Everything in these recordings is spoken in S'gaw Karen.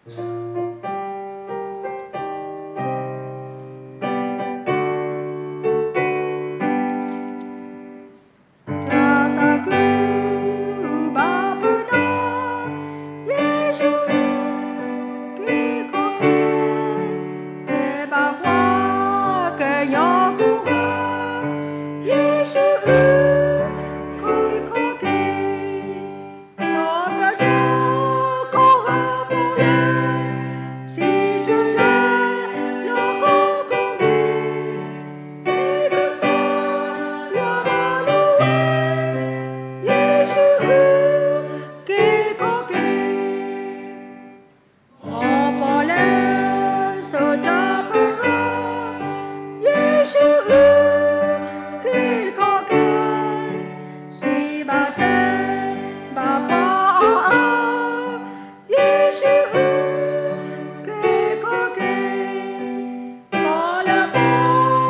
တၢ်သးခုဘၣ်ပနီၣ်, ယ့ၣ်ၡူးအုၣ်က့ၤခီၣ်က့ၤ, တဲဘၣ်ပှၤကညီကိးဂၤ, ယ့ၣ်ၡူးအုၣ်က့ၤခီၣ်က့ၤ, ဒီးကစၢ်ကီၢ်ဂၤပီၣ်လဲၣ်, စံးတၢ်တဲလီၤကိးမံၤ, မ့ၢ်ကစၢ်ယွၤမၤလိာ်ဝဲ, ယ့ၣ်ၡူးအုၣ်က့ၤခီၣ်က့ၤ, ပီၣ်လဲၣ်စိာ်တၢ်ပရၢ, ယ့ၣ်ၡူးအုၣ်က့ၤခီၣ်က့ၤ, စံးဘၣ်တဲဘၣ်ပှၤအါအါ, ယ့ၣ်ၡူးအုၣ်က့ၤခီၣ်က့ၤ, ပီၣ်လဲၣ်ပီၣ်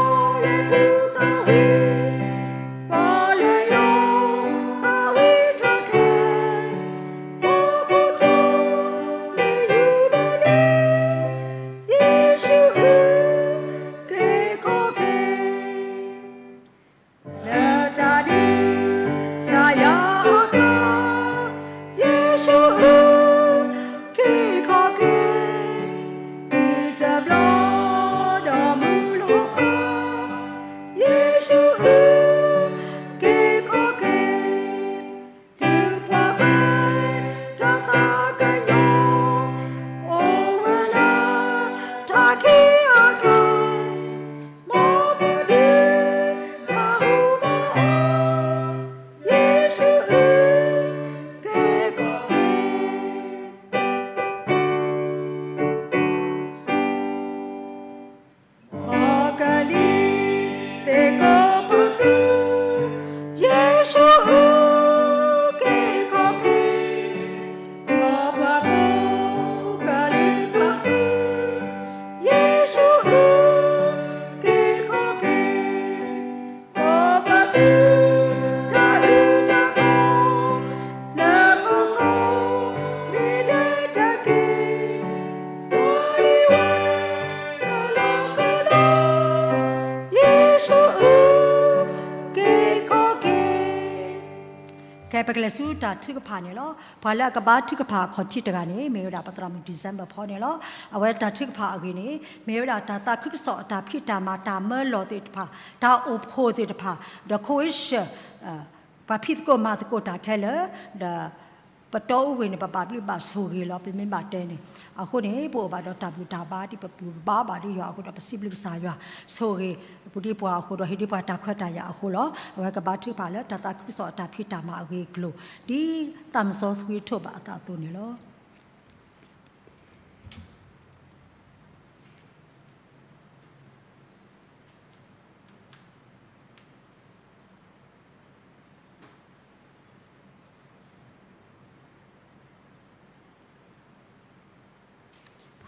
လဲၣ်ပူၤသးဝံၣ်, ပီၣ်လဲၣ်ယိၤသးဝံၣ်တၢ်ခဲ, ပီၣ်ခိၣ်တီမ့ၢ်ယူဒၤလံ, ယ့ၣ်ၡူးအုၣ်က့ၤခီၣ်က့ၤ, လၢတၢ်ဒုးတၢ်ယၤအကျါ, ယ့ၣ်ၡူးအုၣ်က့ၤခီၣ်က့ၤ, မုၢ်တဘျီဒီးမုၢ်လီၤဃီ, ယ့ၣ်ၡူးအုၣ်က့ၤခီၣ်က့ၤ, တုၤပှၤကွဲးတၢ်သးကညီၤ, အိၣ်ဝဲလၢတၢ်ခံးအကျါ, မ်ပှၤဒုးတၢ်ဟူဘၣ်အီၤ, ယ့ၣ်ၡူးအုၣ်က့ၤခီၣ်က့ၤ, ပှၤကလံၤသ့ၣ်ကိးပသူ, ယ့ၣ်ၡူးအုၣ်က့ၤခီၣ်က့ၤ, မ်ပှၤကိးကလံၤသးခု, ယ့ၣ်ၡူးအုၣ်က့ၤခီၣ်က့ၤ, ကိးပသူတၢ်အုၣ်တၢ်ကီ, လၢပကီၢ်မ့ၢ်ဒဲတက့ၢ်, ပှၤဒံးဝဲကလီကလီ, ယ့ၣ်ၡူးအုၣ်က့ၤခီၣ်က့ၤ. ကဲ ပကလဲၤဆူတၢ်ထုကဖၣ်န့ၣ်လီၤ. ပှၤလၢအကဘါထုကဖၣ်အခီၣ်ထံးတဂၤန့ၣ် မ့ၢ်ဝဲဒၣ်ပသရၣ်မုၣ် December ဖီန့ၣ်လီၤ. အဝဲတၢ်ထုကဖၣ်အဂ့ၢ်န့ၣ် မ့ၢ်ဝဲဒၣ်တၢ်သးခုကစီၣ်အတၢ်ဖံးတၢ်မၤ တၢ်မၢလီၢ်သ့ၣ်တဖၣ်, တၢ်အိၣ်ဖှိၣ်သ့ၣ်တဖၣ်, ဒီး coalition ပှၤဖံးသကိးမၤသကိးတၢ်ခဲလၢာ်, ဒီးပတီၢ်အိၣ်ဝဲန့ၣ် ပဘၣ်ဘျုးဘၣ်ဆိၣ်ဂ့ၤလီၤ. ပမ့ၢ်ဘၣ်တဲန့ၣ် အဃိန့ၣ် ပအိၣ်ဘၣ်ဒီးတၢ်ဘူၣ်တၢ်ဘါ ဒ်ပဘူၣ်ဘါဘၣ်ဒ်ယွၤအဃိဒီး ပစံးဘျုးကစၢ်ယွၤ ဆိၣ်ဂ့ၤပူၤဒ်ပှၤအဃိဒီး ဟ့ၣ်ဒ်ပှၤတၢ်ခွဲးတၢ်ယာ်အဃိလီၤ. အဝဲကဘါထုကဖၣ်လၢတၢ်သးခုကစီၣ်အတၢ်ဖံးတၢ်မၤအဂ့ၢ်အကျိၤ ဒ်သးမစီဆှံထိးဘၣ်အသးအသိးန့ၣ်လီၤ.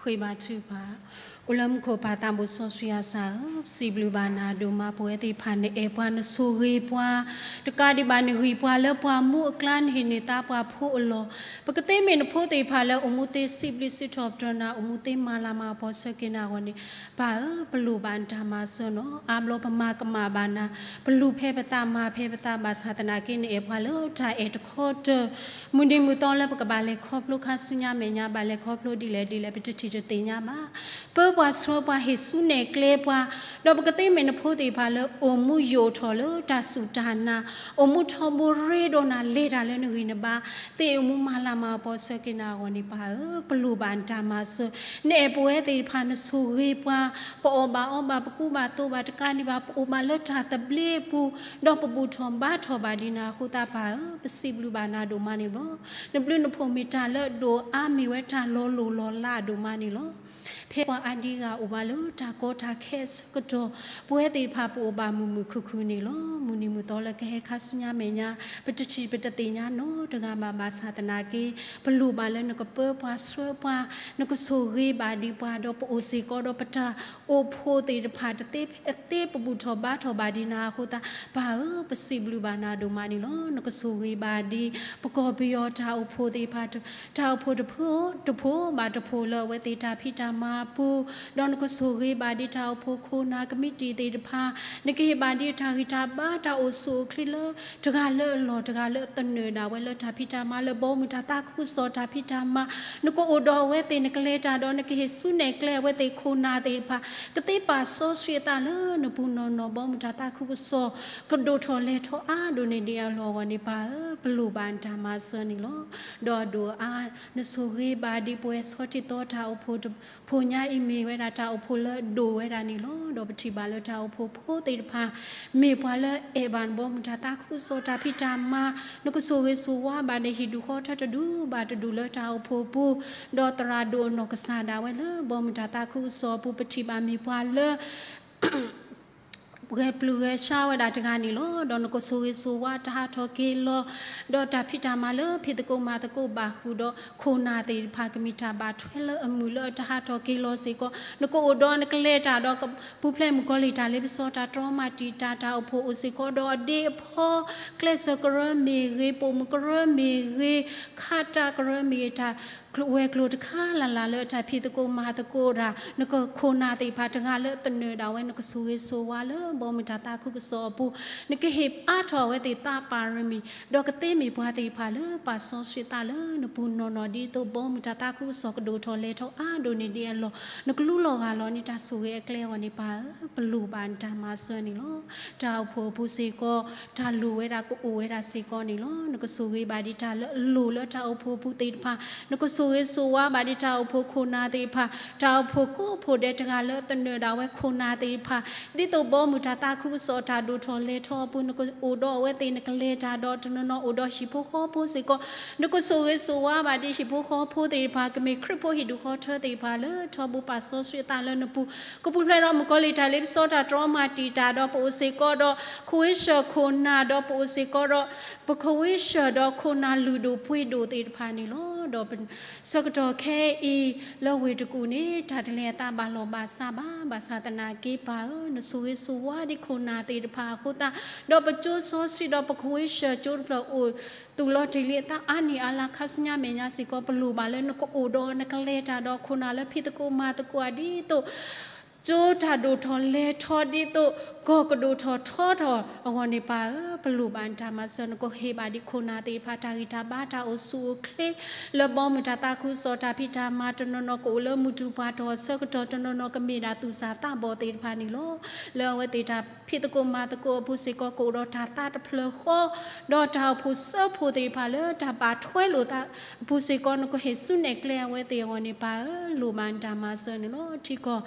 ပဃ့ဘါထုကဖၣ်. အိၣ်လၢမူခိၣ်ပၢ်သးဘိစီဆှံယွၤဧၢ, ပစံးဘျုးဘၣ်နၤဒိၣ်မး ပဝဲသ့ၣ်တဖၣ်နအဲၣ်ပှၤ နဆိၣ်ဂ့ၤပှၤ, တကးဒံးဘၣ် နဂံၢ်ပှၤလၢပှၤမူအကျါ နဟ့ၣ်န့ၢ်သါပှၤဖိအလီၢ်, ပကသ့မ့ၢ်နဖိသ့ၣ်တဖၣ်လၢ အိၣ်မူသ့စံးဘျုးစံးထီၣ်ပတြၢၤနၤ, အိၣ်မူသ့မၤလၤမၤကပီၤဆၢက့ၤနၤအဂီၢ်န့ၣ်, ပၢ်ဧၢ, ပလိၣ်ဘၣ်နတၢ်မၤစၢၤနီၤ, အါဘျီပမၤကမၣ်ဘၣ်နၤ, ပလူၤဖဲပသးမၤဖဲပသးဘၣ်ဆၣ်သနာ်က့ နအဲၣ်ပှၤလၢတၢ်အဲၣ်တခီတၢၢ်, မုၢ်နံၤမုၢ်သီလၢပကဘၣ်လဲၤခီဖျိခါဆူညါမဲာ်ညါ ဘၣ်လဲၤခီဖျိဒ်လဲၣ်ဒ်လဲၣ် ပတထံၣ်တသ့ၣ်ညါဘၣ်. ပၢပှၤဆှၢပှၤ ဟ့ၣ်ဆူၣ်နဲၣ်ကျဲပှၤ, ဒီးပကသ့မ့ၢ်နဖိသ့ၣ်တဖၣ်လၢ အိၣ်မူယိာ်ထီၣ်လၢတၢ်စူၢ်တၢ်နာ်, အိၣ်မူထီဘိရ့ဒိၣ်နၤ လဲၤတၢ်လၢနဂံၢ်နဘါ, သ့ၣ်အိၣ်မူမၤလၤမၤကပီၤဆၢက့ၤနၤအဂီၢ်န့ၣ် ပၢ်ဧၢ, ပလိၣ်ဘၣ်နတၢ်မၤစၢၤ, နအဲၣ်ပဝဲသ့ၣ်တဖၣ် နဆိၣ်ဂ့ၤပှၤ, ပအီၣ်ဘၣ်အီဘၣ် ပကူဘၣ်သိးဘၣ်တကးဒံးဘၣ် ပအိၣ်ဘၣ်လၢတၢ်သဘျ့အပူၤ, ဒီးပဘူၣ်ထီၣ်ဘါထီၣ်ဘၣ်ဒံးနၤအဃိသတး ပၢ်ဧၢ, ပစံးဘျုးဘၣ်နၤဒိၣ်မးန့ၣ်လီၤ. နဘျုးနဖှိၣ်မ့ၢ်တၢ်လၢအဒိၣ်အါ မ့ၢ်ဝဲတၢ်လီၤလိၢ်လီၤလးဒိၣ်မးန့ၣ်လီၤ. ဖဲပှၤအါဒံအါဂၤအိၣ်ဘၣ်လၢတၢ်ကီတၢ်ခဲအဆၢကတီၢ်, ပဝဲသ့ၣ်တဖၣ်ပအိၣ်ဘၣ်မုာ်မုာ်ခုၣ်ခုၣ်န့ၣ်လီၤ. မုၢ်နံၤမုၢ်သီလၢကဟဲခါဆူညါမဲာ်ညါ, ပတထံၣ်ပတသ့ၣ်ညါနီတဂၤဘၣ်. ဘၣ်ဆၣ်သနာ်က့ ပလိၣ်ဘၣ်လၢနကပၢပှၤဆှၢပှၤ, နကဆိၣ်ဂ့ၤဘၣ်ဒံးပှၤ, ဒီးပအိၣ်စ့ၢ်ကီးဒီးပတၢ်အိၣ်ဖှိၣ်သ့ၣ်တဖၣ် တသ့ဖဲအသ့ ပဘူၣ်ထီၣ်ဘါထီၣ်ဘၣ်ဒံးနၤအဃိသတး, ပၢ်ဧၢ, ပစံးဘျုးဘၣ်နၤဒိၣ်မးန့ၣ်လီၤ. နကဆိၣ်ဂ့ၤဘၣ်ဒံး ပကီၢ်ပယီၤတၢ်အိၣ်ဖှိၣ်သ့ၣ်တဖၣ်, တၢ်အိၣ်ဖှိၣ်တဖိ, တဖိဘၣ်တဖိလၢအဝဲသ့ၣ်တၢ်ဖံးတၢ်မၤအပူၤ, ဒီးနကဆိၣ်ဂ့ၤဘၣ်ဒံးတၢ်အိၣ်ဖှိၣ်ခိၣ်နၢ်ကမံးတံာ်သ့ၣ်တဖၣ်, နကဟ့ၣ်ဘၣ်ဒံးတၢ်ဂံၢ်တၢ်ဘါတၢ်အိၣ်ဆူၣ်အိၣ်ချ့လၢ တဂၤလၢအလီၢ် တဂၤလၢအသနၢၣ်ဒၣ်ဝဲလၢတၢ်ဖံးတၢ်မၤလၢဘီမုၢ်တၢ်သးခုကစီၣ်တၢ်ဖံးတၢ်မၤ, နကအိၣ်ဒီးအဝဲသ့ၣ် နကလဲၤတၢ်ဒီး နကဟ့ၣ်ဆူနဲၣ်ကျဲအဝဲသ့ၣ်ခိၣ်နၢ်သ့ၣ်တဖၣ်, ကသ့ပာ်စီဆှံအသးလၢနပူၤနီၢ်နီၢ် ဘီမုၢ်တၢ်သးခုကစီၣ် ကဒိၣ်ထီၣ်လဲၤထီၣ်အါဒိၣ်န့ၢ်ဒံးအလီၢ်အဂီၢ်န့ၣ် ပၢ်ဧၢ, ပလိၣ်ဘၣ်နတၢ်မၤစၢၤန့ၣ်လီၤ. ဒီးအဒိၣ်အါ နဆိၣ်ဂ့ၤဘၣ်ဒံးပဝဲဆီထံသီတၢ်အိၣ်ဖှိၣ် ဖိညါအံၤမ့ၢ်ဝဲဒၣ်တၢ်အိၣ်ဖှိၣ်လၢအဒိၣ်ဝဲဒၣ်န့ၣ်လီၤ. ဒီးပထံၣ်ဘၣ်လၢတၢ်အိၣ်ဖှိၣ်ဖိသ့ၣ်တဖၣ် မ့ၢ်ပှၤလၢအဲၣ်ဘၣ်နဘီမုၢ်တၢ်သးခုကစီၣ်တၢ်ဖံးတၢ်မၤ, နကဆိၣ်ဂ့ၤဆိၣ်ဝါဘၣ်ဒီးဟံၣ်ဒူၣ်ဃီထၢတဒူၣ်ဘၣ်တဒူၣ်လၢတၢ်အိၣ်ဖှိၣ်ပူၤ, ဒီးသရၣ်ဒိၣ်အနီၢ်ကစၢ်ဒၣ်ဝဲလၢဘီမုၢ်တၢ်သးခုကစီၣ်အပူၤ ပထံၣ်ဘၣ်မ့ၢ်ပှၤလၢ ဂဲၤပျုၢ်ဂဲၤဆှးဝဲဒၣ်တဂၤန့ၣ်လီၤ. ဒီးနကဆိၣ်ဂ့ၤဆိၣ်ဝါတၢ်ဟးထီၣ်က့ၤလီၤ, ဒီးတၢ်ဖံးတၢ်မၤလၢဖံးသကိးမၤသကိးဘၣ်ဃုာ်ဒီး ခိၣ်နၢ်သ့ၣ်တဖၣ်ကမ့ၢ်တၢ်ဘၣ်ထွဲလၢအမုာ်လၢအတၢ်ဟးထီၣ်က့ၤလီၤစ့ၢ်ကီး, နကအိၣ်ဒီးနကလဲၤတၢ်ဒီး ပူၤဖျဲးမုၣ်ကီၤလံၢ်တၢ်လ့ပစီတၢ်တြီမၤတံာ်တာ်တၢ်အိၣ်ဖှိၣ်အိၣ်စ့ၢ်ကီးဒီးအဒ့အဖီ, ကျဲးစၢးကရၢမ့ၢ်ဂ့ၤ ပိာ်မုၣ်ကရၢမ့ၢ်ဂ့ၤ, ခးတၢ်ကရၢမ့ၢ်ဂ့ၤ တၢ်ဝဲၤကျိၤတခါလၢ်လၢ်လၢအတၢ်ဖံးသကိးမၤသကိးတၢ် နကခိၣ်နၢ်သ့ၣ်တဖၣ်တဂၤလၢအသနၢၣ်ဒၣ်ဝဲ နကဆိၣ်ဂ့ၤဆိၣ်ဝါလၢဘီမုၢ်တၢ်သးခုကစီၣ်အပူၤ, နကဟ့ၣ်အါထီၣ်အဝဲသ့ၣ်သးပၢ်ရမံၤ, ဒီးကသ့မ့ၢ်ပှၤသ့ၣ်တဖၣ်လၢပာ်စီဆှံသးလၢနပူၤနီၢ်နီၢ် ဒ်သိးဘီမုၢ်တၢ်သးခုကစီၣ်ကဒိၣ်ထီၣ်လဲၤထီၣ်အါဒိၣ်န့ၢ်ဒံးအလီၢ်, နကလူလီၤဂၢ်လီၤန့ၢ်တၢ်ဆိၣ်ဂ့ၤအကျဲအဂီၢ်န့ၣ် ပၢ်ဧၢ, ပလိၣ်ဘၣ်နတၢ်မၤစၢၤန့ၣ်လီၤ. တၢ်အိၣ်ဖှိၣ်အပူၤစ့ၢ်ကီး တၢ်လိၣ်ဝဲဒၣ်ကအိၣ်ဝဲဒၣ်စ့ၢ်ကီးန့ၣ်လီၤ. နကဆိၣ်ဂ့ၤဘၣ်ဒံးတၢ်လၢအလိၣ်လၢတၢ်အိၣ်ဖှိၣ်အပူၤသ့ၣ်တဖၣ်, နကဆိၣ်ဂ့ၤဆိၣ်ဝါဘၣ်ဒံးတၢ်အိၣ်ဖှိၣ်ခိၣ်နၢ်သ့ၣ်တဖၣ်, တၢ်အိၣ်ဖှိၣ်ကိးဖှိၣ်ဒဲးတဂၤလၢအသနၢၣ်ဒၣ်ဝဲခိၣ်နၢ်သ့ၣ်တဖၣ်, ဒ်သိးဘီမုၢ်တၢ်သးခုကစီၣ်တၢ်ဒိၣ်ထီၣ်လဲၤထီၣ်အပူၤ နကအိၣ်ဒီးအဝဲသ့ၣ် နကလဲၤတၢ်ဒီးတနီၤနီၤအိၣ်ဒီးဟံၣ်ဖိဃီဖိစ့ၢ်ကီး, နကဆိၣ်ဂ့ၤဆိၣ်ဝါဘၣ်ဒံးဟံၣ်ဖိဃီဖိသ့ၣ်တဖၣ် ကမ့ၢ်ခရံာ်ဖိဟံၣ်ဒူၣ်ဃီထၢသ့ၣ်တဖၣ်လၢထီဘိပာ်စီဆှံအသးလၢနပူၤ, ကပူၤဖျဲးဒီးမုၣ်ကီၤလံၢ်တၢ်လ့ပစီတၢ်တြီမၤတံာ်တာ်ဒီးပအိၣ်စ့ၢ်ကီးဒီး ခဝ့ၡၢၣ်ခိၣ်နၢ်ဒီးပအိၣ်စ့ၢ်ကီးဒီး ပခဝ့ၡၢၣ်ဒီးခိၣ်နၢ်လုၢ်ဒိၣ်ပှ့ၤဒိၣ်သ့ၣ်တဖၣ်န့ၣ်လီၤ. ဒီးဆၢကတီၢ်ခဲအံၤ လၢဝ့ၢ်တကူၣ်န့ၣ် တၢ်တလဲၤအသးဘၣ်လီၢ်ဘၣ်စးဘၣ်, ဘၣ်ဆၣ်သနာ်က့ပၢ်ဧၢ, နဆိၣ်ဂ့ၤဆိၣ်ဝါဒံးခိၣ်နၢ်သ့ၣ်တဖၣ်အဃိသတး, ဒီးပကၠိစီဆှံဒီးပခဝ့ၡၢၣ်ကၠိတဖျၢၣ်အိၣ်သူၣ်လီၤတ့ၢ်လံအသးအါနံၣ်အါလါခါဆူညါမဲာ်ညါစ့ၢ်ကီး ပလိၣ်ဘၣ်လၢနကအိၣ်ဒီးနကလဲၤတၢ်ဒီး ခိၣ်နၢ်လၢဖံးသကိးမၤသကိးအဒ်သိး ကၠိတၢ်ဒိၣ်ထီၣ်လဲၤထီၣ်ဒ်သိး ကီၢ်ကဒိၣ်ထီၣ်ထီထီၣ်အဂီၢ်န့ၣ် ပၢ်ဧၢ, ပလိၣ်ဘၣ်နတၢ်မၤစၢၤ, နကဟ့ၣ်ဘၣ်ဒံးခိၣ်နၢ်သ့ၣ်တဖၣ် တၢ်ဂံၢ်တၢ်ဘါတၢ်အိၣ်ဆူၣ်အိၣ်ချ့ လၢဘီမုၢ်တၢ်သးခုကစီၣ်တၢ်ဖံးတၢ်မၤ တနီၤနီၤကအိၣ်လၢမုၢ်တူၢ်ပှၢ်တီၢ်အဆၢကတီၢ် တနီၤနီၤကမ့ၢ်ဒၣ်သူၣ်စၢ်သးဘီၣ်သ့ၣ်တဖၣ်န့ၣ်လီၤ. လၢအဝဲသ့ၣ်တၢ်ဖံးသကိးမၤသကိးအပူၤစ့ၢ်ကီး ကအိၣ်ဒီးတၢ်သးတဖျၢၣ်ဃီ ဒီးတၢ်အိၣ်ဖှိၣ်စၢဖှိၣ်သ့ၣ်တဖၣ်လၢတၢ်ဘၣ်ထွဲလိာ်သးအပူၤစ့ၢ်ကီး နကဟ့ၣ်ဆူနဲၣ်ကျဲအဝဲသ့ၣ်အဂီၢ်န့ၣ် ပၢ်ဧၢ, လိၣ်ဘၣ်နတၢ်မၤစၢၤန့ၣ်လီၤ. ထံကီၢ်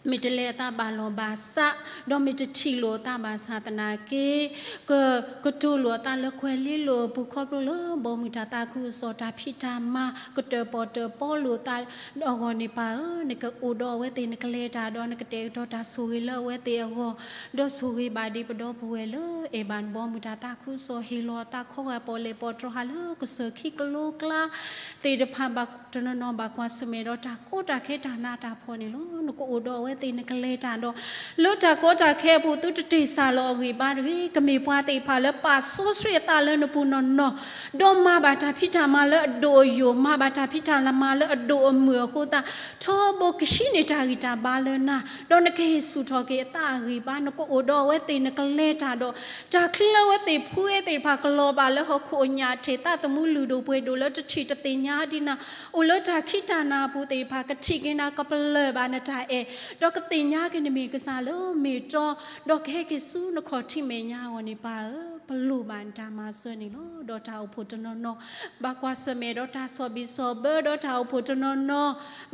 မ့ၢ်တလဲၤအသးဘၣ်လီၢ်ဘၣ်စး, ဒီးမ့ၢ်တထံၣ်လိာ်အသးဘၣ်ဆၣ်သနာ်က့ ကကတိၤလိာ်အသးလၢကွဲၤလ့လိာ်အပူၤ ခီဖျိလၢဘီမုၢ်တၢ်သးခုကစီၣ်တၢ်ဖံးတၢ်မၤ ကတၢၣ်ပီၣ်တၢၣ်ပီလိာ်သးအဂီၢ်န့ၣ် ပၢ်ဧၢ, နကအိၣ်ဒီးအဝဲသ့ၣ် နကလဲၤတၢ်ဒီး နကတဲာ်ကတီၤတၢ်ဆိၣ်ဂ့ၤလၢအဝဲသ့ၣ်အဂီၢ်, ဒီးဆိၣ်ဂ့ၤဘၣ်ဒံးပဒီပုၢ်ဝဲၢ်လၢအဲၣ်ဘၣ်နဘီမုၢ်တၢ်သးခုကစီၣ် ဟ့ၣ်လီၤအသးခီဂာ်ပီၣ်လဲၣ်ပီၣ်တြီၤဟးလၢကစၢၢ်ခံကလိကျါ သ့ၣ်တဖၣ် ဘၣ်တနီၤနီၤဘၣ်ကွၢ်ဆၢၣ်မဲာ်ဒီးတၢ်ကီတၢ်ခဲတၢ်နးတၢ်ဖှီၣ်န့ၣ်လီၤ. နကအိၣ်ဒီးအဝဲသ့ၣ် နကလဲၤတၢ်ဒီး လၢတၢ်ကီတၢ်ခဲအပူၤ သုတတ့ၢ်စၢ်လီၤအဂံၢ်ဘါတဂ့ၤ, ကမ့ၢ်ပှၤသ့ၣ်တဖၣ်လၢပာ်စီဆှံအသးလၢနပူၤနီၢ်နီၢ်, ဒီးမၤဘၣ်တၢ်ဖံးတၢ်မၤလၢအဒိၣ်အယိာ်, မၤဘၣ်တၢ်ဖံးတၢ်မၤလၢအဒိၣ်အမုၢ်အဃိသတး, ထီဘိကဟံးန့ၢ်တၢ်ဂံၢ်တၢ်ဘါလၢနၤ, ဒီးနကဟ့ၣ်ဆူၣ်ထီၣ်က့ၤအသးအဂံၢ်ဘါ, နကအိၣ်ဒီးအဝဲသ့ၣ် နကလဲၤတၢ်ဒီး တၢ်ချံလၢအဝဲသ့ၣ်ဖှူအ့သ့ၣ်တဖၣ် ကလီၤဘၣ်လၢဟီၣ်ခိၣ်အညၣ်အထံၣ်, သးသမူလုၢ်ဒိၣ်ပှ့ၤဒိၣ်လၢတထံၣ်တသ့ၣ်ညါဒံးနၤ, အိၣ်လၢတၢ်ခံးတၢ်နၤအပူၤသ့ၣ်တဖၣ် ကထံၣ်က့ၤနၤ ကပလၢၢ်ဘၣ်နတၢ်အဲၣ်, ဒီးကသ့ၣ်ညါက့ၤနမ့ၢ်ကစၢ်လၢမ့ၢ်တီ, ဒီးကဟဲက့ၤဆူနခီၣ်ထံးမဲာ်ညါအဂီၢ်န့ၣ် ပၢ်ဧၢ, ပလိၣ်ဘၣ်နတၢ်မၤစၢၤန့ၣ်လီၤ. ဒီးတၢ်အိၣ်ဖှိၣ်တနီၤနီၤ ဘၣ်ကွၢ်ဆၢၣ်မဲာ်ဒီးတၢ်ဆီၣ်ဘံၣ်ဆီၣ်ဘၢ, ဒီးတၢ်အိၣ်ဖှိၣ်တနီၤနီၤ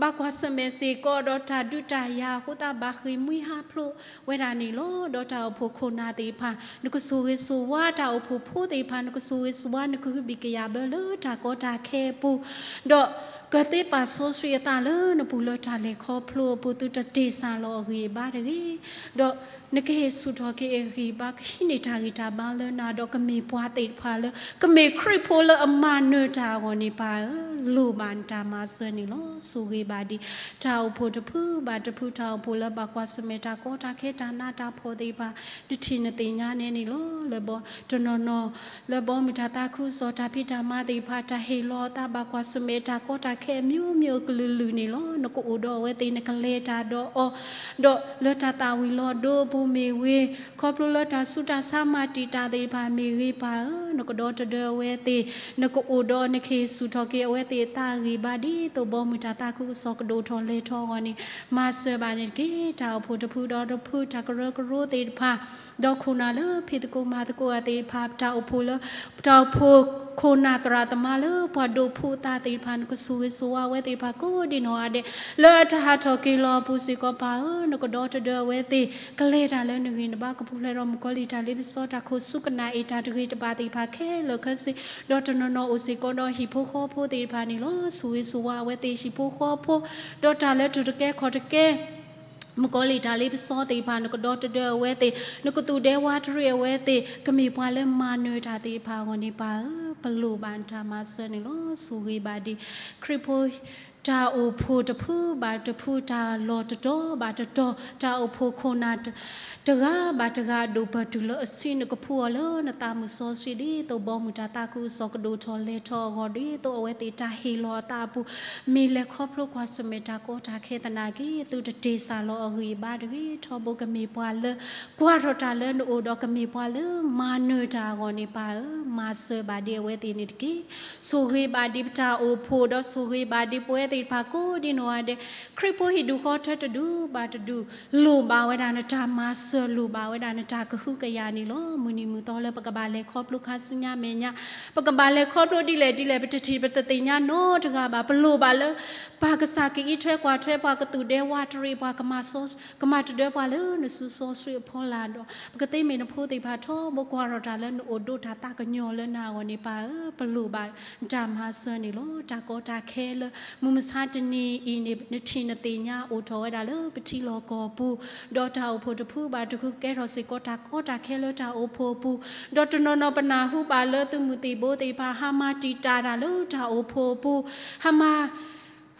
ဘၣ်ကွၢ်ဆၢၣ်မဲာ်စ့ၢ်ကီးဒီးတၢ်ဒုးတၢ်ယၤအဃိသတး ဘၣ်ဃ့ၢ်မှံဟးဖျိးဝဲဒၣ်န့ၣ်လီၤ. ဒီးတၢ်အိၣ်ဖှိၣ်ခိၣ်နၢ်သ့ၣ်တဖၣ် နကဆိၣ်ဂ့ၤဆိၣ်ဝါ, တၢ်အိၣ်ဖှိၣ်ဖိသ့ၣ်တဖၣ် နကဆိၣ်ဂ့ၤဆိၣ်ဝါ, နကဂံၢ်ဘံၣ်ကယၤဘၢလၢတၢ်ကီတၢ်ခဲအပူၤ, ဒီး ကသ့ပာ်စီဆှံအသးလၢနပူၤလၢတၢ်လဲၤခီဖျိအပူၤ သုတတ့ၢ်စၢ်လီၤအဂံၢ်အဘါတဂ့ၤ, ဒီးနကဟ့ၣ်ဆူၣ်ထီၣ်က့ၤအဂံၢ်အဘါ ကဟံးန့ၢ်တၢ်ဂံၢ်တၢ်ဘါလၢနၤဒီးကမ့ၢ်ပှၤသ့ၣ်တဖၣ်လၢ ကမ့ၢ်ခရံာ်ဖိလၢအမၤနၢၤတၢ်အဂီၢ်န့ၣ် ပၢ်ဧၢ, လိၣ်ဘၣ်နတၢ်မၤစၢၤန့ၣ်လီၤ. ဆိၣ်ဂ့ၤဘၣ်ဒံး တၢ်အိၣ်ဖှိၣ်တဖုဘၣ်တဖု တၢ်အိၣ်ဖှိၣ်လၢဘၣ်ကွၢ်ဆၢၣ်မဲာ်တၢ်ကီတၢ်ခဲ တၢ်နးတၢ်ဖှီၣ်သ့ၣ်တဖၣ် နထံၣ်နသ့ၣ်ညါန့ၣ်န့ၣ်လီၤ. လၢဘီ တနီၤနီၤ လၢဘီမုၢ်တၢ်သးခုကစီၣ် တၢ်ဖံးတၢ်မၤသ့ၣ်တဖၣ် တၢ်ဟ့ၣ်လီၤအသးဘၣ်ကွၢ်ဆၢၣ်မဲာ်တၢ်ကီတၢ်ခဲအမျိုးမျိုးအကလုာ်လုာ်န့ၣ်လီၤ. နကအိၣ်ဒီးအဝဲသ့ၣ် နကလဲၤတၢ်ဒီးအီၤ, ဒီးလၢတၢ်သၣ်ဝံၤလီၤဒိအပူၤမ့ၢ်ဂ့ၤ, ခီဖျိလၢတၢ်ဆူးတၢ်ဆါမၤတံာ်တာ်သ့ၣ်တဖၣ်မ့ၢ်ဂ့ၤ ပၢ်ဧၢ, နကဒီသဒၢအဝဲသ့ၣ်, နကအိၣ်ဒီးနကဟ့ၣ်ဆူၣ်ထီၣ်က့ၤအဝဲသ့ၣ်အသးအဂံၢ်အဘါ ဒ်သိးဘီမုၢ်တၢ်သးခုကစီၣ်ကဒိၣ်ထီၣ်လဲၤထီၣ်အဂီၢ်န့ၣ် မၤစၢၤဘၣ်န့ၣ်တက့ၢ်. တၢ်အိၣ်ဖှိၣ်တဖုဒီးတဖု တၢ်ကရၢကရိသ့ၣ်တဖၣ် ဒီးခိၣ်နၢ်လၢဖံးသကိးမၤသကိးအသ့ၣ်တဖၣ် တၢ်အိၣ်ဖှိၣ်လၢ တၢ်အိၣ်ဖှိၣ်ခိၣ်နၢ်သရၣ်သမါလၢပှၤဒိးဖှူအသးသ့ၣ်တဖၣ် နကဆိၣ်ဂ့ၤဆိၣ်ဝါအဝဲသ့ၣ်တဖၣ်ကိးဒံနီၢ်ဂၤဒဲး လၢအတၢ်ဟးထီၣ်က့ၤလီၤအပူၤစ့ၢ်ကီး ပၢ်ဧၢ, နကဒီသဒၢအဝဲသ့ၣ် ကလဲၤတၢ်လၢနဂံၢ်နဘါ ကပူၤဖျဲးဒီးမုၣ်ကီၤလံၢ်တၢ်လ့ပစီ တၢ်ခိၣ်ဆူကနၣ်အ့ၣ် တၢ်တဂ့ၤတဘၣ်သ့ၣ်တဖၣ်ခဲလၢာ်ခဲဆ့, ဒီးတနီၤနီၤအိၣ်စ့ၢ်ကီးဒီးဟံၣ်ဖိဃီဖိသ့ၣ်တဖၣ်န့ၣ်လီၤ. ဆိၣ်ဂ့ၤဆိၣ်ဝါအဝဲသ့ၣ်ဟံၣ်ဖိဃီဖိ ဒီးတၢ်လၢတိၢ်တကဲခီၣ်တကဲ မုၣ်ကီၤလံၢ်တၢ်လ့ပစီသ့ၣ်တဖၣ် နကဒီသဒၢအဝဲသ့ၣ်, နကသူၣ်ဒဲဝါတရံးအဝဲသ့ၣ်, ကမ့ၢ်ပှၤလၢမၤနၢၤတၢ်သ့ၣ်တဖၣ်အဂီၢ်န့ၣ် ပၢ်ဧၢ, ပလိၣ်ဘၣ်နတၢ်မၤစၢၤန့ၣ်လီၤ. ဆိၣ်ဂ့ၤဘၣ်ဒံး ခရံာ်ဖိ တၢ်အိၣ်ဖှိၣ်တဖုဘၣ်တဖု တၢ်လီၢ်တတီၤဘၣ်တတီၤ တၢ်အိၣ်ဖှိၣ်ခိၣ်နၢ် တဂၤဘၣ်တဂၤ ဒိၣ်ပၢၢ်တုၤလၢအဆံး နကဖှူအီၤလၢနသးမုၢ်စီဆှံ ဒ်သိးဘီမုၢ်တၢ်သးခုကစီၣ်ကဒိၣ်ထီၣ်လဲၤထီၣ်အဂီၢ် ဒ်သိးအဝဲသ့ၣ်တၢ်ဟ့ၣ်လီၤအသးအပူၤ မ့ၢ်လဲၤခီဖျိကွၢ်ဆၢၣ်မဲာ်တၢ်ကီတၢ်ခဲသနာ်က့ သုတတ့ၢ်စၢ်လီၤအဂံၢ်အဘါတဂ့ၤ. ထီဘိကမ့ၢ်ပှၤလၢ ကွၢ်ထီၣ်တၢ်လၢနအိၣ်ဒီးကမ့ၢ်ပှၤလၢမၤနၢၤတၢ်အဂီၢ်န့ၣ် ပၢ်ဧၢ, မၤစၢၤဘၣ်ဒံးအဝဲသ့ၣ်န့ၣ်တက့ၢ်. ဆိၣ်ဂ့ၤဘၣ်ဒံးပတၢ်အိၣ်ဖှိၣ် ဒီးဆိၣ်ဂ့ၤဘၣ်ဒံးပဝဲသ့ၣ်တဖၣ်ကိးဒံနီၢ်ဂၤဒဲး ခရံာ်ဖိဟံၣ်ဒူၣ်ဃီထၢတဒူၣ်ဘၣ်တဒူၣ် လိၣ်ဘၣ်ဝဲဒၣ်နတၢ်မၤစၢၤ လိၣ်ဘၣ်ဝဲဒၣ်နတၢ်ကဟုကယာ်န့ၣ်လီၤ. မုၢ်နံၤမုၢ်သီလၢပကဘၣ်လဲၤခီဖျိခါဆူညါမဲာ်ညါ ပကဘၣ်လဲၤခီဖျိဒ်လဲၣ်ဒ်လဲၣ် ပတထံၣ်ပတသ့ၣ်ညါနီတဂၤဘၣ်. ပလိၣ်ဘၣ်လၢ ပၢ်ကစၢ်ကအံးထွဲကွၢ်ထွဲပှၤ ကသူၣ်ဒဲဝါတရံးပှၤ ကမၤစီ ကမၤတဒၢပှၤလၢနစုစီဆှံအဖီလာ်ဒီး ပကသ့မ့ၢ်နဖိသ့ၣ်တဖၣ် ထီဘိကွၢ်ထီၣ်တၢ်လၢနအိၣ်ဒိးတၢ်သးကညီၤလၢနၤအဂီၢ်န့ၣ် ပၢ်ဧၢ, ပလိၣ်ဘၣ်နတၢ်မၤစၢၤန့ၣ်လီၤ. တၢ်ကီတၢ်ခဲလၢ မုၢ်မဆါတနံၤအံၤန့ၣ် နထံၣ်နသ့ၣ်ညါအိၣ်ထီၣ်ဝဲဒၣ်လၢပထံလီၢ်ကီၢ်ပူၤ, ဒီးတၢ်အိၣ်ဖှိၣ်တဖုဘၣ်တဖု ကဲထီၣ်စ့ၢ်ကီးတၢ်ကီတၢ်ခဲလၢတၢ်အိၣ်ဖှိၣ်အပူၤ, ဒီးတနီၤနီၤပနၢ်ဟူဘၣ်လၢသုးမုၢ်သံၣ်ဘိသ့ၣ်တဖၣ် ဟးမၤတံာ်တာ်တၢ်လၢတၢ်အိၣ်ဖှိၣ်အပူၤ, ဟးမၤ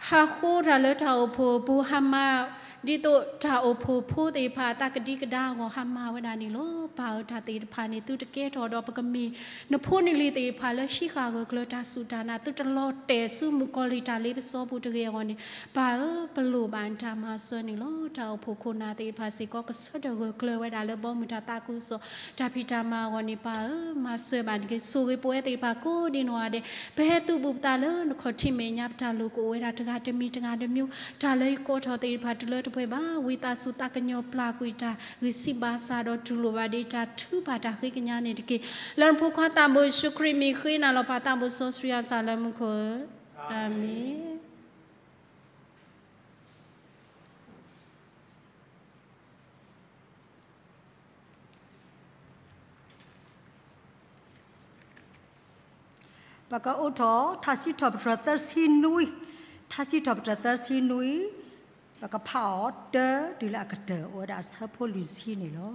ဟးဃိတၢ်လၢတၢ်အိၣ်ဖှိၣ်အပူၤ ဟးမၤ ဒ်သိးတၢ်အိၣ်ဖှိၣ်ဖိသ့ၣ်တဖၣ် အသးကဒံကဒါအဂီၢ် ဟးမၤဝဲဒၣ်န့ၣ်လီၤ. ပၢ်ဧၢ, တၢ်သ့ၣ်တဖၣ်န့ၣ် သုတကဲထီၣ်ဒီး ပကမ့ၢ်နဖိနလံၤသ့ၣ်တဖၣ်လၢဟံးဃာ်ဂၢၢ်ကျၢၤတၢ်စူၢ်တၢ်နာ်, သုတလီၤတဲာ်ဆူမုၣ်ကီၤလံၢ်တၢ်လ့ပစီပူၤတဂ့ၤအဂီၢ်န့ၣ် ပၢ်ဧၢ, ပလိၣ်ဘၣ်နတၢ်မၤစၢၤန့ၣ်လီၤ. တၢ်အိၣ်ဖှိၣ်ခိၣ်နၢ်သ့ၣ်တဖၣ်စ့ၢ်ကီး ကဆၢထၢၣ်ဂၢၢ်ကျၢၤဝဲဒၣ်လၢဘီမုၢ်တၢ်သးခုကစီၣ် တၢ်ဖံးတၢ်မၤအဂီၢ်န့ၣ် ပၢ်ဧၢ, မၤစၢၤဘၣ်တက့ၢ်. ဆိၣ်ဂ့ၤပဝဲသ့ၣ်တဖၣ်ကိးဒံနီၢ်ဂၤဒဲး, ပဟဲသုးဘူးပသးလၢနခီၣ်ထံးမဲာ်ညါ ပတၢ်လိၣ်ကအိၣ်ဝဲဒၣ်တဂၤတမံၤတဂၤတမံၤ, တၢ်လၢယကိးထီၣ်သ့ၣ်တဖၣ်တုၤလၢတပှဲၤဘၣ်, ဝံသးစူၤသးကညီၤပျၢ်ကွံာ်တၢ်ဂံၢ်ဆံးဘါစၢ်ဒီးတူၢ်လိာ်ဘၣ်ဒံးတၢ်ထုကဖၣ်တၢ်ဃ့ကညးန့ၣ်တက့ၢ်. လၢနဖိခွါသးဘိယ့ၣ်ၡူးခရံာ်မံၤဃ့နၤလီၤ. ပၢ်သးဘိစီဆှံအသးလၢမူခိၣ်ဧၢ, အၤမ့ၣ်. ပကအိးထီၣ် ထါစံးထီၣ်ပတြၢၤသၢဆံနွံ, ထါစံးထီၣ်ပတြၢၤသၢဆံနွံ, ပကဖးအီၤတၢ် တုၤလၢအကတၢၢ် အိၣ်ဝဲဒၣ်အဆၢဖိလွံၢ်ဆံန့ၣ်လီၤ.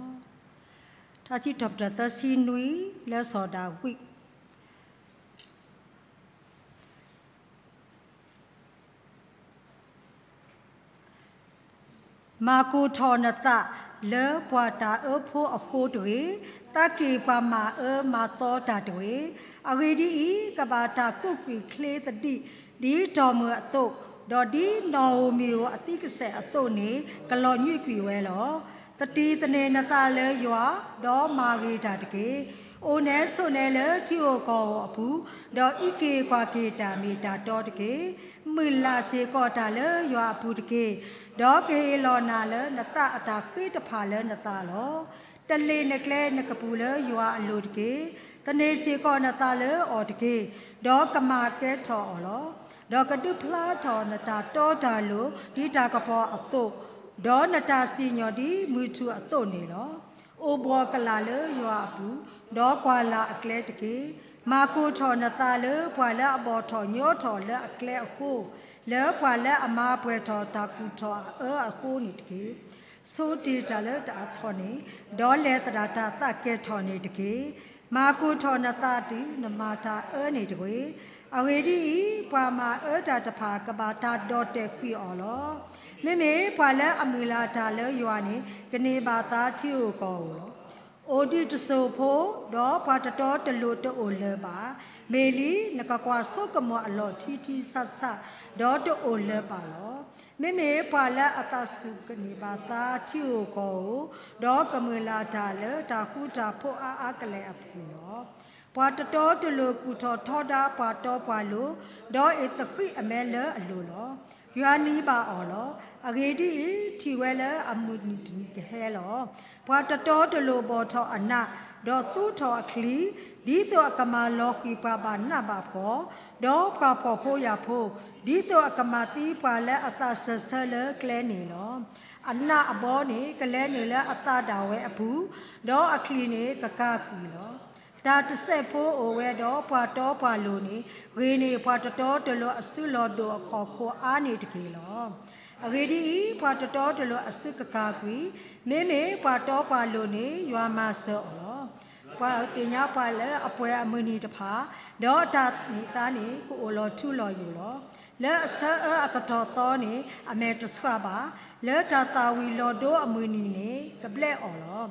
ထါစံးထီၣ်ပတြၢၤသၢဆံနွံ လၢစီၤဒၤဝံး မၤကိၢ်ထီၣ်နသးလၢပှၤတၢ်အၢဖိအဃိတဂ့ၤ, သးက့ၢ်ပှၤမၤအၢမၤသီတၢ်တဂ့ၤ. အဂ့ၢ်ဒ်အံၤ, ကဘၣ်တၢ်ကူးကွံာ်ချ့သဒံး ဒ်တီၢ်မုၢ်အသိး, ဒီးဒ်နီၣ်ဧိၤမံၤဧိၤအသံကစဲးအသိးန့ၣ် ကလီၤညွံးကွံာ်ဝဲလီၤ. သတံၢ်သန့ၤနသးလၢယွၤ, ဒီးမၤဂ့ၤတၢ်တက့ၢ်. အိၣ်နဲဆိးနဲလၢထံဧိၤကီၢ်ဧိၤအပူၤ, ဒီးအံးက့ၤကွၢ်က့ၤတၢ်မ့ၢ်တၢ်တီတက့ၢ်. မုၢ်လၢ်စ့ၢ်ကီးတၢ်လၢယွၤအပူၤတက့ၢ်. ဒီးကဟ့ၣ်လီၤနၤလၢနသးအတၢ်ဃ့တဖၣ်လၢနသးလီၤ. တလ့ၣ်နကျဲနကပူၤလၢယွၤအလိၤတက့ၢ်. သန့ၤစ့ၢ်ကီးနသးလၢအီၤတက့ၢ်, ဒီးကမၤကဲထီၣ်အီၤလီၤ. ဒီးကဒုးဖျါထီၣ်နတၢ်တီတၢ်လိၤ ဒ်တၢ်ကပီၤအသိး, ဒီးနတၢ်စံၣ်ညီၣ်ဒ်မုၢ်ထူၣ်အသိးန့ၣ်လီၤ. အိၣ်ဘှီၣ်ကလာ်လၢယွၤအပူၤ, ဒီးကွၢ်လၢ်အကျဲတက့ၢ်. မၤကိၢ်ထီၣ်နသးလၢပှၤလၢအဘီၣ်ထီၣ်ညီထီၣ်လၢအကျဲအဃိ, လၢပှၤလၢအမၤပှဲၤထီၣ်တၢ်ကူၣ်ထီၣ်အအၢအဃိန့ၣ်တက့ၢ်. ဆိတ့ၢ်တၢ်လၢတၢ်အသီၣ်န့ၣ်, ဒီးလဲၤသဒၣ်တၢ်သးကဲၤထီၣ်န့ၣ်တက့ၢ်. မၤကိၢ်ထီၣ်နသးတုၤနမၤတၢ်အၢန့ၣ်တက့ၢ်. အဂ့ၢ်ဒ်အံၤ, ပှၤမၤအၢတၢ်တဖၣ် ကဘၣ်တၢ်ဒီၣ်တဲာ်ကွံာ်အီၤလီၤ. မ့မ့ၢ်ပှၤလၢအမုၢ်လၢ်တၢ်လၢယွၤန့ၣ် ကန့ၢ်ဘၣ်သါထံဧိၤကီၢ်ဧိၤလီၤ. အိၣ်ဒံးတစိၢ်ဖိ, ဒီးပှၤတတီတလိၤတအိၣ်လၢၤဘၣ်. မ့ၢ်လံ, နကကွၢ်ဆိကမိၣ်အလီၢ်ထံထံဆးဆး, ဒီးတအိၣ်လၢၤဘၣ်လီၤ. မ့မ့ၢ်ပှၤလၢအသးစူၤကန့ၢ်ဘၣ်သါထံဧိၤကီၢ်ဧိၤ, ဒီးကမုၢ်လၢ်တၢ်လၢတၢ်ဃူတၢ်ဖိးအါအါကလဲာ်အပူၤလီၤ. ပှၤတတီတလိၤကူၣ်ထီၣ်ထီဒါပှၤတီပှၤလိၤ, ဒီးအ့ၣ်သဃံးအမဲလၢအလိၤလီၤ. ယွၤနံၤဘၣ်အီၤလီၤ. အဂ့ၢ်ဒ်အံၤ, ထံၣ်ဝဲလၢအမုၢ်နံၤတနံၤကဟဲလီၤ. ပှၤတတီတလိၤဘီၣ်ထီၣ်အနး, ဒီးသူထီၣ်အချံ, ဒ်သိးအကမၤလီၤဃံၤပှၤဘၣ်နးဘၣ်ဖှီၣ်, ဒီးပှၤဖှီၣ်ဖိယာ်ဖိ, ဒ်သိးအကမၤသံပှၤလၢအသးစၢၢ်ဆၢလၢကျဲန့ၣ်လီၤ. အနးအဘီန့ၣ် ကလဲၤနုာ်လၢအသးဒၣ်ဝဲအပူၤ, ဒီးအချံန့ၣ်ကကါကွံာ်လီၤ. တၢ်တစဲးဖိအိၣ်ဝဲဒီးပှၤတီပှၤလိၤန့ၣ်, ဂ့ၤန့ၢ်ပှၤတတီတလိၤအစုလီၤဒိၣ်အခီၣ်ခိၣ်အါန့ၣ်တက့ၢ်လီၤ. အဂ့ၢ်ဒ်အံၤ, ပှၤတတီတလိၤအစုကကါကွံာ်, မ့မ့ၢ်ပှၤတီပှၤလိၤန့ၣ် ယွၤမၤစၢၤအီၤလီၤ. ပှၤသ့ၣ်ညါပှၤလၢအပှဲၤအမုၢ်နံၤတဖၣ်, ဒီးအတၢ်န့ၢ်သါန့ၣ် ကအိၣ်လီၤထူလီၤယိာ်လီၤ. လၢအဆၢအၢအကတီၢ်သီန့ၣ် အမဲာ်တဆှးဘၣ်, လၢတၢ်သၣ်ဝံၤလီၤဒိအမုၢ်နံၤန့ၣ် ကဘျဲးအီၤလီၤ.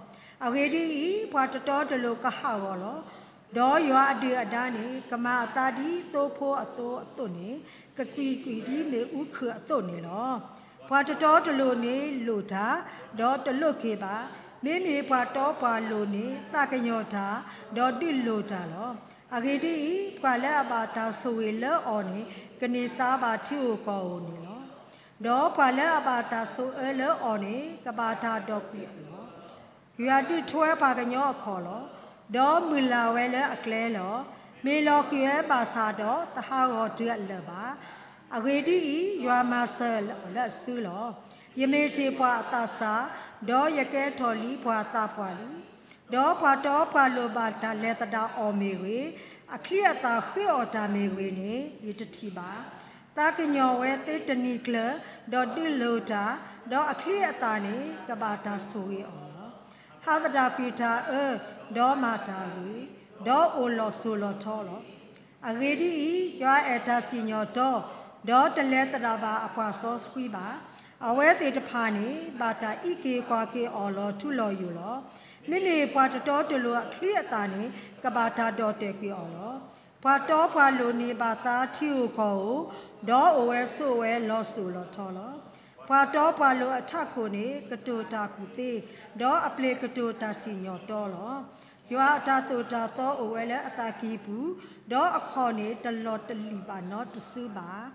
အဂ့ၢ်ဒ်အံၤ, ပှၤတတီတလိၤကဟးဂီၤလီၤ. ဒီးယွၤအဒုၣ်အဒါန့ၣ် ကမၤအသးဒ်သိဖိအသိအသိးန့ၣ်, ကကွံာ်ကွံာ်ဒ်မ့ၣ်အူခုၣ်အသိးန့ၣ်လီၤ. ပှၤတတီတလိၤန့ၣ်လိၣ်တၢ်, ဒီးတလိၣ်က့ၤဘၣ်. မ့မ့ၢ်ပှၤတီပှၤလိၤန့ၣ် သးကညီၤတၢ်, ဒီးဒုးလိၤတၢ်လီၤ. အဂ့ၢ်ဒ်အံၤ, ပှၤလၢအဘၣ်တၢ်ဆိၣ်ဂ့ၤလၢအီၤန့ၣ် ကန့ၢ်သါဘၣ်ထံဧိၤကီၢ်ဧိၤန့ၣ်လီၤ. ဒီးပှၤလၢအဘၣ်တၢ်ဆိၣ်အၢလၢအီၤန့ၣ် ကဘၣ်တၢ်ဒီၣ်ကွံာ်အီၤလီၤ. ယွၤဒုးထွဲပှၤကညီအခီၣ်လီၤ. ဒီးမုၢ်လၢ်ဝဲလၢအကျဲလီၤ. မ့ၢ်လီၤဃံၤဝဲဘၣ်ဆၣ်ဒီး တဟးဂီၤတုၤအလၢာ်ဘၣ်. အဂ့ၢ်ဒ်အံၤ, ယွၤမၤစၢၤအီၤလၢအစုလီၤ. ယမ့ၢ်တ့ၢ်ပှၤအသးစၢ်, ဒီးယကဲထီၣ်လံပှၤသးပှၢ်လံ. ဒီးပှၤတီပှၤလိၤဘၣ်တၢ်လဲၤသဒၣ်အီၤမ့ၢ်ဂ့ၤ, အချံအသၣ်ဃ့အီၣ်တၢ်မ့ၢ်ဂ့ၤန့ၣ် ယတထံၣ်ဘၣ်. သးကညီၤဝဲသ့တနံၤကျၢၤ, ဒီးဒုးလိၤတၢ်, ဒီးအချံအသၣ်န့ၣ် ကဘၣ်တၢ်ဆိၣ်ဂ့ၤအီၤလီၤ. ဟးသဒၣ်ကွံာ်တၢ်အၢ, ဒီးမၤတၢ်ဂ့ၤ, ဒီးအိၣ်လီၤစိၤလီၤထီလီၤ. အဂ့ၢ်ဒ်အံၤ, ယွၤအဲၣ်တၢ်စံၣ်ညီၣ်တီ, ဒီးတလဲၤသဒၣ်ဘၣ်အပှၤစီဆှံဘၣ်. အဝဲသ့ၣ်တဖၣ်န့ၣ် ဘၣ်တၢ်အံးက့ၤကွၢ်က့ၤအီၤလီၤထူလီၤယိာ်လီၤ. မ့မ့ၢ်ပှၤတတီတလိၤအချံအသၣ်န့ၣ် ကဘၣ်တၢ်ဒီၣ်တဲာ်ကွံာ်အီၤလီၤ. ပှၤတီပှၤလိၤန့ၣ်ဘၣ်သါထံဧိၤကီၢ်ဧိၤ, ဒီးအိၣ်ဝဲဆိးဝဲလီၤစိၤလီၤထီလီၤ. ပှၤတီပှၤလိၤအထးခိၣ်န့ၣ် ကတိၤတၢ်ကူၣ်သ့, ဒီးအပျ့ၤကတိၤတၢ်စံၣ်ညီၣ်တီလီၤ. ယွၤအတၢ်သိၣ်တၢ်သီအိၣ်ဝဲလၢအသးကံၢ်ပူၤ, ဒီးအခီၣ်န့ၣ်တလီၤတလံာ်ဘၣ်နီတစုဘၣ်.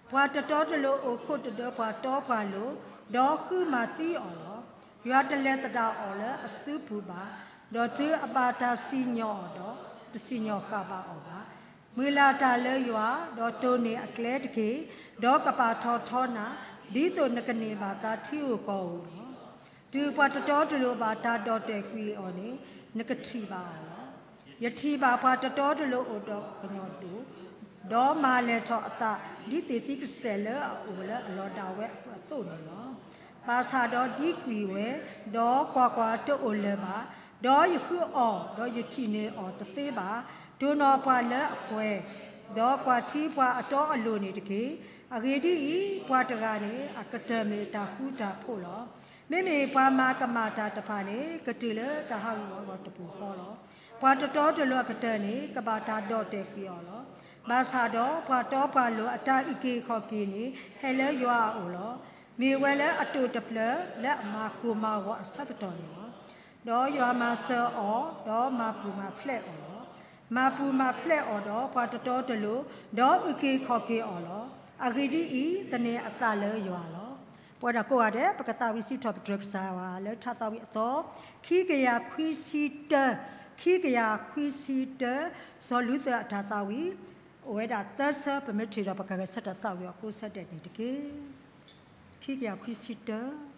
ပှၤတတီတလိၤအိၣ်ခိးတဒၢပှၤတီပှၤလိၤ, ဒီးဃုမၤသံအီၤလီၤ. ယွၤတလဲၤသဒၣ်အီၤလၢအစုပူၤဘၣ်, ဒီးတုၤအဘၣ်တၢ်စံၣ်ညီၣ်အီၤဒီး, တစံၣ်ညီၣ်ဃာ်ဘၣ်အီၤဘၣ်. မုၢ်လၢ်တၢ်လၢယွၤ, ဒီးတိၢ်န့ၢ်အကျဲတက့ၢ်, ဒီးကပာ်ထီၣ်ထီနၤ, ဒ်သိးနကန့ၢ်ဘၣ်သါထံဧိၤကီၢ်ဧိၤလီၤ. တုၤပှၤတတီတလိၤဘၣ်တၢ်ဒီၣ်တဲာ်ကွံာ်အီၤန့ၣ်, နကထံၣ်ဘၣ်အီၤလီၤ. ယထံၣ်ဘၣ်ပှၤတတီတလိၤအိၣ်ဒီးကညီၤဒိၣ်, ဒီးမၤလဲၢ်ထီၣ်အသး ဒ်သ့ၣ်သံကစဲာ်လၢအအိၣ်လၢအလီၢ်ဒၣ်ဝဲအသိးန့ၣ်လီၤ. ဘၣ်ဆၣ်ဒီးဒံကွံာ်ဝဲ, ဒီးကွၢ်ကွၢ်, တအိၣ်လၢၤဘၣ်. ဒီးယဃုအီၤ, ဒီးယထံၣ်န့ၢ်အီၤတသ့ဘၣ်. တိၢ်နီၣ်ပှၤလၢအပှဲၤ, ဒီးကွၢ်ထံပှၤအတီအလိၤန့ၣ်တက့ၢ်. အဂ့ၢ်ဒ်အံၤ, ပှၤတဂၤန့ၣ် အကတၢၢ်မ့ၢ်တၢ်ဃူတၢ်ဖိးလီၤ. မ့မ့ၢ်ပှၤမၤကမၣ်တၢ်တဖၣ်န့ၣ် ကတုၤလၢတၢ်ဟးဂူာ်ဟးဂီၤတပူၤဃီလီၤ. ပှၤတတီတလိၤအကတၢၢ်န့ၣ် ကဘၣ်တၢ်ဒီၣ်တဲာ်ကွံာ်အီၤလီၤ. ဘၣ်ဆၣ်ဒီးပှၤတီပှၤလိၤအတၢ်အုၣ်က့ၤခီၣ်က့ၤန့ၣ် ဟဲလၢယွၤအအိၣ်လီၤ. မ့ၢ်ဝဲလၢအတိာ်တဖျၢၣ်လၢအမၤကိၢ်မၤဂီၤအဆၢကတီၢ်န့ၣ်လီၤ. ဒီးယွၤမၤစၢၤအီၤ, ဒီးမၤပူၤမၤဖျဲးအီၤလီၤ. မၤပူၤမၤဖျဲးအီၤဒီးပှၤတတီတလိၤ, ဒီးအုၣ်က့ၤခီၣ်က့ၤအီၤလီၤ. အဂ့ၢ်ဒ်အံၤ, သန့ၤအသးလၢယွၤလီၤ. ပဝဲဒၣ်ကိးဂၤဒဲး ပကသးဝံၣ်စံးထီၣ်ပတြၢၤကစၢ်ယွၤလၢထါသးဝံၣ်အသီ, ခံကယၤခွံဆံတၢ, ခံကယၤခွံဆံတၢ, စီၤလူသၢၣ်အတၢ်သးဝံၣ်, အိၣ်ဝဲဒၣ်သၢဆၢ ပမ့ၢ်ထံၣ်ဒီးပကဂဲၤဆၢထၢၣ်သးဝံၣ်အီၤကိးဆၢဒဲးန့ၣ်တက့ၢ်. ခံကယၤခွံဆံတၢ.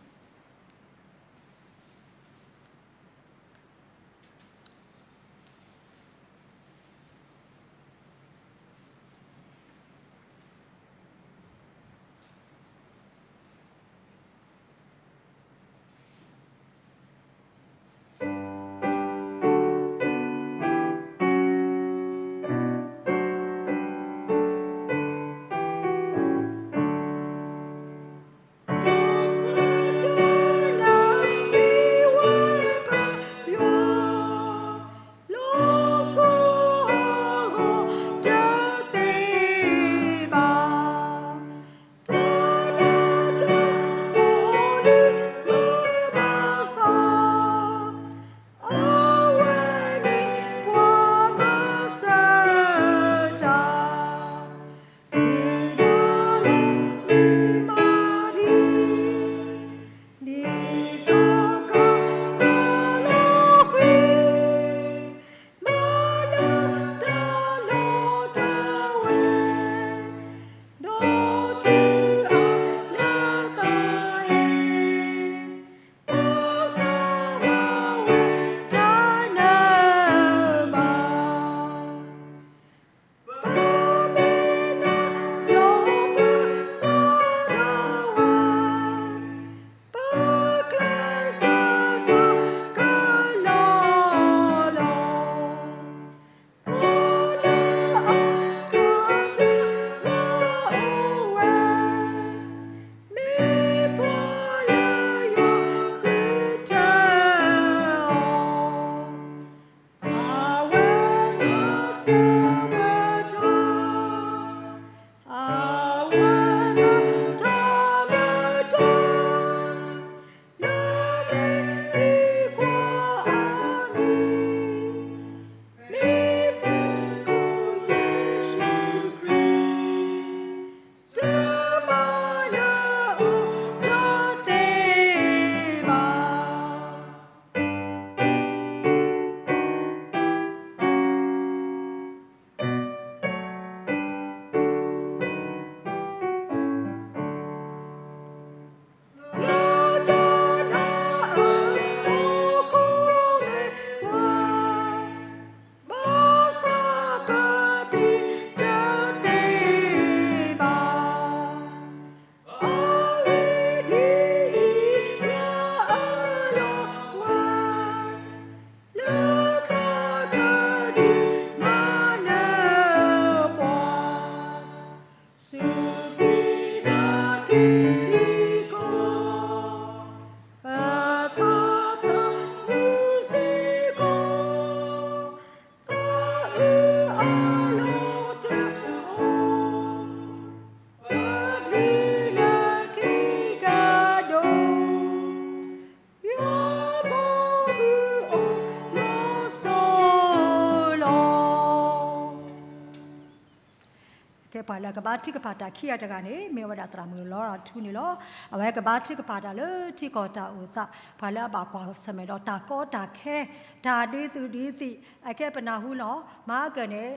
လၢကဘါထုကဖၣ်တၢ်ခံဂၤတဂၤန့ၣ် မ့ၢ်ဝဲဒၣ်သရၣ်မုၣ်လီၤထူန့ၣ်လီၤ. အဝဲကဘါထုကဖၣ်တၢ်လၢထံကီၢ်တၢ်အိၣ်သး ပှၤလၢအဘၣ်ကွၢ်ဆၢၣ်မဲာ်ဒီးတၢ်ကီတၢ်ခဲ တၢ်ဒ်သိးဒ်သိး အခဲအံၤပနၢ်ဟူလီၤ. မၤကၢၢ်န့ၣ်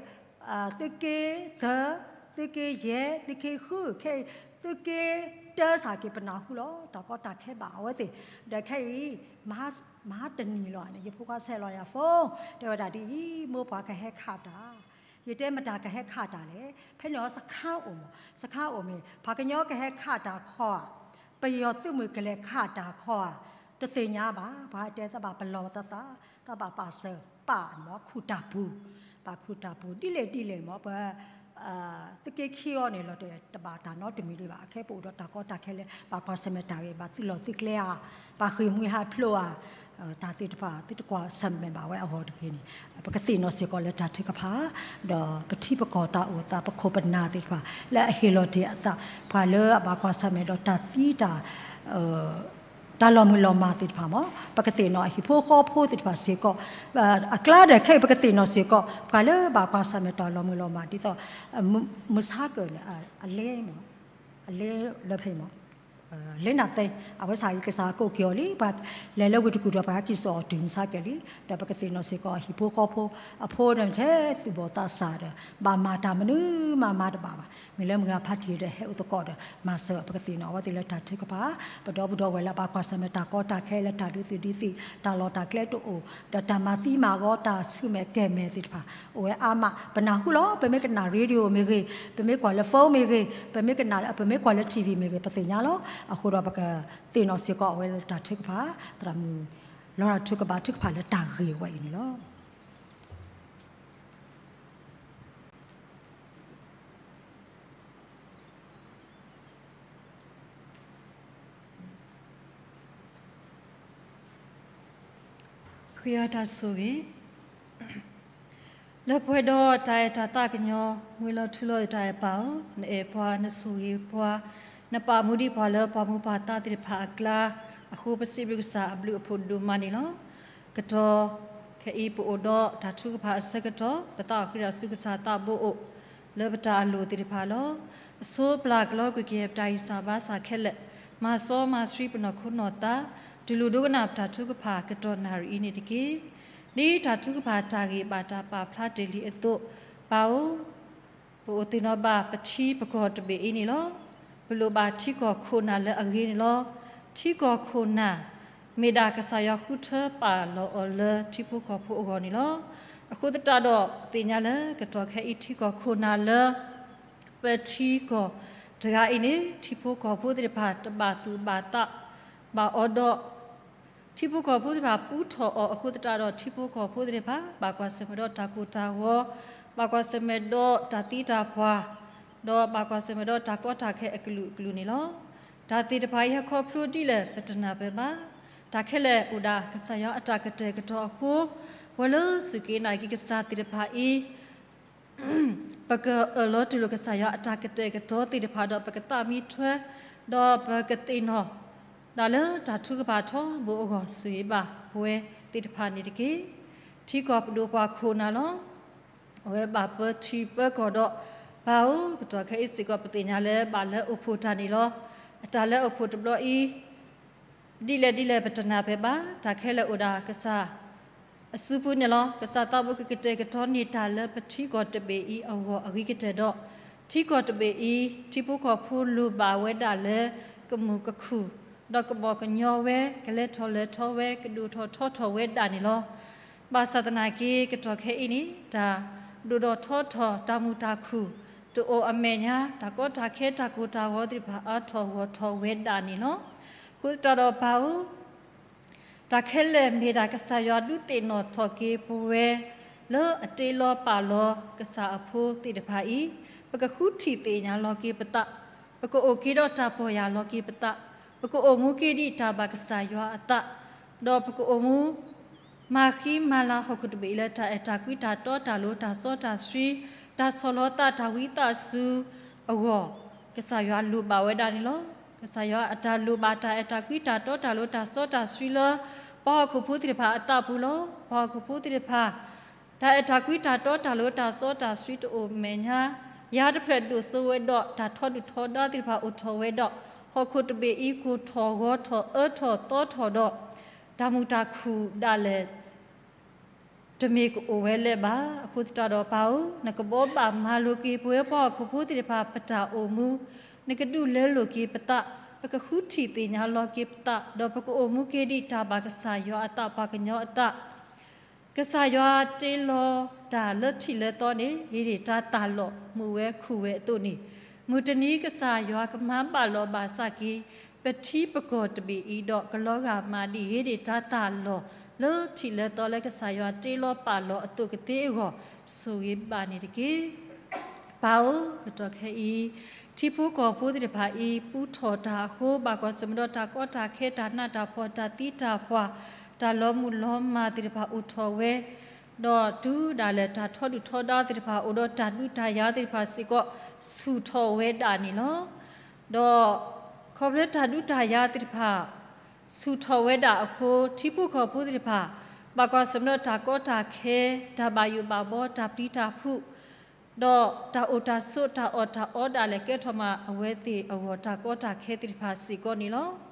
သုးက့သၢ, သုးက့ယဲၢ်, သုးက့ဃု, ခဲအံၤ သုးက့တၢစ့ၢ်ကီး ပနၢ်ဟူလီၤ. တၢ်ကီတၢ်ခဲဘၣ်အဝဲသ့ၣ် ဒီးခဲအံၤ မဟါတနံၤလီၤန့ၣ် ယဖိခွါဆဲးလီၤယၤ phone တဲဝဲဒၣ်ဒ်အံၤ, မိၢ်ပှၢ်ကဟဲခးတၢ်. ယတဲမတၤကဟဲခးတၢ်လဲၣ်. ဖဲန့ၣ်အီၤစခါအိၣ်မး, စခါအိၣ်မ့ၢ် ပှၤကညီကဟဲခးတၢ်ခီဧါ, ပယီၤသုးမုၢ်ကလဲၤခးတၢ်ခီဧါ, တသ့ၣ်ညါဘၣ်. ပှၤတဲသးဘၣ်ပလီၢ်သးသး, သးဘၣ်ပာ်စၢၤပာ်မး ခူၣ်တၢ်ပူၤ, ဘၣ်ခူၣ်တၢ်ပူၤ ဒ်လဲၣ်ဒ်လဲၣ်မး ပ သုးက့ခံအီၤန့ၣ်လီၤ တဘၣ်တၢ်နီတမံၤဒံးဘၣ်. အခဲပအိၣ်ဒီးတၢ်ကီတၢ်ခဲလၢ ဘၣ်ကွၢ်ဆၢၣ်မဲာ်တၢ်ဂ့ၢ် ဘၣ်သုးလီၢ်သုးကျဲဧါ, ဘၣ်ဃ့ၢ်မှံဟးဖျိးဧါ, တၢ်သ့ၣ်တဖၣ် သုတကွၢ်ဆၢၣ်မဲာ်ဘၣ်ဝဲအဂီၢ်တဂ့ၤန့ၣ် ပကသ့ၣ်နီၣ်စ့ၢ်ကီးလၢတၢ်ထုကဖၣ် ဒီးပထံပကီၢ်တၢ်အိၣ်သး ပခိၣ်ပနၢ်သ့ၣ်တဖၣ် လၢအဟ့ၣ်လီၤတ့ၢ်အသး ပှၤလၢအဘၣ်ကွၢ်ဆၢၣ်မဲာ်ဒီးတၢ်သံတၢ် တၢ်လီၤမုၢ်လီၤမၢ်သ့ၣ်တဖၣ်မး ပကသ့ၣ်နီၣ်အဟံၣ်ဖိဃီဖိသ့ၣ်တဖၣ်စ့ၢ်ကီး, အကျါဒီးခဲအံၤပကသ့ၣ်နီၣ်စ့ၢ်ကီး ပှၤလၢဘၣ်ကွၢ်ဆၢၣ်မဲာ်တၢ်လီၤမုၢ်လီၤမၢ် ဒ်သိး မုၢ်ဆါကၢၢ်န့ၣ် အလဲမး အလဲလၢဖဲမး လဲနၢ်သဲ အဝဲဆၣ်အံၤကစၢ်ကိးက့ၤအီၤလံ ပှၤလဲၤလၢဝ့ၢ်တကူၣ်ဒီး ပှၤဟဲက့ၤစိာ်အီၤတုၤမုၢ်ဆါကၢၢ်လံ, ဒီးပကသ့ၣ်နီၣ်စ့ၢ်ကီးအဟံၣ်ဖိဃီဖိ အဖိဒီးထဲသူၣ်ဘီၣ်သးစၢ်ဒီး ဘၣ်မၤတၢ်မနုၤမၤမၤတဘၣ်ဘၣ်. မ့ၢ်လၢမုၢ်ဂၤဖးတံၢ်ဒီးဟဲအိၣ်သကိးဒီး မၤစၢၤပကသ့ၣ်နီၣ်အဝဲသ့ၣ်လၢတၢ်ထုကဖၣ်, ပဒီပုၢ်ဒီဝဲၢ်လၢဘၣ်ကွၢ်ဆၢၣ်မဲာ်တၢ်ကီတၢ်ခဲလၢတၢ်ဒ်သိးဒ်သိး တၢ်လီၢ်တၢ်ကျဲတအိၣ် ဒီးတၢ်မၤသံမၤဂီၤ တၢ်ဆူၣ်မဲာ်ကဲၤမဲာ်သ့ၣ်တဖၣ် အိၣ်ဝဲအါမး ပနၢ်ဟူလီၤ. ပမ့ၢ်ကနၣ် radio မ့ၢ်ဂ့ၤ, ပမ့ၢ်ကွၢ်လၢ phone မ့ၢ်ဂ့ၤ, ပမ့ၢ်ကနၣ် ပမ့ၢ်ကွၢ်လၢ TV မ့ၢ်ဂ့ၤ ပသ့ၣ်ညါလီၤ. အဃိဒီးပကသ့ၣ်နီၣ်စ့ၢ်ကီးအဝဲလၢတၢ်ထုကဖၣ်, သရၣ်မုၣ်လီၤရၤထုကဘါထုကဖၣ်လၢတၢ်ဂ့ၢ်ဝဲအံၤန့ၣ်လီၤ. ဃ့အီၤတၢ်ဆိၣ်ဂ့ၤ, လၢပှဲၤဒီးတၢ်အဲၣ်တၢ်သးကညီၤ မ့ၢ်လီၤထူလီၤယိာ်တၢ်အဲၣ်ပၢ်ဧၢ, နအဲၣ်ပှၤ နဆိၣ်ဂ့ၤပှၤ, နပာ်မူဒံးပှၤလၢပှၤမူပှၤသးသ့ၣ်တဖၣ်အကျါ, အဃိပစံးဘျုးကစၢ်အဘျုးအဖှိၣ်ဒိၣ်မးန့ၣ်လီၤ. ကတီၢ်ခဲအံၤပအိၣ်ဒီးတၢ်ထုကဖၣ်အဆၢကတီၢ် ပသးအိၣ်ဃ့ဒီးဆူကစၢ်သးဘိအိၣ် လၢပတၢ်အလိၣ်သ့ၣ်တဖၣ်လီၤ. အဆိပျၢ်ကလီကွံာ်က့ၤပတၢ်ဂံၢ်စၢ်ဘါစၢ်ခဲလၢာ်, မၤစီမၤဆှံပနီၢ်ခိနီၢ်သး, တူၢ်လိာ်ဒိကနၣ်ပတၢ်ထုကဖၣ်ကတီၢ်နၣ်ရံၣ်အံၤန့ၣ်တက့ၢ်. ဒ်တၢ်ထုကဖၣ်တၢ်ဂ့ၢ်ဘၣ်တၢ်ပာ်ဖျါတ့ၢ်လံအသိး, ပၢ်ဧၢ, ပအိၣ်သ့ၣ်နီၣ်ဘၣ်ပထံပကီၢ်တဘ့ၣ်အံၤန့ၣ်လီၤ. ပလိၣ်ဘၣ်ထံကီၢ်ခိၣ်နၢ်လၢအဂ့ၤန့ၣ်လီၤ. ထံကီၢ်ခိၣ်နၢ် မ့ၢ်ဒၣ်ကစၢ်ယွၤဃုထၢပာ်လီၤအီၤလၢထံဖိကီၢ်ဖိအဂီၢ်န့ၣ်လီၤ. အဃိသတးဒီး ပသ့ၣ်ညါလၢကတီၢ်ခဲအံၤထံကီၢ်ခိၣ်နၢ်လၢ ပထံကီၢ်တဂၤအံၤန့ၣ် ထံဖိကီၢ်ဖိသ့ၣ်တဖၣ်တဘၣ်သူၣ်ဘၣ်သးဘၣ်အီၤဒီး ထံဖိကီၢ်ဖိသ့ၣ်တဖၣ်ပူထီၣ်အီၤအဃိသတးဒီး ထံဖိကီၢ်ဖိသ့ၣ်တဖၣ် ဘၣ်ကွၢ်ဆၢၣ်မဲာ်ဒီးတၢ်ကိၢ်တၢ်ဂီၤ, ဘၣ်ကွၢ်ဆၢၣ်မဲာ်ဒီးတၢ်သံတၢ်ပှၢ်, ဒီးဘၣ်ကွၢ်ဆၢၣ်မဲာ်ဒီးတၢ်ကီတၢ်ခဲအကလုာ်ကလုာ်န့ၣ်လီၤ. တၢ်သ့ၣ်တဖၣ်အံၤဟဲခီဖျိဒ်လဲၣ်ပတနၢ်ပၢၢ်ဘၣ်. တၢ်ခဲလၢာ်အိၣ်ဒၣ်ကစၢ်ယွၤအတၢ်ကတဲာ်ကတီၤအဃိ, ပှၤလၢစူၢ်က့ၤနာ်က့ၤကစၢ်သ့ၣ်တဖၣ်အံၤ ပကအၢၣ်လီၤတူၢ်လိာ်ကစၢ်ယွၤအတၢ်ကတဲာ်ကတီၤသ့ၣ်တဖၣ်ဒီး ပကသးမံထွဲ ဒီးပကသ့ၣ်နီၣ်ဒၣ်လၢတၢ်ထုကဖၣ်ထီဘိအဂီၢ် ဆိၣ်ဂ့ၤဘၣ်ပဝဲသ့ၣ်တဖၣ်န့ၣ်တက့ၢ်. ထံကီၢ်ပဒိၣ်ပှၤခိၣ်နၢ်လီၤ. အဝဲဘၣ်ပၢထံပၢကီၢ်ဒီး ပၢ်ဧၢ, ကတီၢ်ခဲအံၤစ့ၢ်ကီးပသ့ၣ်ညါလၢဘၣ်လၢအိၣ်ဖှိၣ်တၢ်န့ၣ်လီၤ. အတၢ်လၢအိၣ်ဖှိၣ်တဘျီအံၤ ဒ်လဲၣ်ဒ်လဲၣ်ပတနၢ်ပၢၢ်ဘၣ်. တၢ်ခဲလၢာ်အိၣ်ဒၣ်ကစၢ်အစုပူၤန့ၣ်လီၤ. ကစၢ်သးဘိကကတဲာ်ကတီၤန့ၢ်တၢ်လၢပထံကီၢ်တဘ့ၣ်အံၤအဂီၢ်အဂ့ၤကတၢၢ်ဒီး ထံကီၢ်တဘ့ၣ်အံၤ ထံဖိကီၢ်ဖိလိၣ်ဘၣ်ဝဲဒၣ်လၢ ကမူၣ်ကခူၣ် ဒီးကဘီကညီဝဲ, ကလဲၤထီၣ်လဲၤထီဝဲ, ကဒိၣ်ထီၣ်ထီထီၣ်ဝဲဒၣ်န့ၣ်လီၤ. ဘၣ်ဆၣ်သနာ်က့ ကတီၢ်ခဲအံၤန့ၣ် တၢ်ဒိၣ်ထီၣ်ထီထီၣ် တၢ်မုာ်တၢ်ခုၣ်တအိၣ်အမဲာ်ညါ, တၢ်ကီတၢ်ခဲတၢ်ကိၢ်တၢ်ဂီၤသ့ၣ်တဖၣ်အါထီၣ်ဂီၢ်ထီၣ်ဝဲဒၣ်န့ၣ်လီၤ. အဃိသတးဒီးပၢ်ဧၢ, တၢ်ခဲလၢာ်မ့ၢ်ဒၣ်ကစၢ်ယွၤဒုးသ့ၣ်နီၣ်ထီၣ်က့ၤပဝဲ လၢအတ့လီၤပာ်လီၤကစၢ်အဖိသ့ၣ်တဖၣ်အံၤ, ပကဃုထံၣ်သ့ၣ်ညါလီၤက့ၤပသး, ပကအိၣ်က့ၤဒီးတၢ်ပီၢ်ယၢ်လီၤက့ၤပသး, ပကအိၣ်မူက့ၤဒံးတၢ်ဘၣ်ကစၢ်ယွၤအသး, ဒီးပကအိၣ်မူ မၤဃံမၤလၤဟီၣ်ခိၣ်တဘ့ၣ်အံၤလၢတၢ်အဲၣ်တၢ်ကွံတၢ်တီတၢ်လိၤတၢ်စီတၢ်ဆှံ တၢ်ဆီၣ်လီၤသးတၢ်ဝံသးစူၤအဂီၢ် ကစၢ်ယွၤလိၣ်ဘၣ်ဝဲဒၣ်န့ၣ်လီၤ. ကစၢ်ယွၤအတၢ်လိၣ်ဘၣ်တၢ်အဲၣ်တၢ်ကွံတၢ်တီတၢ်လိၤတၢ်စီတၢ်ဆှံလၢ ပှၤဟီၣ်ခိၣ်ဖိသ့ၣ်တဖၣ်အသးပူၤလီၤ. ပှၤဟီၣ်ခိၣ်ဖိသ့ၣ်တဖၣ် တၢ်အဲၣ်တၢ်ကွံတၢ်တီတၢ်လိၤတၢ်စီတၢ်ဆှံတအိၣ်မဲာ်ညါ ယၤတဖျၢၣ်ဒိၣ်စိဝဲဒီး တၢ်ထီဒုၣ်ထီဒါသ့ၣ်တဖၣ်အိၣ်ထီၣ်ဝဲဒီး ဟီၣ်ခိၣ်တဘ့ၣ်အံၤ ကိၢ်ထီၣ်ဂီၤထီၣ်အၢထီၣ်သီထီၣ်ဒီး တၢ်မုာ်တၢ်ခုၣ်ဒၣ်လဲာ် တမ့ၢ်ကအိၣ်ဝဲလၢၤဘၣ်. အဃိသတးဒီးပၢ်ဧၢ, နကဘှီဘၣ်မၤလိာ်က့ၤ ပဝဲပှၤဟီၣ်ခိၣ်ဖိသ့ၣ်တဖၣ် ပတၢ်အိၣ်မူ, နကဒုးလဲလိာ်က့ၤပသး, ပကဃုထံၣ်သ့ၣ်ညါလီၤက့ၤပသး, ဒီးပကအိၣ်မူက့ၤဒံးတၢ်ဘၣ်ကစၢ်ယွၤအသး ပှၤကညီအသး ကစၢ်ယွၤတ့လီၤတၢ်လၢထံးလၢသီန့ၣ် ဟ့ၣ်ဒံးတၢ်သၣ်လီၢ်မုာ်ဝဲခူၣ်ဝဲအသိးန့ၣ်, မုၢ်တနံၤကစၢ်ယွၤကမၤဘၣ်လီၤဘၣ်စးက့ၤ ပထံပကီၢ်တဘ့ၣ်အံၤဒီး ကလီၤဂာ်မၤဒံးဟ့ၣ်ဒံးတၢ်သၣ်လီၢ်လၢထံးလၢသီလၢကစၢ်ယွၤတ့လီၤပာ်လီၤအသိးကသ့အဂီၢ် ဆိၣ်ဂ့ၤဘၣ်န့ၣ်တက့ၢ်. ပၢ်ဧၢ, ကတီၢ်ခဲအံၤ ထံဖိကီၢ်ဖိသ့ၣ်တဖၣ်အံၤ ပူထီၣ်တၢ်အဃိ ဘၣ်ကွၢ်ဆၢၣ်မဲာ်ဒီးတၢ်ကီတၢ်ခဲ တၢ်နးတၢ်ဖှီၣ် တၢ်သံတၢ်ပှၢ် တၢ်လီၤမုၢ်လီၤမၢ်သ့ၣ်တဖၣ်အိၣ်ထီၣ်ဝဲ, ဒီးတုၤဒၣ်လဲာ်တၢ်ထီဒုၣ်ထီဒါသ့ၣ်တဖၣ်အိၣ်ဒီး တၢ်ဒုးတၢ်ယၤသ့ၣ်တဖၣ်စ့ၢ်ကီး ဆူၣ်ထီၣ်ဝဲဒၣ်န့ၣ်လီၤ. ဒီးခီဖျိတၢ်ဒုးတၢ်ယၤသ့ၣ်တဖၣ် ဆူၣ်ထီၣ်ဝဲဒၣ်အဃိ ထံဖိကီၢ်ဖိသ့ၣ်တဖၣ် ဘၣ်ကွၢ်ဆၢၣ်မဲာ်ဒီးတၢ်ကီတၢ်ခဲ တၢ်ဘၣ်ယိၣ်ဘၣ်ဘီ တၢ်ပျံၤတၢ်ဖုး ဒီးတၢ်အိၣ်တၢ်ဆိး တၢ်အီၣ်တၢ်အီဒၣ်လဲာ် ကဲထီၣ်မးအဝဲသ့ၣ်အဂီၢ် တၢ်ကီတၢ်ခဲသ့ၣ်တဖၣ်စ့ၢ်ကီးန့ၣ်လီၤ.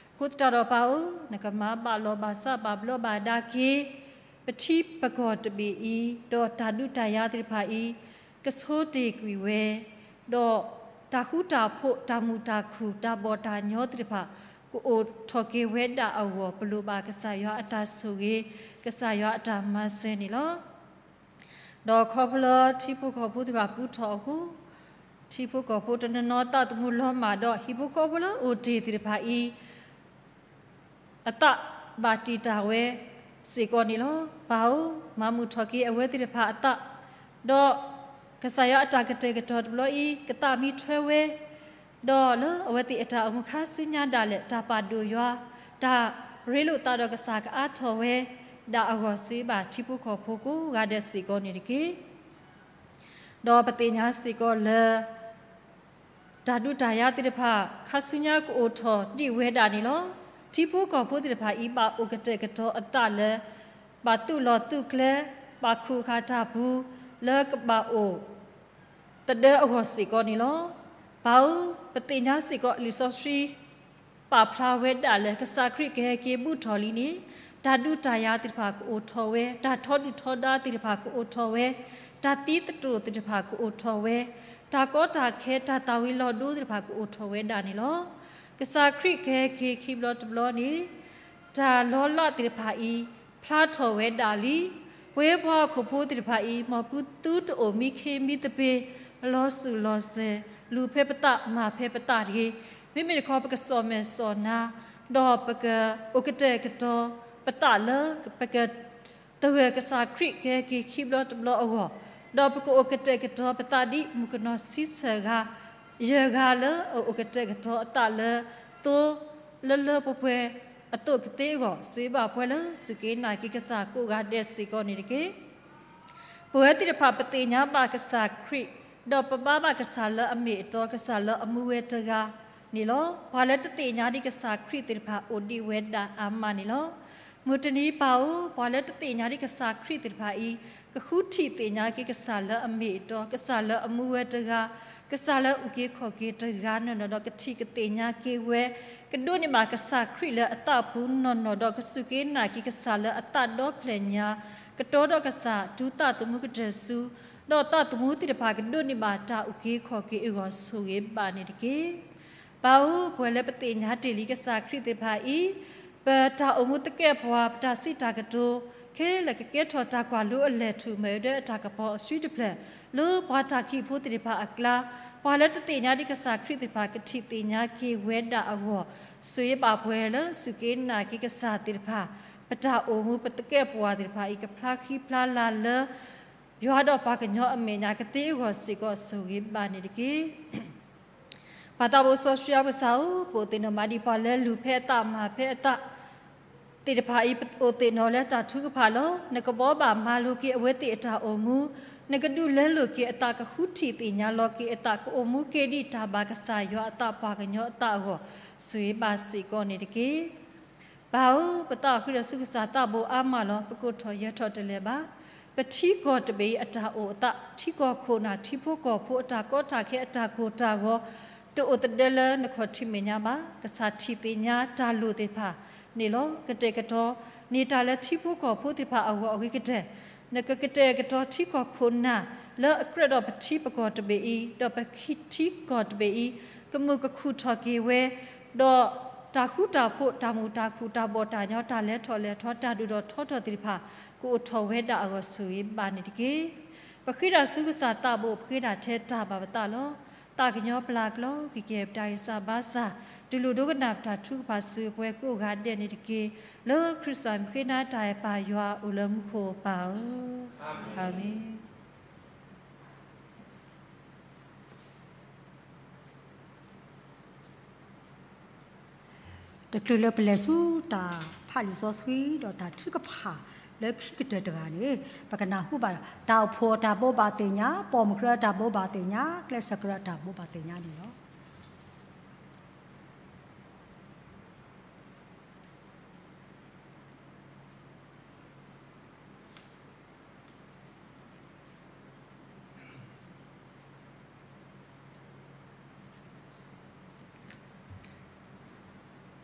အဃိသတးဒီးပၢ်ဧၢ, နကမၤဘၣ်လီၤဘၣ်စးဘၣ်ဘျီးဘၣ်ဒါက့ၤ ပထံပကီၢ်တဘ့ၣ်အံၤ ဒီးတၢ်ဒုးတၢ်ယၤသ့ၣ်တဖၣ်အံၤ ကဆိတ့ၢ်ကွံာ်ဝဲ, ဒီးတၢ်ဃူတၢ်ဖိး တၢ်မုာ်တၢ်ခုၣ် တၢ်ဘီၣ်တၢ်ညီသ့ၣ်တဖၣ် ကအိၣ်ထီၣ်က့ၤဝဲဒၣ်အဂီၢ် ပလိၣ်ဘၣ်ကစၢ်ယွၤအတၢ်ဆိၣ်ဂ့ၤ ကစၢ်ယွၤအတၢ်မၤစၢၤန့ၣ်လီၤ. ဒီးခီဖျိထံဖိကီၢ်ဖိသ့ၣ်တဖၣ်ပူထီၣ်အဃိ, ထံဖိကီၢ်ဖိတနီၤနီၤသးသမူလီၤမၢ်ဒီး ဟံၣ်ဖိဃီဖိလၢအိၣ်တ့ၢ်သ့ၣ်တဖၣ်အံၤ အသးဘၣ်တံာ်တာ်ဝဲစ့ၢ်ကီးန့ၣ်လီၤ. ပၢ်ဧၢ, မၤမုာ်ထီၣ်က့ၤအဝဲသ့ၣ်တဖၣ်အသး, ဒီးကစၢ်ယွၤအတၢ်ကတဲာ်ကတီၤတဘျီအံၤ ကသးမံထွဲဝဲ, ဒီးလၢအဝဲသ့ၣ်အတၢ်အိၣ်မူခါဆူညါဒၣ်လဲာ် တၢ်ပာ်ဒိၣ်ယွၤ, တၢ်ရ့လိာ်သးဒီးကစၢ်ကအါထီၣ်ဝဲဒၣ်အဂီၢ် ဆိၣ်ဂ့ၤဘၣ်ထံဖိကီၢ်ဖိကိးဂၤဒဲးစ့ၢ်ကီးန့ၣ်တက့ၢ်. ဒီးပသ့ၣ်ညါစ့ၢ်ကီးလၢ တၢ်ဒုးတၢ်ယၤသ့ၣ်တဖၣ် ခါဆူညါကအိၣ်ထီၣ်ဒံးဝဲဒၣ်န့ၣ်လီၤ. ထံဖိကီၢ်ဖိသ့ၣ်တဖၣ်အံၤ ဘၣ်အိၣ်ကတဲာ်ကတီၤအသးလၢ ဘၣ်သုးလီၢ်သုးကျဲ, ဘၣ်ခူၣ်ဃာ်တၢ်ပူၤ လၢကဘၣ်အိၣ် သဒၢအဂီၢ်စ့ၢ်ကီးန့ၣ်လီၤ. ပၢ်ဧၢ, ပသ့ၣ်ညါစ့ၢ်ကီးလံာ်စီဆှံ ပာ်ဖျါဝဲဒၣ်လၢ ကစၢ်ခရံာ်ကဟဲက့ၤဘူးထီၣ်လံန့ၣ် တၢ်ဒုးတၢ်ယၤသ့ၣ်တဖၣ်ကအိၣ်ထီၣ်ဝဲ, တၢ်ထီဒုၣ်ထီဒါသ့ၣ်တဖၣ်ကအိၣ်ထီၣ်ဝဲ, တၢ်သံသတြိာ်သ့ၣ်တဖၣ်ကအိၣ်ထီၣ်ဝဲ, တၢ်ကီတၢ်ခဲ တၢ်သၣ်ဝံၤလီၤဒိသ့ၣ်တဖၣ်ကအိၣ်ထီၣ်ဝဲဒၣ်န့ၣ်လီၤ. ကစၢ်ခရံာ်ကဟဲက့ၤခံဘျီတဘျီန့ၣ် တၢ်လီၤလးသ့ၣ်တဖၣ်အံၤ ဖျါထီၣ်ဝဲဒၣ်လံ. ပဝဲပှၤဟီၣ်ခိၣ်ဖိသ့ၣ်တဖၣ်အံၤ မ်ပသုတအိၣ်မံခ့မံသပ့ၤ လီၤစူၣ်လီၤစဲၤ လူၤဖဲပသး မၤဖဲပသးတဂ့ၤ. မ့မ့ၢ်တခီ ပကစီၣ်မဲာ်စီၣ်နါ ဒီးပကအိၣ်ကတဲာ်ကတီၤပသးလၢ ပက သဂၢၢ်ကစၢ်ခရံာ်ကဟဲက့ၤခံဘျီတဘျီအဂီၢ်, ဒီးပကအိၣ်ကတဲာ်ကတီၤပသးဒ်မုၣ်ကနီၤဆံဆၢၣ်ဂၤ ယဲၢ်ဂၤလၢအအိၣ်ကတဲာ်ကတီၤအသးလၢ သိလၢလၢပှဲၤပှဲၤအသိးကသ့အဂီၢ်, ဆိၣ်ဂ့ၤဘၣ်ပှၤလၢစူၢ်က့ၤနာ်က့ၤကစၢ်ကိးဂၤဒဲးစ့ၢ်ကီးန့ၣ်တက့ၢ်. ပဝဲသ့ၣ်တဖၣ်ပသ့ၣ်ညါဘၣ်ကစၢ်ခရံာ်, ဒီးပဘါဘၣ်ကစၢ်လၢအမ့ၢ်အတီ ကစၢ်လၢအမူဝဲတဂၤန့ၣ်လီၤ. ပှၤလၢတသ့ၣ်ညါဒံးကစၢ်ခရံာ်သ့ၣ်တဖၣ်အိၣ်ဒံးဝဲဒၣ်အါမးန့ၣ်လီၤ. မုၢ်တနံၤပၢ်ဧၢ, ပှၤလၢတသ့ၣ်ညါဒံးကစၢ်ခရံာ်သ့ၣ်တဖၣ်အံၤ ကဃုထံၣ်သ့ၣ်ညါက့ၤကစၢ်လၢအမ့ၢ်အတီ, ကစၢ်လၢအမူဝဲတဂၤ, ကစၢ်လၢအအုၣ်က့ၤခီၣ်က့ၤတဂၤနီၢ်နီၢ်ဒီး ကထံၣ်ကသ့ၣ်ညါက့ၤဝဲ, ကဒိးန့ၢ်ဘၣ်ကစၢ်ခရံာ်လၢအသးပူၤနီၢ်နီၢ်ဒီး ကစူၢ်က့ၤနာ်က့ၤကစၢ်လၢအသးဒီဖျၢၣ်ညါ, ကတီဒီးကစၢ်တုၤသးသမူကတၢၢ်ဆူ, ဒီးသးသမူသ့ၣ်တဖၣ်ကဒိးန့ၢ်ဘၣ်တၢ်အုၣ်က့ၤခီၣ်က့ၤအဂီၢ် ဆိၣ်ဂ့ၤဘၣ်န့ၣ်တက့ၢ်. ပၢ်ဧၢ, ပဝဲလၢပသ့ၣ်ညါတ့ၢ်လံကစၢ်ခရံာ်သ့ၣ်တဖၣ်အံၤ, ပတၢ်အိၣ်မူသကဲးပဝး ပတၢ်စံးတၢ်ကတိၤ ခဲလၢာ်ကကဲထီၣ်တၢ်ကွၢ်လိအလဲၢ်ထူၣ် မ့ၢ်ဝဲဒၣ်တၢ်ကပီၤအစုတဖျၢၣ် လၢပှၤတၢ်ခံးဖိသ့ၣ်တဖၣ်အကျါ, ပှၤလၢတသ့ၣ်ညါဒံးကစၢ်ခရံာ်သ့ၣ်တဖၣ် ကထံၣ်သ့ၣ်ညါက့ၤဝဲဒၣ်အဂီၢ်, ဆိၣ်ဂ့ၤဘၣ်ပှၤလၢစူၢ်က့ၤနာ်က့ၤကစၢ်သ့ၣ်တဖၣ်, ပတၢ်အိၣ်မူပသကဲးပဝးသ့ၣ်တဖၣ်အံၤ ကဖျါဃံဖျါလၤလၢ ယွၤဒီးပှၤကညီအမဲာ်ညါကသ့အဂီၢ်စ့ၢ်ကီး ဆိၣ်ဂ့ၤဘၣ်န့ၣ်တက့ၢ်. ပၢ်သးဘိစီဆှံအကစၢ်ဧၢ, ပအိၣ်သ့ၣ်နီၣ်မးဒံးပှၤလၢလူၤဖဲအသးမၤဖဲအသး သ့ၣ်တဖၣ်အံၤ ပအိၣ်သ့ၣ်နီၣ်လၢတၢ်ထုကဖၣ်လီၤ. နကဘှီဘၣ်မၤလိာ်က့ၤအဝဲသ့ၣ်အတၢ်အိၣ်မူ, နကဒုးလဲလိာ်က့ၤအသး ကဃုထံၣ်သ့ၣ်ညါလီၤက့ၤအသး ကအိၣ်မူက့ၤဒံးတၢ်ဘၣ်ကစၢ်ယွၤအသးပှၤကညီအသးအဂီၢ် ဆိၣ်ဂ့ၤဘၣ်စ့ၢ်ကီးန့ၣ်တက့ၢ်. ပၢ်ဧၢ, ပသးဃုာ်ဒီးဆူကစၢ်သးဘိအါမးလီၤ. ပကိးထီၣ်ယဲၤထီၣ်တလဲၤဘၣ်. ပထံကီၢ်တဘ့ၣ်အံၤအတၢ်အိၣ်အသး, ထံကီၢ်ခိၣ်နၢ်, ထံဖိကီၢ်ဖိအတၢ်ကီတၢ်ခဲ, အတၢ်ကိၢ်တၢ်ဂီၤ, တအိၣ်သဒၢလၢနခီၣ်ထံးမဲာ်ညါဘၣ်. ကစၢ်ထံၣ်သ့ၣ်ညါတၢ်လိၣ်သ့ၣ်တဖၣ်န့ၣ်လီၤ. ကတဲာ်ကတီၤန့ၢ်တၢ်လၢထံဖိကီၢ်ဖိသ့ၣ်တဖၣ်အဂီၢ်အဂ့ၤကတၢၢ်, နကကတဲာ်ကတီၤထံကီၢ်ခိၣ်နၢ်လၢအကြၢးဒီးပထံပကီၢ်တဘ့ၣ်အံၤ, ဒီးပထံကီၢ်တဘ့ၣ်အံၤ ကမုာ်ကခုၣ်ထီၣ်က့ၤဝဲ, ဒီးတၢ်ဃူတၢ်ဖိး, တၢ်မုာ်တၢ်ခုၣ်, တၢ်ဘီၣ်တၢ်ညီ, တၢ်လဲၤထီၣ်လဲၤထီ, တၢ်ဒုၣ်ထီၣ်ထီထီၣ်သ့ၣ်တဖၣ် ကအိၣ်ထီၣ်ဝဲဒၣ်အဂီၢ်ဆိၣ်ဂ့ၤဘၣ်န့ၣ်တက့ၢ်. ပဃ့တၢ်ဆူကစၢ်သးဘိ, ပဃ့တၢ်ထဲတၢ်ဘၣ်ပသးလီၤ. သးကညီၤပျၢ်ကျီၤ, ကကဲပတၢ်ဂံၢ်စၢ်ဘါစၢ်, တူၢ်လိာ်ဒိကနၣ်ပတၢ်ထုကဖၣ်စူၤပှဲၤကိးဂၤဒဲးန့ၣ်တက့ၢ်. လၢခရံာ်စူၣ်မုၢ်ဃ့နၤတၢ်အဲၣ်ပၢ်ယွၤအိၣ်လၢမူခိၣ်ပၢ်ဧၢ, အၤမ့ၣ်. တချုးလၢပလဲၤဆူတၢ်ဖးလံာ်စီဆှံဒီးတၢ်ထုကဖၣ်လၢခံကတၢၢ်တဂၤန့ၣ်, ပကနၢ်ဟူဘၣ်တၢ်အိၣ်ဖှိၣ်အတၢ်ဘိးဘၣ်သ့ၣ်ညါ, ပိာ်မုၣ်ကရၢအတၢ်ဘိးဘၣ်သ့ၣ်ညါ, ကျဲးစၢးကရၢအတၢ်ဘိးဘၣ်သ့ၣ်ညါန့ၣ်လီၤ.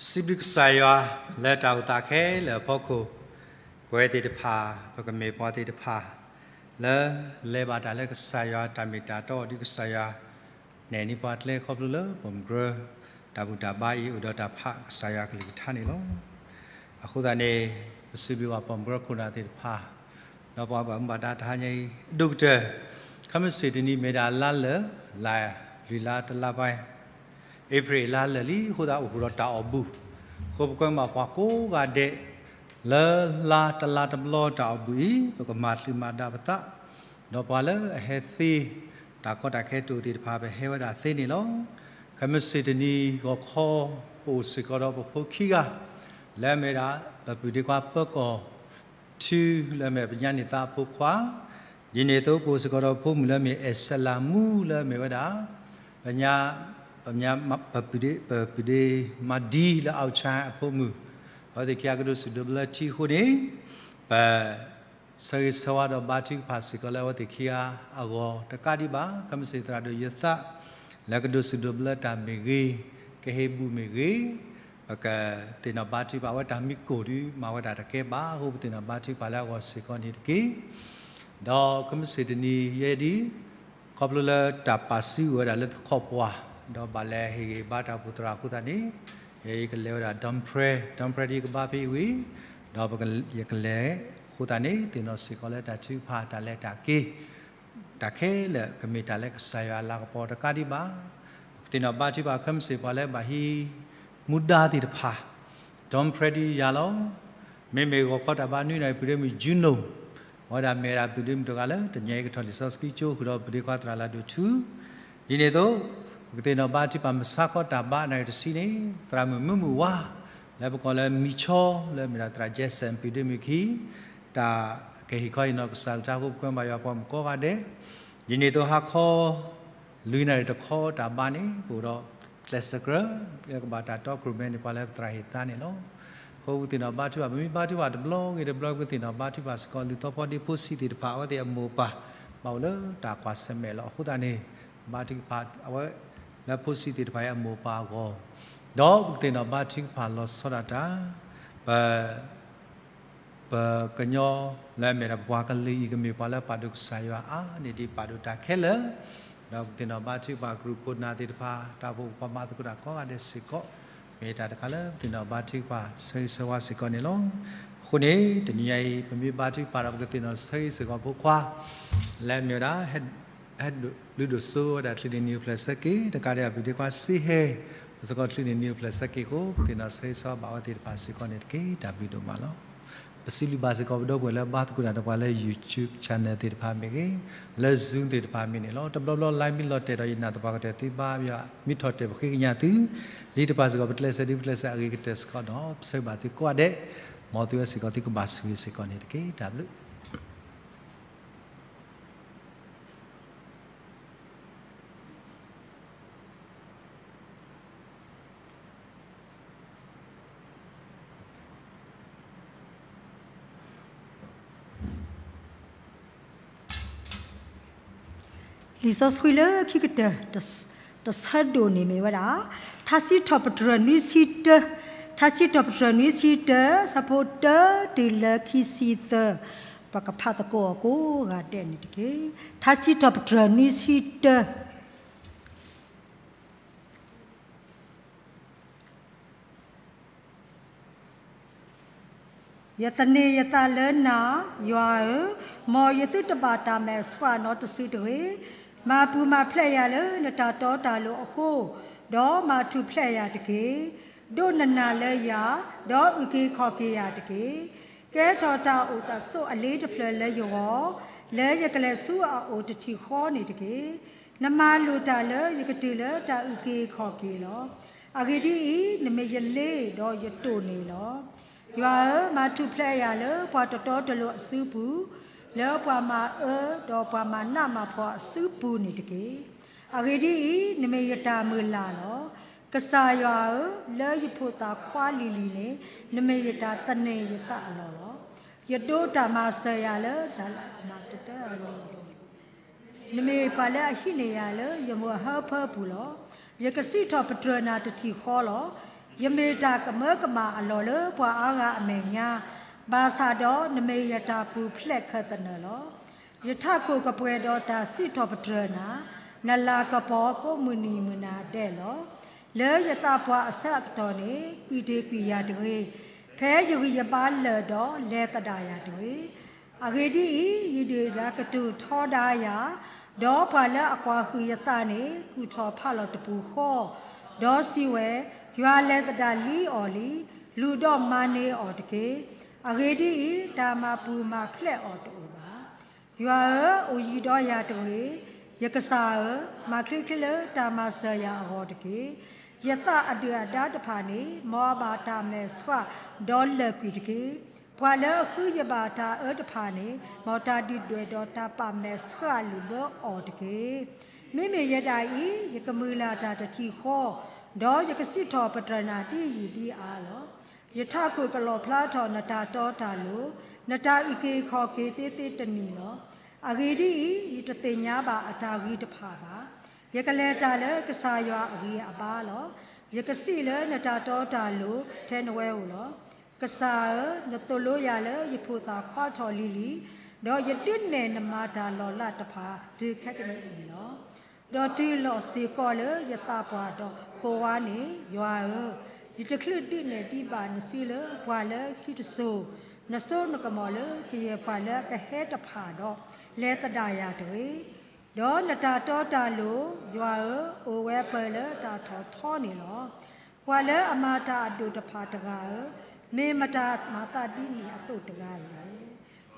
စံးဘျုးကစၢ်ယွၤလၢတၢ်အိၣ်သးခဲလၢာ်အဖီခိၣ်, ပဝဲသ့ၣ်တဖၣ် ပကမ့ၢ်ပှၤသ့ၣ်တဖၣ် လၢလဲၤဘၣ်တၢ်လၢကစၢ်ယွၤတၢ်မ့ၢ်တၢ်တီအီၤဒ်ကစၢ်ယွၤ နဲၣ်န့ၢ်ပှၤကျဲခီဖျိလၢပိာ်မုၣ်ကရၢ တၢ်ဘူၣ်တၢ်ဘါအံၤ အိၣ်ဒီးတၢ်ဖးကစၢ်ယွၤအကလုၢ်ကထါန့ၣ်လီၤ. အဃိသတးန့ၣ် ပစံးဘျုးဘၣ်ပိာ်မုၣ်ကရၢခိၣ်နၢ်သ့ၣ်တဖၣ်, ဒီးပှၤဘၣ်မူဘၣ်ဒါတဟါညါအံၤ အဒိၣ်ကတၢၢ်, ခဲမုၢ်ဆ့ၣ်တနံၤမ့ၢ်ဒၣ်လါလၢာ် လၢလွံၢ်လါတလါဘၣ် အ့ဖြ့ၣ်လါလၢာ်လံ, အဃိသတးအိၣ်ဃုာ်ဒီးတၢ်အီၣ်ဘူၣ်, အဃိပကွဲမုာ်ဘၣ်ပှၤကိးဂၤဒဲး လၢလါတလါတဘျီတၢ်အီၣ်ဘူၣ်အံၤ ပကမၤချုးမၤဒါပသး, ဒီးပှၤလၢအဟဲသ့ တၢ်ကီတၢ်ခဲတအိၣ်သ့ၣ်တဖၣ် ပဟဲဝဲဒၣ်သ့န့ၣ်လီၤ. ခဲမုၢ်ဆ့ၣ်တနံၤဂီၤခီ ပအိၣ်စ့ၢ်ကီးဒီးပဖိခံဂၤ လၢအမ့ၢ်ဒၣ် ပပုၢ်ဒ့ခွါပၢၤကီၢ် ထူ လၢအမ့ၢ်ပညါန့ၢ်သးအဖိခွါ, ဒ်န့ၣ်အသိး ပအိၣ်စ့ၢ်ကီးဒီးဖိမုၣ်လၢအမ့ၢ်အဲၣ်စဲးလးမူ လၢအမ့ၢ်ဝဲဒၣ် ပ ပပုၢ်ဒ့ ပပုၢ်ဒ့မၤဒံလၢအီၣ်ဆၣ်အဖိမုၣ်, အဝဲသ့ၣ်ခံဂၤကဒိးစူၣ်ဒိးဘျၢထံအဃိန့ၣ် ပ ဆၢဂ့ၤဆၢဝါဒီးဘါထုကဖၣ်စ့ၢ်ကီးလၢအဝဲသ့ၣ်ခံဂၤအဂီၢ်တကးဒံးဘၣ်, ခဲမုၢ်ဆ့ၣ်သရၣ်ဒိၣ်ယသး လၢကဒိးစူၣ်ဒိးဘျၢတၢ်မ့ၢ်ဂ့ၤ, ကဟ့ၣ်ဘူၣ်မ့ၢ်ဂ့ၤ, ပကသ့ၣ်နီၣ်ဘါထုကဖၣ်ဝဲတၢ်မံကိၢ်ဒုး မၤဝဲဒၣ်တကဲဘၣ်, အဃိပသ့ၣ်နီၣ်ဘါထုကဖၣ်လၢအဂီၢ်စ့ၢ်ကီးန့ၣ်တက့ၢ်. ဒီးခဲမုၢ်ဆ့ၣ်တနံၤယဲဒၣ် ခီဖျိလၢတၢ်ပာ်စုဝဲဒၣ်လၢတခီပှၤ, ဒီးဘၣ်လဲၤဟ့ၣ်ဂံၢ်ဘါတၢ်အိၣ်ဖှိၣ်သရၣ်အဃိသတးန့ၣ်, ယဲယကလဲၤဝဲဒၣ် Dumfries, Dumfries ဒ်ယကဘါဖဲအံၤဝံၤ, ဒီးယကလဲၤအဃိသတးန့ၣ် သ့ၣ်နီၣ်စ့ၢ်ကီးလၢတၢ်ထုကဖၣ်တၢ်လဲၤတၢ်က့ၤ တၢ်ခဲလၢာ်ကမ့ၢ်တၢ်လၢကစၢ်ယွၤအလၤကပီၤတကးဒံးဘၣ်, ပကသ့ၣ်နီၣ်ဘါထုကဖၣ်ခဲမုၢ်ဆ့ၣ်ပှၤလၢဘၣ်ဟံးမူဒါသ့ၣ်တဖၣ်, Dumfries ဒ်ယၤလီၤ. မ့မ့ၢ်ဂီၤခီတၢ်ဘါနွံနၣ်ရံၣ် ပုၢ်ဒ့မုၣ် Juno အဝဲဒၣ်မ့ၢ်ဝဲဒၣ်ပုၢ်ဒ့မုၣ်တဂၤလၢတနံၤအံၤကထီၣ်လံာ်စီဆှံကၠိဃုာ်ဒီးပုၢ်ဒ့ခွါသရၣ်လၢဒိၣ်ထူ, ဒ်န့ၣ်အသိး ပကသ့ၣ်နီၣ်ဘါထုကဖၣ်မုၢ်ဆါခီတၢ်ဘါနၣ်ရံၣ်တဆံန့ၣ် သရၣ်မုၣ်မုၢ်မုၢ်ဝါ လၢပကိးလၢမံၤဆီ လၢမ့ၢ်ဒၣ်သရၣ် Jackson ပုၢ်ဒ့မုၣ်ခံ တၢ်ကဟ့ၣ်ခီဟ့ၣ်နီၤကစၢ်အကလုၢ်ကထါအဃိ ပကွဲမုာ်ဘၣ်ယွၤပှၤမုၣ်ကိးဂၤဒဲး, ဒ်န့ၣ်အသိးဟါခီ လွံၢ်နၣ်ရံၣ်တခီတၢ်ဘါန့ၣ် ပအိၣ်ဒီးကျဲးစၢးကြၢး လၢကဘၣ်တၢ်တီ ကရူၢ်မဲန့ၣ် ပှၤလၢပသရၣ်ဟ့ၣ်သါန့ၣ်လီၤ. အဃိပကသ့ၣ်နီၣ်ဘါထုကဖၣ် ပမ့ၢ်ဘါထုကဖၣ်တဘျီဂ့ၤတဘျီ ပကသ့ၣ်နီၣ်ဘါထုကဖၣ်စ့ၢ်ကီး လုၢ်သီဖီဒ့ဖိဆံးသ့ၣ်တဖၣ် အဝဲသ့ၣ်အမိၢ်အပၢ် ဘၣ်အိၣ်လၢတၢ်ကွၢ်ဆၢၣ်မဲာ်လီၤ. အဃိသတးန့ၣ် ဘါထုကဖၣ်အဝဲ လၢဖိဆံးသ့ၣ်တဖၣ်အံၤအမိၢ်အပၢ်အဂီၢ်, ဒီးပကသ့ၣ်နီၣ်ဘါထုကဖၣ်လီၤဆီဒၣ်တၢ် ပ ပကညီလၢအမ့ၢ်ဒၣ်ပပှၤကလုာ်အံၤ ကမ့ၢ်ပှၤလၢပာ်ဒိၣ်ကစၢ်ယွၤအါန့ၢ်ဒံးပာ်ဒိၣ်တၢ်ခဲလၢာ်, ဒီးပကသ့ၣ်နီၣ်ဘါထုကဖၣ်ကရူၢ်ခိၣ်နၢ်သ့ၣ်တဖၣ် တၢ်အိၣ်ဖှိၣ်ပှၤမၤသကိးတၢ်ကိးဂၤဒဲးစ့ၢ်ကီး, မ့ၢ်တၢ်တခါလၢပသ့ၣ်နီၣ်ဘါထုကဖၣ်ဆၢဂ့ၤဆၢဝါစ့ၢ်ကီးန့ၣ်လီၤ. အဃိန့ၣ် တနံၤညါအံၤ ပမ့ၢ်ဘါထုကဖၣ်ဒီး ပကသ့ၣ်နီၣ်ဆၢဂ့ၤစ့ၢ်ကီးဖိခွါ လၢအမ့ၢ်ဝဲဒၣ် ဟဲဒုးဒိၣ်စိဝဲဒၣ်ချုးန့ၢ်နံၣ်အိၣ်ဖျဲၣ်ဆၢက့ၤ တကးဒံးဘၣ် ပုၢ်ဒ့ခွါစ့ဟဲ စ့ၢ်ကီးချုးန့ၢ်နံၣ်အိၣ်ဖျဲၣ်ဆၢက့ၤအဃိ ပသ့ၣ်နီၣ်ဆၢဂ့ၤဆၢဝါဘၣ်အဝဲသ့ၣ်တဖၣ်စ့ၢ်ကီးန့ၣ်တက့ၢ်. တၢ်ဘျုးဒိၣ်မးလီၤ. ပစံးဘျုးဘၣ်စ့ၢ်ကီးပဒီပုၢ်ဝဲၢ်လၢဘါသကိးတၢ်ဒီးပှၤလၢ YouTube channel သ့ၣ်တဖၣ်မ့ၢ်ဂ့ၤ, လၢ Zoom သ့ၣ်တဖၣ်မ့ၢ်န့ၣ်လီၤ. တဘျီဘျီ live မ့ၢ်လီၤတဲာ်ဒီး ယနာ်သပှၢ်ကတၢၢ်သုဘါယွၤ မ့ၢ်ထီၣ်တဲာ်ပဃ့ကညးသု လံတပၢ်စ့ၢ်ကီး ပကျဲးစၢးဒုးပကျဲးစၢးအဂ့ၤကတၢၢ်စ့ၢ်ကီးဒီး ပဆၢဂ့ၤဘၣ်သုကိးဂၤဒဲး, မ်သုဝဲစ့ၢ်ကီးသုကဘၣ်ဆိၣ်ဂ့ၤစ့ၢ်ကီးန့ၣ်တက့ၢ်. တၢ်ဘျုး လံာ်စီဆှံလၢခံကတၢၢ် တဆၢဒိၣ်န့ၣ်မ့ၢ်ဝဲဒၣ် ထါစံးထီၣ်ပတြၢၤနွံဆံတၢ, ထါစံးထီၣ်ပတြၢၤနွံဆံတၢ ဆၢဖိတၢတုၤလၢခံဆံသၢ, ပကဖးသကိးအီၤကိးဂၤဒဲးန့ၣ်တက့ၢ်. ထါစံးထီၣ်ပတြၢၤနွံဆံတၢ ယသန့ၤယသးလၢနၤ, ယွၤဧၢ, မ်ယသုတဘၣ်တၢ်မဲာ်ဆှးနီတစုတဂ့ၤ. မၤပူၤမၤဖျဲးယၤလၢနတၢ်တီတၢ်လိၤအဃိ, ဒီးမၤထူၣ်ဖျဲးယၤတက့ၢ်. ဒိးနနၢ်လၢယၤ, ဒီးအုၣ်က့ၤခီၣ်က့ၤယၤတက့ၢ်. ကဲထီၣ်တၢ်အိၣ်တၢ်ဆိးအလ့တဖျၢၣ်လၢယဂီၢ်, လၢယကလဲၤဆူအအိၣ်တထံၣ်ဃီန့ၣ်တက့ၢ်. နမၤလိာ်တၢ်လၢယကတုၤလၢတၢ်အုၣ်က့ၤခီၣ်က့ၤလီၤ. အဂ့ၢ်ဒ်အံၤ, နမ့ၢ်ယလ့ဒီးယတိၢ်န့ၣ်လီၤ. ယွၤဧၢ, မၤထူၣ်ဖျဲးယၤလၢပှၤတတီတလိၤအစုပူၤ, လၢပှၤမၤအၢဒီးပှၤမၤနးမၤဖှီၣ်အစုပူၤန့ၣ်တက့ၢ်. အဂ့ၢ်ဒ်အံၤ, နမ့ၢ်ယတၢ်မုၢ်လၢ်လီၤ. ကစၢ်ယွၤဧၢ, လၢယဖိသၣ်ခွါလံၤလံၤန့ၣ်, နမ့ၢ်ယတၢ်သန့ၤယသးအလီၢ်လီၤ. ယဒိးတၢ်မၤစၢၤယၤလၢတၢ်လၢအမၤကတၢၢ်အလီၢ်လီၤ. နမ့ၢ်ပှၤလၢအဟံးန့ၢ်ယၤလၢယမိၢ်အဟၢဖၢပူၤလီၤ. ယကစံးထီၣ်ပတြၢၤနၤတထံၣ်ဃီလီၤ. ယမ့ၢ်တၢ်ကမၢကမၣ်အလီၢ်လၢပှၤအါဂၤအမဲာ်ညါ, ဘၣ်ဆၣ်ဒီးနမ့ၢ်ယတၢ်ပူၤဖျဲးခၢၣ်သနၢၣ်လီၤ. ယထးခိၣ်ကပှဲၤဒီးတၢ်စံးထီၣ်ပတြၢၤနၤ, နလၤကပီၤကိးမုၢ်နံၤမုၢ်နၤဒဲးလီၤ. လၢယသးပှၢ်အဆၢအကတီၢ်န့ၣ်, ကွံာ်တ့ၢ်ကွံာ်ယၤတဂ့ၤ. ဖဲယဂံၢ်ယဘါလၢာ်ဒီးလဲၤသဒၣ်ယၤတဂ့ၤ. အဂ့ၢ်ဒ်အံၤ, ယဒုၣ်ဒါကတိၤထီဒါယၤ, ဒီးပှၤလၢအကွၢ်ဟုၣ်ယသးန့ၣ် ကူၣ်ထီၣ်ဖးလီၤတပူၤဃီ, ဒီးစံးဝဲ, ယွၤလဲၤသဒၣ်လံအီၤလံ, လူၤဒီးမၤန့ၢ်အီၤတက့ၢ်. အဂ့ၢ်ဒ်အံၤ, တၢ်မၤပူၤမၤဖျဲးအီၤတအိၣ်ဘၣ်. ယွၤဧၢ, အိၣ်ယံၤဒီးယၤတဂ့ၤ, ယကစၢ်ဧၢ, မၤချ့ချ့လၢတၢ်မၤစၢၤယၤအဂီၢ်တက့ၢ်. ယသးအဒုၣ်အဒါတဖၣ်န့ၣ်, မ်အဘၣ်တၢ်မဲာ်ဆှးဒီးလၢာ်ကွံာ်တက့ၢ်. ပှၤလၢအဃုယဘၣ်တၢ်အၢတဖၣ်န့ၣ်, မ်တၢ်ဒုၣ်ဒွဲၣ်ဒီးတၢ်ပာ်မဲာ်ဆှးလုၢ်ဘၢအီၤတက့ၢ်. မ့မ့ၢ်ယဲဒၣ်အံၤ, ယကမုၢ်လၢ်တၢ်တထံၣ်ဃီ, ဒီးယကစံးထီၣ်ပတြၢၤနၤဒ်ယံာ်ဒ်အါလီၤ. ယထးခိၣ်ကလီၣ်ဖျါထီၣ်နတၢ်တီတၢ်လိၤ, နတၢ်အုၣ်က့ၤခီၣ်က့ၤသ့သ့တနံၤလီၤ. အဂ့ၢ်ဒ်အံၤ, ယတသ့ၣ်ညါဘၣ်အတၢ်ဂ့ၤတဖၣ်ဘၣ်. ယကလဲၤတၢ်လၢကစၢ်ယွၤအဂံၢ်အဘါလီၤ. ယကစံးလၢနတၢ်တီတၢ်လိၤထဲနဝဲဧိၤလီၤ. ကစၢ်ဧၢ, နသိၣ်လိယၤလၢယဖိသၣ်ခွါထီၣ်လံၤလံၤ, ဒီးယဒုးနဲၣ်နမၤတၢ်လီၤလးတဖၣ်တုၤခဲကနံၣ်အံၤလီၤ. ဒီးတုၤလီၤစ့ၢ်ကီးလၢယသးပှၢ်ဒီးခိးဝါန့ၣ်, ယွၤဧၢ, ယတချုးဒုးနဲၣ်ဒံးဘၣ်နစုလၢပှၤလၢခံတစိၤ, နစိနကမီၤလၢကယဲၢ်ပှၤလၢအကဟဲတဖၣ်ဒီး လဲၤသဒၣ်ယၤတဂ့ၤ. ဒီးနတၢ်တီတၢ်လိၤ, ယွၤဧၢ, အိၣ်ဝဲပၢၢ်လၢတၢ်ထီၣ်ထီန့ၣ်လီၤ. ပှၤလၢအမၤတၢ်အဒိၣ်တဖၣ်တဂၤဧၢ, မ့ၢ်မတၤမၤသးဒ်န့ၣ်အသိးတဂၤလဲၣ်.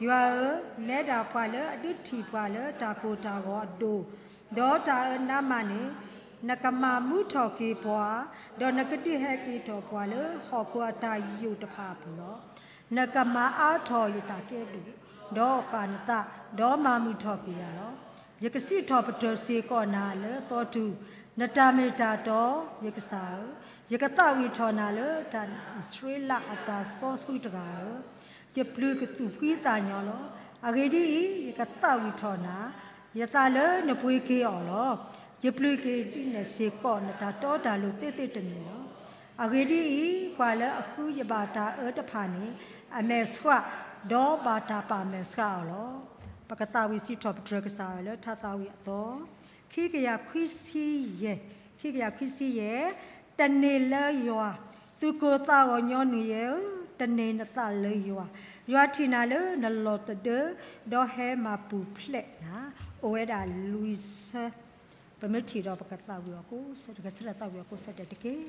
ယွၤဧၢ, နဲဒၣ်ပှၤလၢအဒုးထံၣ်ပှၤလၢတၢ်ကိၢ်တၢ်ဂီၤအဒိၣ်, ဒီးတၢ်အၢနးမးန့ၣ်, နကမၤမူထီၣ်က့ၤပှၤ, ဒီးနကဒုးဟဲက့ၤထီၣ်ပှၤလၢဟီၣ်ခိၣ်အတၢ်ယိာ်တဖၣ်အပူၤလီၤ. နကမၤအါထီၣ်ယတၢ်ကဲဒိၣ်, ဒီးဃၣ်နသး, ဒီးမၤမုာ်ထီၣ်က့ၤယၤလီၤ. ယကစံးထီၣ်ပတြၢၤစ့ၢ်ကီးနၤလၢသီတူၢ်, နတၢ်မ့ၢ်တၢ်တီ, ယကစၢ်ဧၢ, ယကသးဝံၣ်ထီၣ်နၤလၢတၢ်အံၣ်စရ့လးအတၢ်စီဆှံတဂၤဧၢ, ယပျုၤကသူၣ်ဖှံသးညီလီၤ. အဂ့ၢ်ဒ်အံၤ, ယကသးဝံၣ်ထီၣ်နၤ, ယသးလၢနပှ့ၤက့ၤအီၤလီၤ. ယပျုၤက့ၤဒုးနဲၣ်စ့ၢ်ကီးနတၢ်တီတၢ်လိၤသ့သ့တနံၤလီၤ. အဂ့ၢ်ဒ်အံၤ, ပှၤလၢအဃုယဘၣ်တၢ်အၢတဖၣ်န့ၣ်, အမဲာ်ဆှး, ဒီးဘၣ်တၢ်ပာ်မဲာ်ဆှးအီၤလီၤ. ပကသးဝံၣ်စံးထီၣ်ပတြၢၤကစၢ်ယွၤလၢထါသးဝံၣ်အသီ, ခံကယၤခွံဆံယဲၢ်, ခံကယၤခွံဆံယဲၢ်, တန့ၢ်လၢယွၤ, သုးကိၢ်သးဂီၤညီနုၢ်ယဲဧၢ, တန့ၢ်နသးလၢယွၤ, ယွၤထံၣ်နၤလၢနလီၢ်တဒၢ, ဒီးဟဲမၤပူၤဖျဲးနၤ, အိၣ်ဝဲဒၣ်လွံၢ်ဆၢ, ပမ့ၢ်ထံၣ်ဒီးပကသးဝံၣ်အီၤကိးဆၢ, ကဆၢထၢၣ်သးဝံၣ်အီၤကိးဆၢဒဲးတက့ၢ်.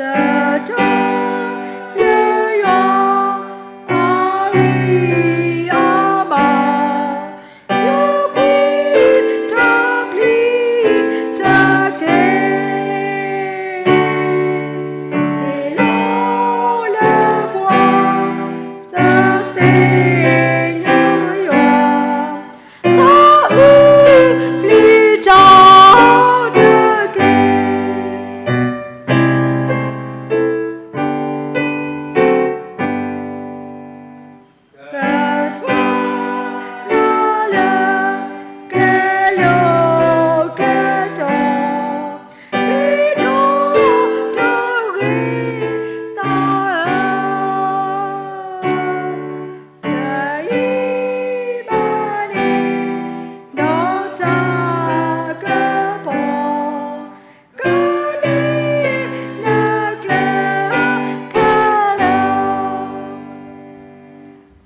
တၢ်လၢယွၤအဂံၢ်အဘါ, ယွၤကွံာ်တၢ်ပျံၤတက့ၢ်, ဟ့ၣ်လီၤလၢပှၤတၢ်သ့ၣ်ညါယွၤ, တၢ်အုၣ်ပျံၤတၢ်တက့ၢ်. ကစၢ်နၤလၢ ကျဲလိာ်ကျဲတီၤ, မ့ၢ်ဒီးတၢ်ဂ့ၤသးဧၢ, တၢ်အံၤဘၣ်န့ၣ် ဒီးတၢ်ကပီၤ ကလ့နကျဲခဲလၢာ်.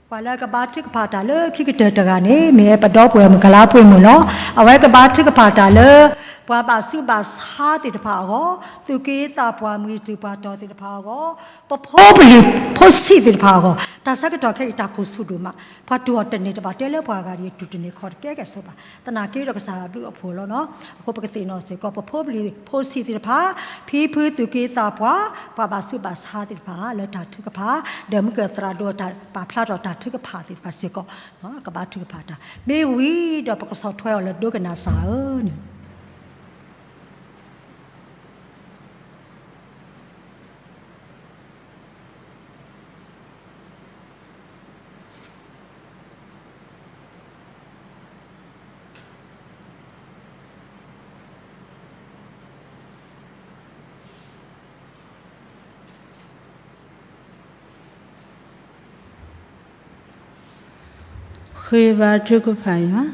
ပှၤလၢကဘါထုကဖၣ်တၢ်လၢခံကတၢၢ်တဂၤန့ၣ် မ့ၢ်ပဒီပုၢ်ဝဲၢ်မုၣ်ကလါပှ့ၤမုၣ်လီၤ. အဝဲကဘါထုကဖၣ်တၢ်လၢ ပှၤဘၣ်ဆူးဘၣ်ဆါသ့ၣ်တဖၣ်အဂီၢ်, သူၣ်က့သးပှၢ်မုၢ်တ့ၢ်ပှၤတီၢ်သ့ၣ်တဖၣ်အဂီၢ်, ပဖိပလံၤဖိဆံးသ့ၣ်တဖၣ်အဂီၢ်, တၢ်ဆၢကတီၢ်ခဲအံၤ တၢ်ကိၢ်ဆူၣ်ဒိၣ်မး, ပှၤတူၢ်အီၤတန့ၢ်တဘၣ် တဲလၢပှၤဂၤဒ်အံၤ တူၢ်တန့ၢ်ခီၣ်တကဲကဲဆိးဘၣ်, သနာ်က့ဒီးကစၢ်ယွၤဘျုးအဖှိၣ်လီၤနီၤ. အဃိပကသ့ၣ်နီၣ်စ့ၢ်ကီး ပဖိပလံၤဖိဆံးသ့ၣ်တဖၣ်, ဖံဖုသူၣ်က့သးပှၢ်, ပှၤဘၣ်ဆူးဘၣ်ဆါသ့ၣ်တဖၣ် လၢတၢ်ထုကဖၣ်, ဒီးမုၢ်ကသရၣ်ဒိၣ်တၢ်ပာ်ဖျါထီၣ်တၢ်ထုကဖၣ်သ့ၣ်တဖၣ်စ့ၢ်ကီး, ကဘါထုကဖၣ်တၢ်, မ့ၢ်ဝံၤဒီးပကဆီၣ်ထွဲအီၤလၢ ဒိကနၣ်စၢ်ဧၢန့ၣ် ဃ့ဘါထုကဖၣ်ယွၤ,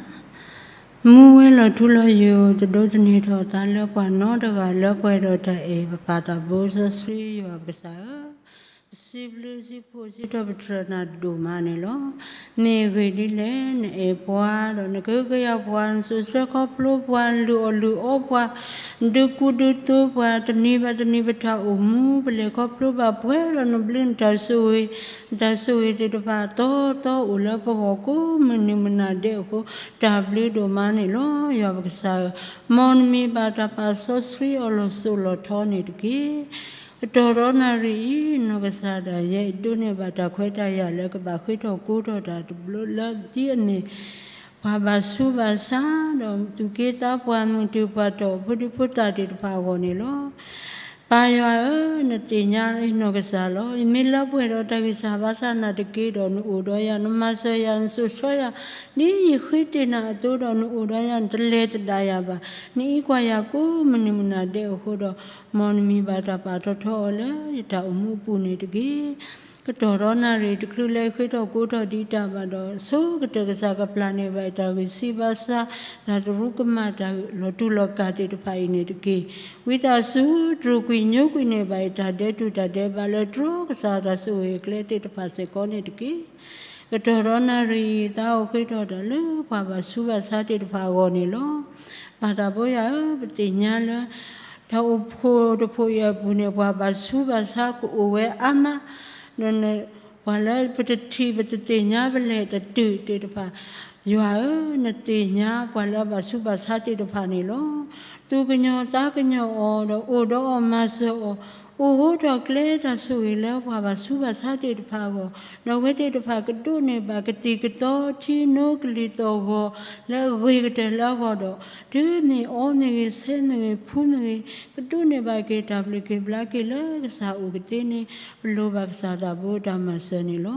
မူဝဲလီၤထူလီၤယိာ် တဒိးသန့ၤထီၣ်အသးလၢပှၤနီတဂၤလၢပှဲၤဒီးတၢ်အဲၣ် ပပာ်တၢ်ဘိစီဆှံယွၤပကစၢ်ဧၢ, ပစံးဘျုးစံးဖှိၣ်စံးထီၣ်ပတြၢၤနၤဒိၣ်မးန့ၣ်လီၤ. မ့ၢ်အဂ့ၢ်ဒ်လဲၣ်, နအဲၣ်ပှၤဒီးနကဟုကယာ်ပှၤ, နစိာ်ဆှၢခီဖျိပှၤ, လုၢ်အီၣ်လုၢ်အီပှၤ, ဒုးကူဒုးသိပှၤ, တနံၤဘၣ်တနံၤပတၢ်အိၣ်မူ ပလဲၤခီဖျိဘၣ်ပှဲၤဒီးနဘျုးနတၢ်ဆိၣ်ဂ့ၤ, နတၢ်ဆိၣ်ဂ့ၤသ့ၣ်တဖၣ်အသီသီအိၣ်လၢပဂီၢ်ကိးမုၢ်နံၤမုၢ်နၤဒဲးအဃိ, တၢ်ဘျုးဒိၣ်မးန့ၣ်လီၤ. ယွၤပကစၢ်ဧၢ, မ်နမံၤဘၣ်တၢ်ပာ်စီဆှံအီၤလီၤစိၤလီၤထီန့ၣ်တက့ၢ်. ကတီၢ်ဒီးနၣ်ရံၣ်အံၤ နီၢ်ကစၢ်ဒၣ်ယဲအံၤ ဒိးန့ၢ်ဘၣ်တၢ်ခွဲးတၢ်ယာ်လၢကဘၣ်ဃ့ထီၣ်ကိးထီၣ်တၢ်တဘျီလၢဒ်အမ့ၢ် ပှၤဘၣ်ဆူးဘၣ်ဆါ ဒီးသူၣ်က့သးပှၢ် မုၢ်တ့ၢ်ပှၤတီၢ် ဖိဒံဖိသၣ်သ့ၣ်တဖၣ်အဂီၢ်န့ၣ်လီၤ. ပၢ်ယွၤဧၢ, နသ့ၣ်ညါနီၢ်ကစၢ်လီၤ. ယမ့ၢ်လၢပှဲၤဒီးတၢ်ဂံၢ်စၢ်ဘါစၢ်နာ်တက့ၢ်ဒီး နအိၣ်ဒီးယၤ, နမၤစၢၤယၤ, နစိာ်ဆှၢယၤ, ဒ်ယဃ့တ့ၢ်နၤအသိးဒီး နအိၣ်ဒီးယၤ, နတလဲၤတဒၣ်ယၤဘၣ်. နအံးကွၢ်ယၤကိးမုၢ်နံၤမုၢ်နၤဒဲးအဃိဒီး, မ်နမံၤဘၣ်တၢ်ပာ်ထီၣ်ထီအီၤလၢယတၢ်အိၣ်မူအပူၤန့ၣ်တက့ၢ်. ကတီၢ်ဒီးနၣ်ရံၣ်တချုးလၢယဃ့ထီၣ်ကိးထီၣ်ဒံးတၢ်ဘၣ်ဒီး, ဆိကတၢၢ်ကစၢ်ကပျၢ်န့ၢ်ဘၣ်ယတၢ်ဂံၢ်ဆံးဘါစၢ်, တၢ်တရူးကမၣ်, တၢ်လီၤတူာ်လီၤကာ်သ့ၣ်တဖၣ်အံၤန့ၣ်တက့ၢ်. ဝံသးစူၤတြူာ်ကွံာ်ညိကွံာ်န့ၢ်ဘၣ်ယတၢ်ဒဲးတူာ်တၢ်ဒဲးဘးလၢတြီကစၢ်တၢ်ဆိၣ်ဂ့ၤအကျဲသ့ၣ်တဖၣ်စ့ၢ်ကီးန့ၣ်တက့ၢ်. ကတီၢ်ဒီးနၣ်ရံၣ်အံၤ သးအိၣ်ဃ့ထီၣ်တၢ်လၢပှၤဘၣ်ဆူးဘၣ်ဆါသ့ၣ်တဖၣ်အဂီၢ်န့ၣ်လီၤ. ပၢ်သးဘိယွၤဧၢ, ပသ့ၣ်ညါလၢ တၢ်အိၣ်ဖှိၣ်တဖှိၣ်အံၤအပူၤန့ၣ် ပှၤဘၣ်ဆူးဘၣ်ဆါကအိၣ်ဝဲအါမး, ဒီး ပှၤလၢပတထံၣ်ပတသ့ၣ်ညါပလဲၤတတုာ်သ့ၣ်တဖၣ်, ယွၤဧၢ, နသ့ၣ်ညါပှၤလၢအဘၣ်ဆူးဘၣ်ဆါသ့ၣ်တဖၣ်န့ၣ်လီၤ. သူၣ်ကညီၤသးကညီၤအီၤဒီးအိၣ်ဒီးအီၤမၤစၢၤအီၤ, အိၣ်ဟိထီၣ်ကျဲတၢ်ဆိၣ်ဂ့ၤလၢပှၤဘၣ်ဆူးဘၣ်ဆါသ့ၣ်တဖၣ်အဂီၢ်, ဒီးအဝဲသ့ၣ်တဖၣ်ကဒိးန့ၢ်ဘၣ်ကသံၣ်ကသီထံနိကလံၤသီၣ်ဂီၤလၢအဂ့ၤကတၢၢ်လၢအဂီၢ်ဒီး, တုၤမ့ၢ်အီမ့ၢ်ဂ့ၤ, ဆဲမ့ၢ်ဂ့ၤ, ဖှူမ့ၢ်ဂ့ၤ, ကဒိးန့ၢ်ဘၣ်က့ၤတၢ်ဘျုးက့ၤဘျါက့ၤလၢကစၢ်အအိၣ်ကသ့န့ၣ်, ပလိၣ်ဘၣ်ကစၢ်သးဘိတၢ်မၤစၢၤန့ၣ်လီၤ.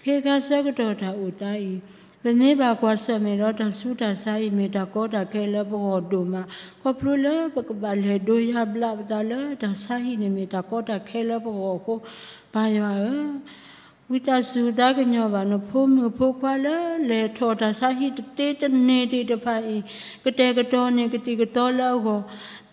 ခဲခါဆၢကတီၢ်တၢ်အိၣ်သးအံၤ, ပမ့ၢ်ဘၣ်ကွၢ်ဆၢၣ်မဲာ်ဒီးတၢ်ဆူးတၢ်ဆါအံၤ မ့ၢ်တၢ်ကီတၢ်ခဲလၢပဂီၢ်ဒိၣ်မး, ခီဖျိလၢပကဘၣ်လဲၤဒိးယါဘျးပသးလၢတၢ်ဆါဟံၣ်န့ၣ် မ့ၢ်တၢ်ကီတၢ်ခဲလၢပဂီၢ်အဃိ, ပၢ်ယွၤဧၢ, ဝံသးစူၤသးကညီၤဘၣ်နဖိမုၣ်ဖိခွါလၢလဲၤထီၣ်တၢ်ဆါဟံၣ်တသ့တန့ၢ်သ့ၣ်တဖၣ်အံၤ, ကတဲာ်ကတီၤန့ၢ်ကသံၣ်ကသီလၢအဂီၢ်,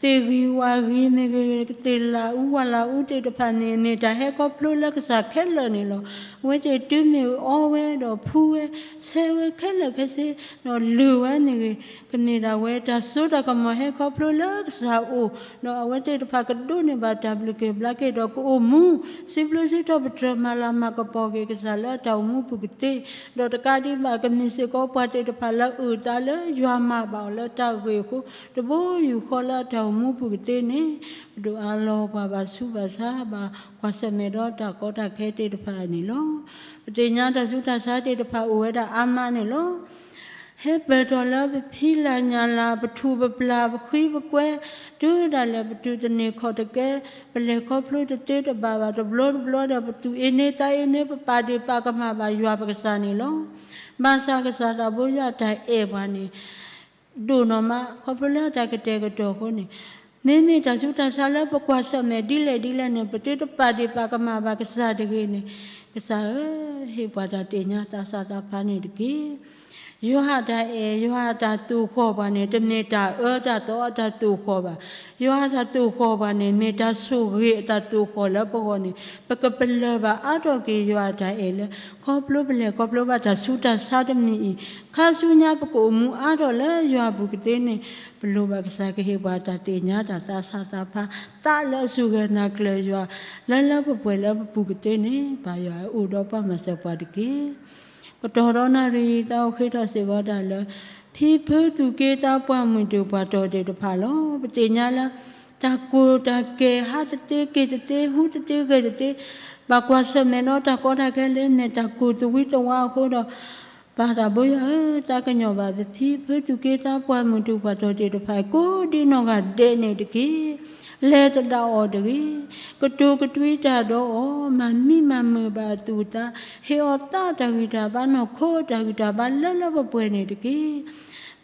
သ့ၣ်ဂံၢ်ဝၣ်ဂံၢ်မ့ၢ်ဂ့ၤ, သ့ၣ်လၣ်အူဝၣ်လၣ်အူသ့ၣ်တဖၣ်န့ၣ် မ့ၢ်တၢ်ဟဲခီဖျိလၢကစၢ်ခဲလၢာ်န့ၣ်လီၤ. အဝဲသ့ၣ်တုၤမ့ၢ်အီဝဲဒီးဖှူဝဲ, ဆဲးဝဲခဲလၢာ်ခဲဆ့, ဒီးလုၢ်ဝဲမ့ၢ်ဂ့ၤ, ကမ့ၢ်ဒၣ်ဝဲတၢ်စိတၢ်ကမီၤဟဲခီဖျိလၢကစၢ်အအိၣ်, ဒီးအဝဲသ့ၣ်တဖၣ်ကဒိးန့ၢ်ဘၣ်တၢ်ဘျုးက့ၤဘျါက့ၤဒီးကအိၣ်မူ, စံးဘျုးစံးထီၣ်ပတြၢၤမၤလၤမၤကပီၤက့ၤကစၢ်လၢအတၢ်အိၣ်မူပူၤကသ့, ဒီးတကးဒံးဘၣ် ကမ့ၢ်စ့ၢ်ကီးပှၤသ့ၣ်တဖၣ်လၢအုၣ်အသးလၢယွၤမၤဘၣ်အီၤလၢတၢ်ဂ့ၢ်အဃိ, တဘိယူၢ်ဃီလၢအတၢ်အိၣ်မူပူၤကသ့န့ၣ်, ပဒိၣ်အါလီၤပှၤဘၣ်ဆူးဘၣ်ဆါ ဘၣ်ကွၢ်ဆၢၣ်မဲာ်ဒီးတၢ်ကီတၢ်ခဲသ့ၣ်တဖၣ်န့ၣ်လီၤ. ပသ့ၣ်ညါတၢ်ဆူးတၢ်ဆါသ့ၣ်တဖၣ်အိၣ်ဝဲဒၣ်အါမးန့ၣ်လီၤ. ဟဲပၢၢ်ထီၣ်လၢပဖံလၢ်ညၣ်လၢ် ပထူၣ်ပပျၢ် ပဃံပကွဲ, တုၤဒၣ်လဲာ်ပတုၤတန့ၢ်ခီၣ်တကဲ, ပလဲၤခီဖျိတသ့တဘၣ်ဘၣ် တဘျီတဘျီဒီး ပသူၣ်အ့န့သးအ့န့ ပပာ်ဒ့ၣ်ပာ်ကမၣ်ဘၣ်ယွၤပကစၢ်န့ၣ်လီၤ. ဘၣ်ဆၣ်ကစၢ်သးဘိယွၤတၢ်အဲၣ်ပှၤန့ၣ် ဒိၣ်နီၢ်မး ခီဖျိလၢတၢ်ကတဲာ်ကတီၤအဃိန့ၣ်, မ့မ့ၢ်တၢ်ဆူးတၢ်ဆါလၢပကွၢ်ဆၢၣ်မဲာ်ဒ်လဲၣ်ဒ်လဲၣ်န့ၣ် ပသ့တပာ်ဒ့ၣ်ပာ်ကမၣ်ဘၣ်ကစၢ်တဂ့ၤန့ၣ်, ကစၢ်ဧၢ, ဟ့ၣ်ပှၤတၢ်သ့ၣ်ညါသးစၢ်သးဖးန့ၣ်တက့ၢ်. ယွၤအတၢ်အဲၣ် ယွၤအတၢ်သိၣ်ဃီၣ်ပှၤန့ၣ် တမ့ၢ်တၢ်အၢတၢ်သီအတၢ်သိၣ်ဃီၣ်ဘၣ်. ယွၤအတၢ်သိၣ်ဃီၣ်ပှၤန့ၣ် မ့ၢ်တၢ်ဆိၣ်ဂ့ၤအတၢ်သိၣ်ဃီၣ်လၢပဂီၢ်န့ၣ် ပကပလၢၢ်ဘၣ်အါထီၣ်က့ၤယွၤအတၢ်အဲၣ်လၢ ခီဖျိပလဲၤခီဖျိဘၣ်တၢ်ဆူးတၢ်ဆါတမံၤအံၤ, ခါဆူညါပကအိၣ်မူအါထီၣ်လၢယွၤအပူၤကသ့န့ၣ်, ပလိၣ်ဘၣ်ကစၢ်ကဟ့ၣ်ပှၤတၢ်သ့ၣ်ညါတၢ်သးစၢ်သးဖး, သးလၢအစူၢ်ဂဲၤနာ်ကျဲၤယွၤ, လၢလၢပှဲၤပှဲၤလၢပပူၤကသ့န့ၣ်, ပၢ်ယွၤအိၣ်ဒီးပှၤမၤစၢၤပှၤတက့ၢ်. ကတီၢ်ဒီးနၣ်ရံၣ် သးအိၣ်ဃ့ထီၣ်စ့ၢ်ကီးတၢ်လၢ ဖံဖုသူၣ်က့သးပှၢ်မုၢ်ဒိၣ်ပှၤတီၤသ့ၣ်တဖၣ်လီၤ. ပသ့ၣ်ညါလၢ တၢ်ကိၢ်တၢ်ကဲၤ ဟးတသ့က့ၤတသ့ ဟူတသ့ဂဲၤတသ့, ဘၣ်ကွၢ်ဆၢၣ်မဲာ်ဒီးတၢ်ကီတၢ်ခဲလၢ မ့ၢ်တၢ်ကိၢ်သဝံသဝါအဃိဒီး, ပၢ်သးဘိယွၤဧၢ, သးကညီၤဘၣ်ပဖံဖုသူၣ်က့သးပှၢ်မုၢ်ဒိၣ်ပှၤတီၤသ့ၣ်တဖၣ် ကိးဒံနီၢ်ဂၤဒဲးန့ၣ်တက့ၢ်. လဲၤသဒၣ်အီၤတဂ့ၤ. ကတိၤကတွံတၢ်ဒီးအီၤ, မၤမံမၤမုာ်ဘၣ်အသူၣ်အသး, ဟ့ၣ်အီၤသးတၢ်ဂံၢ်တၢ်ဘါ နီၢ်ခိတၢ်ဂံၢ်တၢ်ဘါလၢလၢပှဲၤပှဲၤန့ၣ်တက့ၢ်.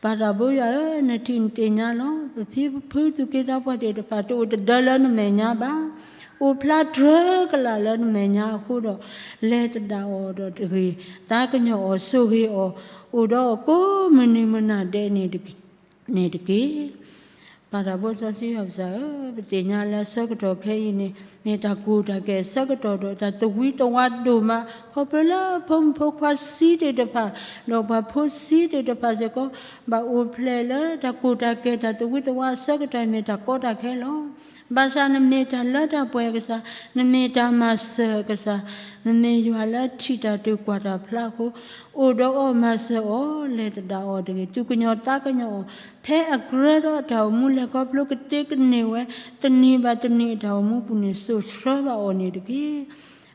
ပၢ်သးဘိယွၤဧၢ, နထံၣ်နသ့ၣ်ညါလီၤ. ပဖံဖုသူၣ်က့သးပှၢ်သ့ၣ်တဖၣ် တအိၣ်တဒၢလၢနမဲာ်ညါဘၣ်. အိၣ်ဖျါတြၢၤကလာ်လၢနမဲာ်ညါအဃိဒီး, လဲၤသဒၣ်အီၤဒီးတဂ့ၤ. သးကညီၤအီၤဆိၣ်ဂ့ၤအီၤ, အိၣ်ဒီးအီၤကိးမုၢ်နံၤမုၢ်နၤဒဲးန့ၣ်တက့ၢ်. ပၢ်သးဘိစီဆှံယွၤကစၢ်ဧၢ, ပသ့ၣ်ညါလၢဆၢကတီၢ်ခဲအံၤန့ၣ် မ့ၢ်တၢ်ကိၢ်တၢ်ကဲၤဆၢကတီၢ်ဒီးတၢ်သဝံသဝါဒိၣ်မး ခီဖျိလၢဖိမုၣ်ဖိခွါဆံးသ့ၣ်တဖၣ်, ဒီးပှၤဖိဆံးသ့ၣ်တဖၣ်စ့ၢ်ကီး ဘၣ်အိၣ်ဖျဲၣ်လၢတၢ်ကိၢ်တၢ်ကဲၤတၢ်သဝံသဝါအဆၢကတီၢ် မ့ၢ်တၢ်ကီတၢ်ခဲလီၤ. ဘၣ်ဆၣ်နမ့ၢ်တၢ်လၢတၢ်ပှဲၤအကစၢ်, နမ့ၢ်တၢ်မၤစၢၤအကစၢ်, နမ့ၢ်ယွၤလၢထံၣ်တၢ်တုၤကွၢ်တၢ်ဖျါအဃိ, အိၣ်ဒီးအီၤမၤစၢၤအီၤ လဲၤသဒၣ်အီၤတဂ့ၤ. သူၣ်ကညီၤသးကညီၤအီၤ ဖဲအကြၢးဒီးတၢ်အိၣ်မူလဲၤခီဖျိကသ့ကန့ၢ်ဝဲ တနံၤဘၣ်တနံၤအတၢ်အိၣ်မူပူၤန့ၣ် စိာ်ဆှၢဘၣ်အီၤန့ၣ်တက့ၢ်.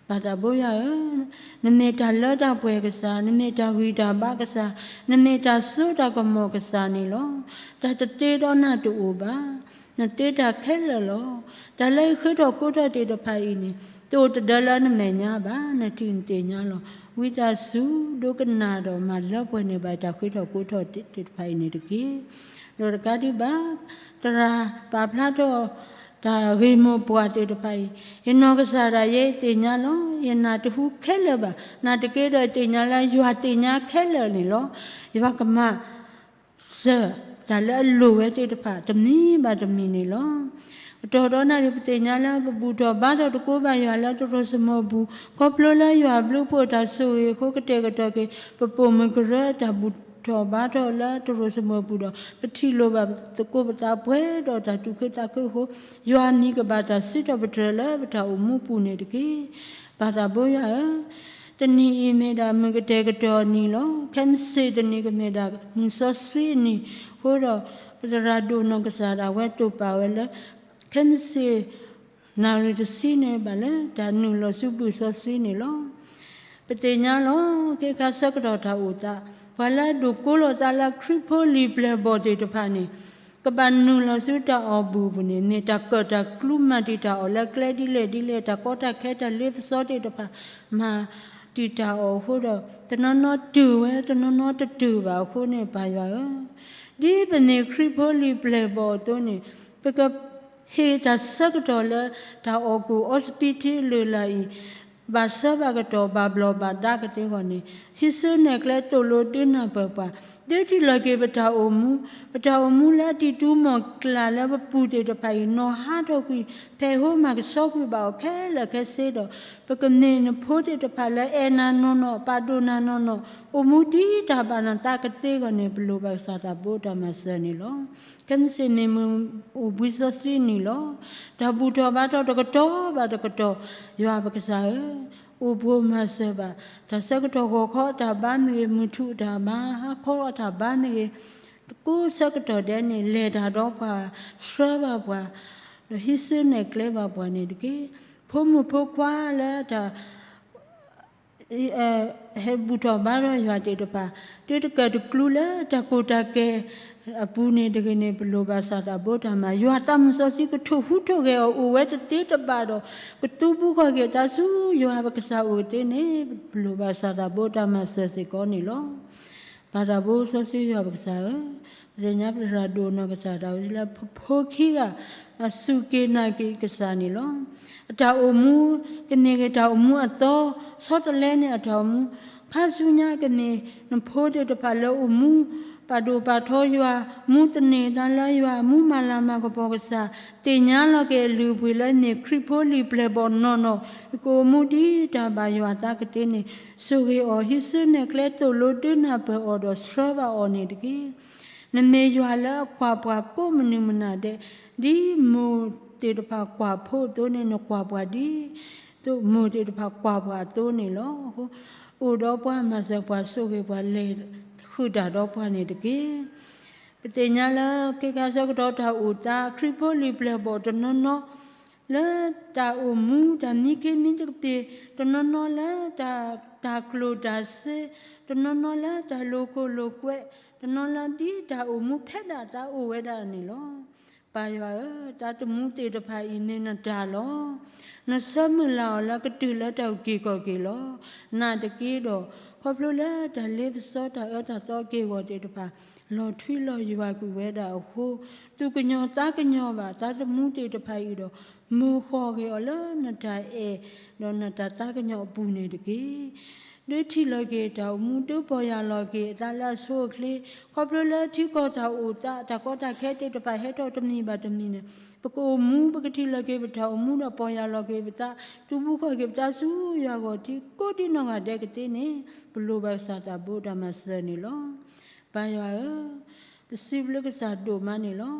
ပၢ်သးဘိယွၤဧၢ, နမ့ၢ်တၢ်လၢတၢ်ပှဲၤကစၢ်, နမ့ၢ်တၢ်ဂံၢ်တၢ်ဘါကစၢ်, နမ့ၢ်တၢ်စိတၢ်ကမီၤကစၢ်န့ၣ်လီၤ. တၢ်တသ့ဒီးနၤတအိၣ်ဘၣ်. နသ့တၢ်ခဲလၢာ်လီၤ. တၢ်လၢယဃ့ထီၣ်ကိးထီၣ်သ့ၣ်တဖၣ်အံၤန့ၣ် တအိၣ်တဒၢလၢနမဲာ်ညါဘၣ်, နထံၣ်နသ့ၣ်ညါလီၤ. ဝံသးစူၤ ဒိကနၣ်ဒီးမၤလၢပှဲၤန့ၢ်ဘၣ်တၢ်ဃ့ထီၣ်ကိးထီၣ်သ့ၣ်တဖၣ်အံၤန့ၣ်တက့ၢ်. ဒီးတကးဒံးဘၣ်, သရၣ်ပာ်ဖျါထီၣ် တၢ်ဂ့ၢ်မိၢ်ပှၢ်သ့ၣ်တဖၣ်အံၤ, ယနီၢ်ကစၢ်ဒၣ်ယဲအသ့ၣ်ညါလီၤ. ယနာ်တဟူခဲလၢာ်ဘၣ်. နာ်သက့ဒီးယသ့ၣ်ညါလၢ ယွၤသ့ၣ်ညါခဲလၢာ်န့ၣ်လီၤ. ယွၤကမၤစၢၤတၢ်လၢအလိၣ်ဝဲသ့ၣ်တဖၣ် တမံၤဘၣ်တမံၤန့ၣ်လီၤ. ကတီၢ်ဒီးနၣ်ရံၣ် ပသ့ၣ်ညါလၢ ပဘူၣ်ထီၣ်ဘါထီၣ်သကိးဘၣ်ယွၤလၢတရိၤစမိၢ်ပူၤ, ခီဖျိလၢယွၤအဘျုးအဖှိၣ်အတၢ်ဆိၣ်ဂ့ၤအဃိ ကတဲာ်ကတီၤက့ၤ ပပိာ်မုၣ်ကရၢအတၢ်ဘူၣ်ထီၣ်ဘါထီၣ်လၢတရိၤစမိၢ်ပူၤဒီး ပထံၣ်လိာ်ဘၣ်သကိးပသးပှဲၤဒီးတၢ်သူၣ်ခုသးခုအဃိ, ယွၤအမံၤကဘၣ်တၢ်စံးထီၣ်ပတြၢၤလၢပတၢ်အိၣ်မူပူၤန့ၣ်တက့ၢ်. ပၢ်သးဘိယွၤဧၢ, တနံၤအံၤမ့ၢ်ဒၣ်မုၢ်ကတဲာ်ကတီၤအနံၤလီၤ. ခဲမုၢ်ဆ့ၣ်တနံၤကမ့ၢ်ဒၣ်မုၢ်စီဆှံအနံၤအဃိဒီး, ပသရၣ်ဒိၣ်နီၢ်ကစၢ်ဒၣ်ဝဲတိာ်ပာ်ဝဲလၢ ခဲမုၢ်ဆ့ၣ် နၣ်ရံၣ်တဆံန့ၣ် ဘၣ်လၢတၢ်နုာ်လီၤဆူမုၢ်စီဆှံန့ၣ်လီၤ. ပသ့ၣ်ညါလီၤ. ခဲခါဆၢကတီၢ်တၢ်အိၣ်သး, ပှၤလၢအဒိၣ်ကိးလိာ်သးလၢခရံာ်ဖိလံာ်ပျဲၢ်ဘီၣ်သ့ၣ်တဖၣ်န့ၣ်, ကဘၣ်နုာ်လီၤဆူတၢ်အီၣ်ဘူၣ်အပူၤန့ၣ် မ့ၢ်တၢ်ကၢၣ်တၢ်ကျူမၤတံာ်တာ်အီၤလၢကျဲဒ်လဲၣ်ဒ်လဲၣ်, တၢ်ကီတၢ်ခဲတၢ်လ့ပစီသ့ၣ်တဖၣ် မၤတံာ်တာ်အီၤအဃိဒီး, တနီၤနီၤတုၤဝဲ တနီၤနီၤတတုၤဘၣ်အဃိန့ၣ် ပၢ်ယွၤဧၢ, ဒ်ပမ့ၢ်ခရံာ်ဖိလံာ်ပျဲၢ်ဘီၣ်အသိးန့ၣ်, ပက ဟ့ၣ်တၢ်ဆၢကတီၢ်လၢ တၢ်အီၣ်ကူၣ်အီစပံးထံအလုၢ်အလၢ်အံၤ, ဘၣ်ဆၢဘၣ်ကတီၢ် ဘၣ်ဘျီးဘၣ်ဒါကသ့အဂီၢ်န့ၣ်, ဟံးစုနဲၣ်ကျဲ သိၣ်လိဒုးနၢ်ပၢၢ်ပှၤ, ဒုးထံၣ်လီၤက့ၤပတၢ်အိၣ်မူ, ပတၢ်အိၣ်မူလၢအတံၤတူမီၢ်ကျၢ်လၢပပူၤသ့ၣ်တဖၣ်အံၤ နီၢ်ဟါထီၣ်ကွံာ်, ဖဲးဟိမၤကဆှီကွံာ်ဘၣ်အီၤခဲလၢာ်ခဲဆ့ဒီး, ပကမ့ၢ်နဖိသ့ၣ်တဖၣ်လၢအဲၣ်နၤနီၢ်နီၢ်, ပာ်ဒိၣ်နၤနီၢ်နီၢ်, အိၣ်မူဒ်တၢ်ဘၣ်နသးကသ့အဂီၢ်န့ၣ်, ပလိၣ်ဘၣ်ကစၢ်သးဘိတၢ်မၤစၢၤန့ၣ်လီၤ. ခဲမုၢ်ဆ့ၣ်န့ၣ် မုၢ်အိၣ်ဘှံးစီဆှံနံၤလီၤ. တၢ်ဘူၣ်ထီၣ်ဘါထီၣ်တကတီၢ်ဘၣ်တကတီၢ်, ယွၤပကစၢ်ဧၢ, အိၣ်ဘှံးမၤစၢၤဘၣ်, တၢ်ဆၢကတီၢ်ဂီၤခီအတၢ်ဘါမ့ၢ်ဂ့ၤ, မုၢ်ထူၣ်အတၢ်ဘါ, ဟါခီအတၢ်ဘါမ့ၢ်ဂ့ၤ, တကိးဆၢကတီၢ်ဒဲးန့ၣ် လဲၤတၢ်ဒီးပှၤ, ဆှၢဘၣ်ပှၤ, ဒီးဟံးစုနဲၣ်ကျဲဘၣ်ပှၤန့ၣ်တက့ၢ်. ဖိမုၣ်ဖိခွါလၢတၢ် ဟဲဘူၣ်ထီၣ်ဘါထီၣ်ယွၤသ့ၣ်တဖၣ်, တုၤတကၢၢ်တကျူလၢတၢ်ကိၢ်တၢ်ဂီၤအပူၤန့ၣ်တဂ့ၤန့ၣ်, ပလိၣ်ဘၣ်ကစၢ်သးဘိတၢ်မၤ, ယွၤသးမုၢ်စီဆှံကထိၣ်ဟူးထိၣ်ဂဲၤအီၤ, အိၣ်ဝဲတသ့တဘၣ်ဒီး, ကသူဘုဃီၣ်က့ၤတၢ်ဆူယွၤပကစၢ်အိၣ်ကသ့န့ၣ်, ပလိၣ်ဘၣ်ကစၢ်သးဘိတၢ်မၤစၢၤစ့ၢ်ကီးန့ၣ်လီၤ. ပၢ်သးဘိစီဆှံယွၤပကစၢ်ဧၢ, ပသ့ၣ်ညါပတၢ်ရၤဒိၣ်နီၢ်ကစၢ်ဒၣ်ဝဲလၢ ဖိခံဂၤ အစူၢ်က့ၤနာ်က့ၤကစၢ်န့ၣ်လီၤ. အတၢ်အိၣ်မူ, ကန့ၢ်က့ၤတၢ်အိၣ်မူအသီ, ဆီတလဲန့ၢ်အတၢ်အိၣ်မူ, ခါဆူညါကန့ၢ်နဖိသ့ၣ်တဖၣ်လၢအိၣ်မူ, ပာ်ဒိၣ်ပာ်ထီယွၤ, မူသန့ၤတၢ်လၢယွၤ, မူမၤလၤမၤကပီၤကစၢ်, သ့ၣ်ညါလီၤက့ၤအလုၢ်အပှ့ၤလၢန့ၢ်ခရံာ်ဖိလံၤပျဲၢ်ဘီၣ်နီၢ်နီၢ်, ကအိၣ်မူဒ်တၢ်ဘၣ်ယွၤသးကသ့န့ၣ်, ဆိၣ်ဂ့ၤအီၤ, ဟံးစုနဲၣ်ကျဲ သိၣ်လိဒုးနၢ်ပၢၢ်အီၤဒီးဆှၢဘၣ်အီၤန့ၣ်တက့ၢ်. နမ့ၢ်ယွၤလၢအကွၢ်ပှၤကိးမနုၤမနၤဒဲး, ဒ်မိၢ်သ့ၣ်တဖၣ်ကွၢ်ဖိအသိးန့ၣ်, နကွၢ်ပှၤဒ်သိးမိၢ်သ့ၣ်တဖၣ်ကွၢ်ပှၤအသိးန့ၣ်လီၤ. အိၣ်ဒီးပှၤ, မၤစၢၤပှၤ, ဆိၣ်ဂ့ၤပှၤ, လဲၤဃုာ်တၢ်ဒီးပှၤန့ၣ်တက့ၢ်. ပသ့ၣ်ညါလၢ ခဲကါဆၢကတီၢ်တၢ်အိၣ်သး, ခရံာ်ဖိလံၤပျဲၢ်ဘီၣ်တနီၤနီၤ, လၢတၢ်အိၣ်မူ, တၢ်မံခ့မံသကပ့ၤ, တနီၤနီၤလၢတၢ်ကျိၣ်တၢ်စ့, တနီၤနီၤလၢတၢ်လိၤခိၣ်လိၤကွဲး, တနီၤလၢဒ်တၢ်အိၣ်မူဖဲဒၣ်အသးအိၣ်ဝဲဒၣ်န့ၣ်လီၤ. ပၢ်ယွၤဧၢ, သးသမူသ့ၣ်တဖၣ်အံၤမ့ၢ်နတၢ်လီၤ. နဆၢမုၢ်လၢ်အီၤလၢကတုၤလၢတၢ်အုၣ်က့ၤခီၣ်က့ၤလီၤ. နာ်သက့ဒီး, ခီဖျိလၢတၢ်လ့ပစီတၢ်အၢတၢ်သီအက့ၢ်အဂီၤသ့ၣ်တဖၣ်, လီၤထွံလီၤယွၤကွံာ်ဝဲဒၣ်အဃိ, သူၣ်ကညီၤသးကညီၤဘၣ်သးသမူသ့ၣ်တဖၣ်အံၤဒီး, မိၢ်ဃီၣ်က့ၤအီၤလၢနတၢ်အဲၣ်, ဒီးနတၢ်သးကညီၤအပူၤန့ၣ်တက့ၢ်. ဒုးထံၣ်လီၤက့ၤတၢ်အိၣ်မူ, ဒုးပီၢ်ယၢ်လီၤက့ၤအသးလၢအဆိအချ့, ခီဖျိလၢထံကီၢ်တၢ်အိၣ်သး, တၢ်ကီတၢ်ခဲသ့ၣ်တဖၣ်ဟဲထီၣ်တမံၤဘၣ်တမံၤန့ၣ်, ပကအိၣ်မူ, ပကထံၣ်လီၤက့ၤပတၢ်အိၣ်မူဒီးပီၢ်ယၢ်လီၤက့ၤပသး, သူၣ်ဘုဃီၣ်က့ၤပသးဆူယွၤအဂီၢ်ထံကိးဒံနီၢ်ဂၤဒဲးကသ့န့ၣ်, ပလိၣ်ဘၣ်ကစၢ်သးဘိတၢ်မၤစၢၤန့ၣ်လီၤ. ပၢ်ယွၤဧၢ, ပစံးဘျုးကစၢ်ဒိၣ်မးန့ၣ်လီၤ.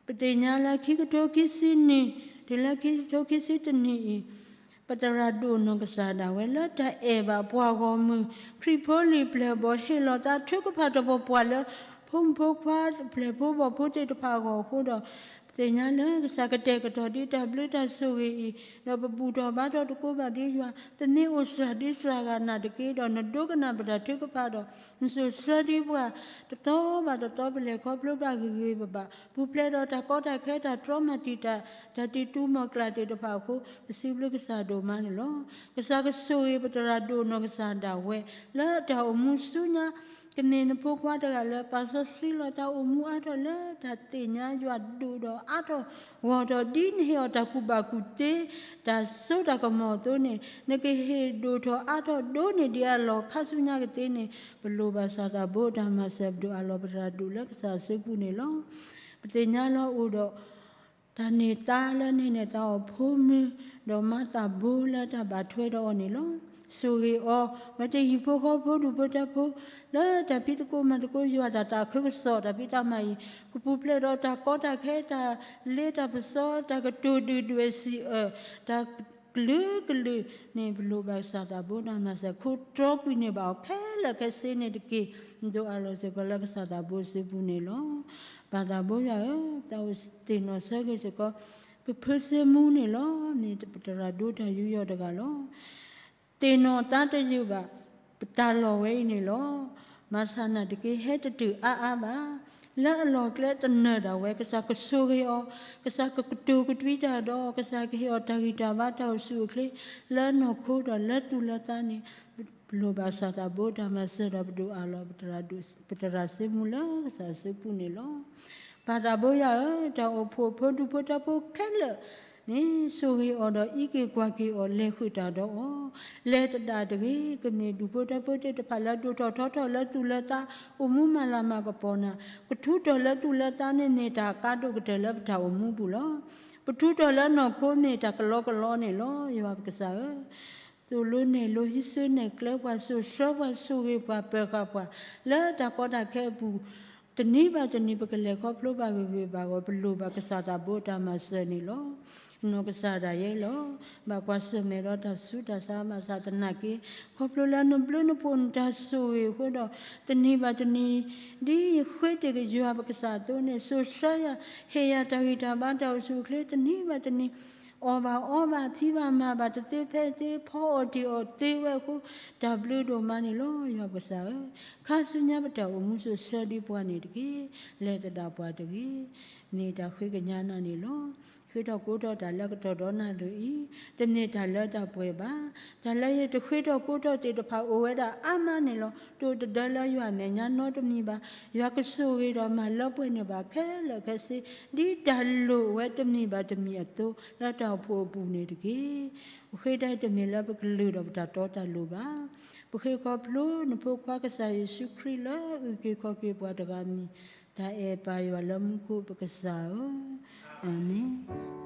ပသ့ၣ်ညါလၢခံကထိခံဆံနံၣ်, တုၤလၢခံကထိခံဆံတနံၣ်အံၤ, ပသရၣ်ဒိၣ်နီၢ်ကစၢ်ဒၣ်ဝဲလၢတၢ်အဲၣ်ဘၣ်ပှၤဂီၢ်မုၢ်, ခရံာ်ဖိလံၤပျဲၢ်ဘီၣ်ဟ့ၣ်လီၤသးထုကဖၣ်တပှီၤပှီၤလၢ ဖိမုၣ်ဖိခွါပျဲၢ်ဖိဘီၣ်ဖိသ့ၣ်တဖၣ်အဂီၢ်အဃိဒီး, ပသ့ၣ်ညါလၢကစၢ်ကတဲာ်ကတီၤဒ်တၢ်ဘျုးတၢ်ဆိၣ်ဂ့ၤအံၤ, ဒီးပဘူၣ်ထီၣ်ဘါထီၣ်သကိးဘၣ်ဒ်ယွၤ, ပမ့ၢ်အိၣ်စှၤဒ်စှၤဂၤနာ်သက့ဒီး, နဒိကနၣ်ပတၢ်ထုကဖၣ်ဒီး, နစိာ်ဆှၢဒံးပှၤ, တသီဘၣ်တသီပလဲၤခီဖျိဘၣ်ဂ့ၤဂ့ၤဘၣ်ဘၣ်, ပူၤဖျဲးဒီးတၢ်ကီတၢ်ခဲတၢ်တြီမၤတံာ်တာ်, တၢ်တံၤတူၢ်မီၢ်ကျၢ်သ့ၣ်တဖၣ်အဃိ, ပစံးဘျုးကစၢ်ဒိၣ်မးန့ၣ်လီၤ. ကစၢ်ကဆိၣ်ဂ့ၤပသရၣ်ဒိၣ်နီၢ်ကစၢ်ဒၣ်ဝဲ, လၢတၢ်အိၣ်မူဆူညါ, ကမ့ၢ်နဖိခွါတဂၤလၢပာ်စီဆှံလီၤသးအိၣ်မူအါထီၣ်လၢတၢ်သ့ၣ်ညါယွၤဒိၣ်ဒီး အါထီၣ်ဂီၢ်ထီၣ်ဒ်နဟ့ၣ်အီၤတၢ်ကူၣ်ဘၣ်ကူၣ်သ့, တၢ်စိတၢ်ကမီၤအသိးန့ၣ်, နကဟ့ၣ်ဒိၣ်ထီၣ်အါထီၣ်ဒိၣ်န့ၢ်ဒံးအလီၢ်ခါဆူညါကသ့န့ၣ်, ပလိၣ်ဘၣ်ကစၢ်သးဘိတၢ်မၤစၢၤ, ပဒိၣ်အးလီၤပသရၣ်ဒိၣ်လၢကစၢ်အစုပူၤန့ၣ်လီၤ. ပသ့ၣ်ညါလၢအိၣ်ဒီး တၢ်န့ၢ်သါလၢန့ၢ်သါအီၤဖိမုၣ်, ဒီးမၤသးဘိလၢတၢ်ဘၣ်ထွဲဒီးအီၤန့ၣ်လီၤ. ဆိၣ်ဂ့ၤအီၤ, ဝဲတယံၤဖိဃီဖိဒူၣ်ဖိထၢဖိ, လၢတၢ်ဖံးသကိးမၤသကိးယွၤတၢ်သးခုကစီၣ်တၢ်ဖံးတၢ်မၤအံၤ, ကပူၤဖျဲးဒီးတၢ်ကီတၢ်ခဲ, တၢ်လ့တၢ်ပစီ, တၢ်ကတိၤဒုၣ်ဒွဲၣ်စံးအၢ, တၢ်ကလုာ်ကလုာ်န့ၣ်, ပလိၣ်ဘၣ်ကစၢ်သးဘိတၢ်မၤစၢၤ, ခိးတြီကွံာ်န့ၢ်ဘၣ်အီၤခဲလၢာ်ခဲဆ့န့ၣ်တက့ၢ်. ဒိၣ်အးလီၤစ့ၢ်ကီးလၢကစၢ်သးဘိစုပူၤန့ၣ်လီၤ. ပၢ်သးဘိယွၤဧၢ, တၢ်အိၣ်သ့ၣ်နီၣ်ဆၢဂ့ၤစ့ၢ်ကီး, ပဖုစ့မူန့ၣ်လီၤ. မ့ၢ်ပသရၣ်ဒိၣ်တၢ်ယူးယီၣ်တဂၤလီၤ. သ့ၣ်နီၣ်သါတယုၢ်ဘၣ်, ပတၢ်လီၢ်ဝဲအံၤန့ၣ်လီၤ. မၤဆါနာ်သက့ ဟဲတတုၤအါအါဘၣ်. လၢအလီၢ်ကျဲတနၢၤဒၣ်ဝဲ, ကစၢ်ကဆိၣ်ဂ့ၤအီၤ, ကစၢ်ကကတိၤကတွံတၢ်ဒီး, ကစၢ်ကဟ့ၣ်အီၤတၢ်ဂံၢ်တၢ်ဘါတၢ်အိၣ်ဆူၣ်အိၣ်ချ့, လၢနီၢ်ခိဒီးလၢသူၣ်လၢသးန့ၣ်, ပလိၣ်ဘၣ်ကစၢ်သးဘိတၢ်မၤစၢၤဒီးပဒိၣ်အးလီၤ, ပသရၣ်စ့မူလၢကစၢ်စုပူၤန့ၣ်လီၤ. ပၢ်သးဘိယွၤဧၢ, တၢ်အိၣ်ဖှိၣ်ဖိဒူၣ်ဖိထၢဖိခဲလၢာ် န့ၣ်ဆိၣ်ဂ့ၤအီၤဒီးအံးက့ၤကွၢ်က့ၤအီၤ လဲၤဃုာ်တၢ်ဒီးအီၤ, လဲၤသဒၣ်တဂ့ၤ. ကမ့ၢ်ဒူၣ်ဖိထၢဖိသ့ၣ်တဖၣ်လၢဒိၣ်ထီၣ်ထီထီၣ်လၢသူၣ်လၢသး, အိၣ်မူမၤလၤမၤကပီၤနၤ, ကထူးထီၣ်လၢသူၣ်လၢသးန့ၣ်မ့ၢ်တၢ်ကါဒိၣ်ကတၢၢ်လၢပတၢ်အိၣ်မူပူၤလီၤ. ပထူးထီၣ်လၢနီၢ်ခိမ့ၢ်တၢ်ကလီကလီန့ၣ်လီၤ. ယွၤပကစၢ်ဧၢ, သိၣ်လိနဲၣ်လိ ဟံးစုနဲၣ်ကျဲပှၤ စိာ်ဆှၢပှၤ ဆိၣ်ဂ့ၤပှၤ ပၢၤဃာ်ပှၤ လၢတၢ်ကီတၢ်ခဲအပူၤ တနံၤဘၣ်တနံၤ ပကလဲၤခီဖျိဘၣ်ဂ့ၤဂ့ၤဘၣ်ဂ့ၤ ပလိၣ်ဘၣ်ကစၢ်တၢ်ဘိးတၢ်မၤစၢၤန့ၣ်လီၤ. နီၢ်ကစၢ်ဒၣ်ယဲလီၤ. ဘၣ်ကွၢ်ဆၢၣ်မဲာ်ဒီးတၢ်ဆူးတၢ်ဆါ ဘၣ်ဆၣ်သနာ်က့ ခီဖျိလၢနဘျုးနဖှိၣ်နတၢ်ဆိၣ်ဂ့ၤအဃိဒီး တနံၤဘၣ်တနံၤ ဒ်ယဃ့တ့ၢ်က့ၤယွၤပကစၢ်အသိးန့ၣ် စိာ်ဆှၢယၤ ဟ့ၣ်ယၤတၢ်ဂံၢ်တၢ်ဘါတၢ်အိၣ်ဆူၣ်အိၣ်ချ့ တနံၤဘၣ်တနံၤ အီၣ်ဘၣ်အီဘၣ် ဖံးဘၣ်မၤဘၣ် တသ့ဖဲသ့ ဖီအီၣ်တ့ၢ်အီၣ်သ့ဝဲအဃိ တၢ်ဘျုးဒိၣ်မးန့ၣ်လီၤ. ယွၤပကစၢ်ဧၢ, ခါဆူညါပတၢ်အိၣ်မူစိာ်ဆှၢဒံးပှၤန့ၣ်တက့ၢ်. လဲၤသဒၣ်ပှၤတဂ့ၤ. မ့ၢ်တၢ်ဃ့ကညးနၤန့ၣ်လီၤ. ဃ့ထီၣ်ကိးထီၣ်တၢ်လၢကတီၢ်ဒီနၤဒၣ်အံၤ တမ့ၢ်တၢ်လၢတၢ်ပှဲၤဘၣ်. တၢ်လၢယတဃ့ထီၣ်ကိးထီၣ်သ့ၣ်တဖၣ်အိၣ်ဝဲဒၣ်အါမးန့ၣ်လီၤ. တအိၣ်တဒၢလၢယွၤအမဲာ်ညါနီတမံၤဘၣ်. ယွၤကဆိၣ်ဂ့ၤဒီးမၤလၢပှဲၤန့ၢ်ဘၣ်ခဲလၢာ်ခဲဆ့ ဒ်တၢ်လိၣ်ဝဲတမံၤဘၣ်တမံၤအသိး လၢတၢ်အိၣ်ဖှိၣ်အပူၤန့ၣ်တက့ၢ်. ပဃ့တၢ်တမ့ၢ်လၢပကလုၢ်ဒီးပတၢ်တီတၢ်လိၤဘၣ်. ပဃ့ခီဖျိနဖိခွါကစၢ်ယ့ၣ်ၡူးခရံာ်လၢအုၣ်က့ၤခီၣ်က့ၤပှၤတဂၤအမံၤ, တၢ်အဲၣ်ပၢ်ယွၤလၢမူခိၣ်ပကစၢ်ဧၢ, အၤမ့ၣ်.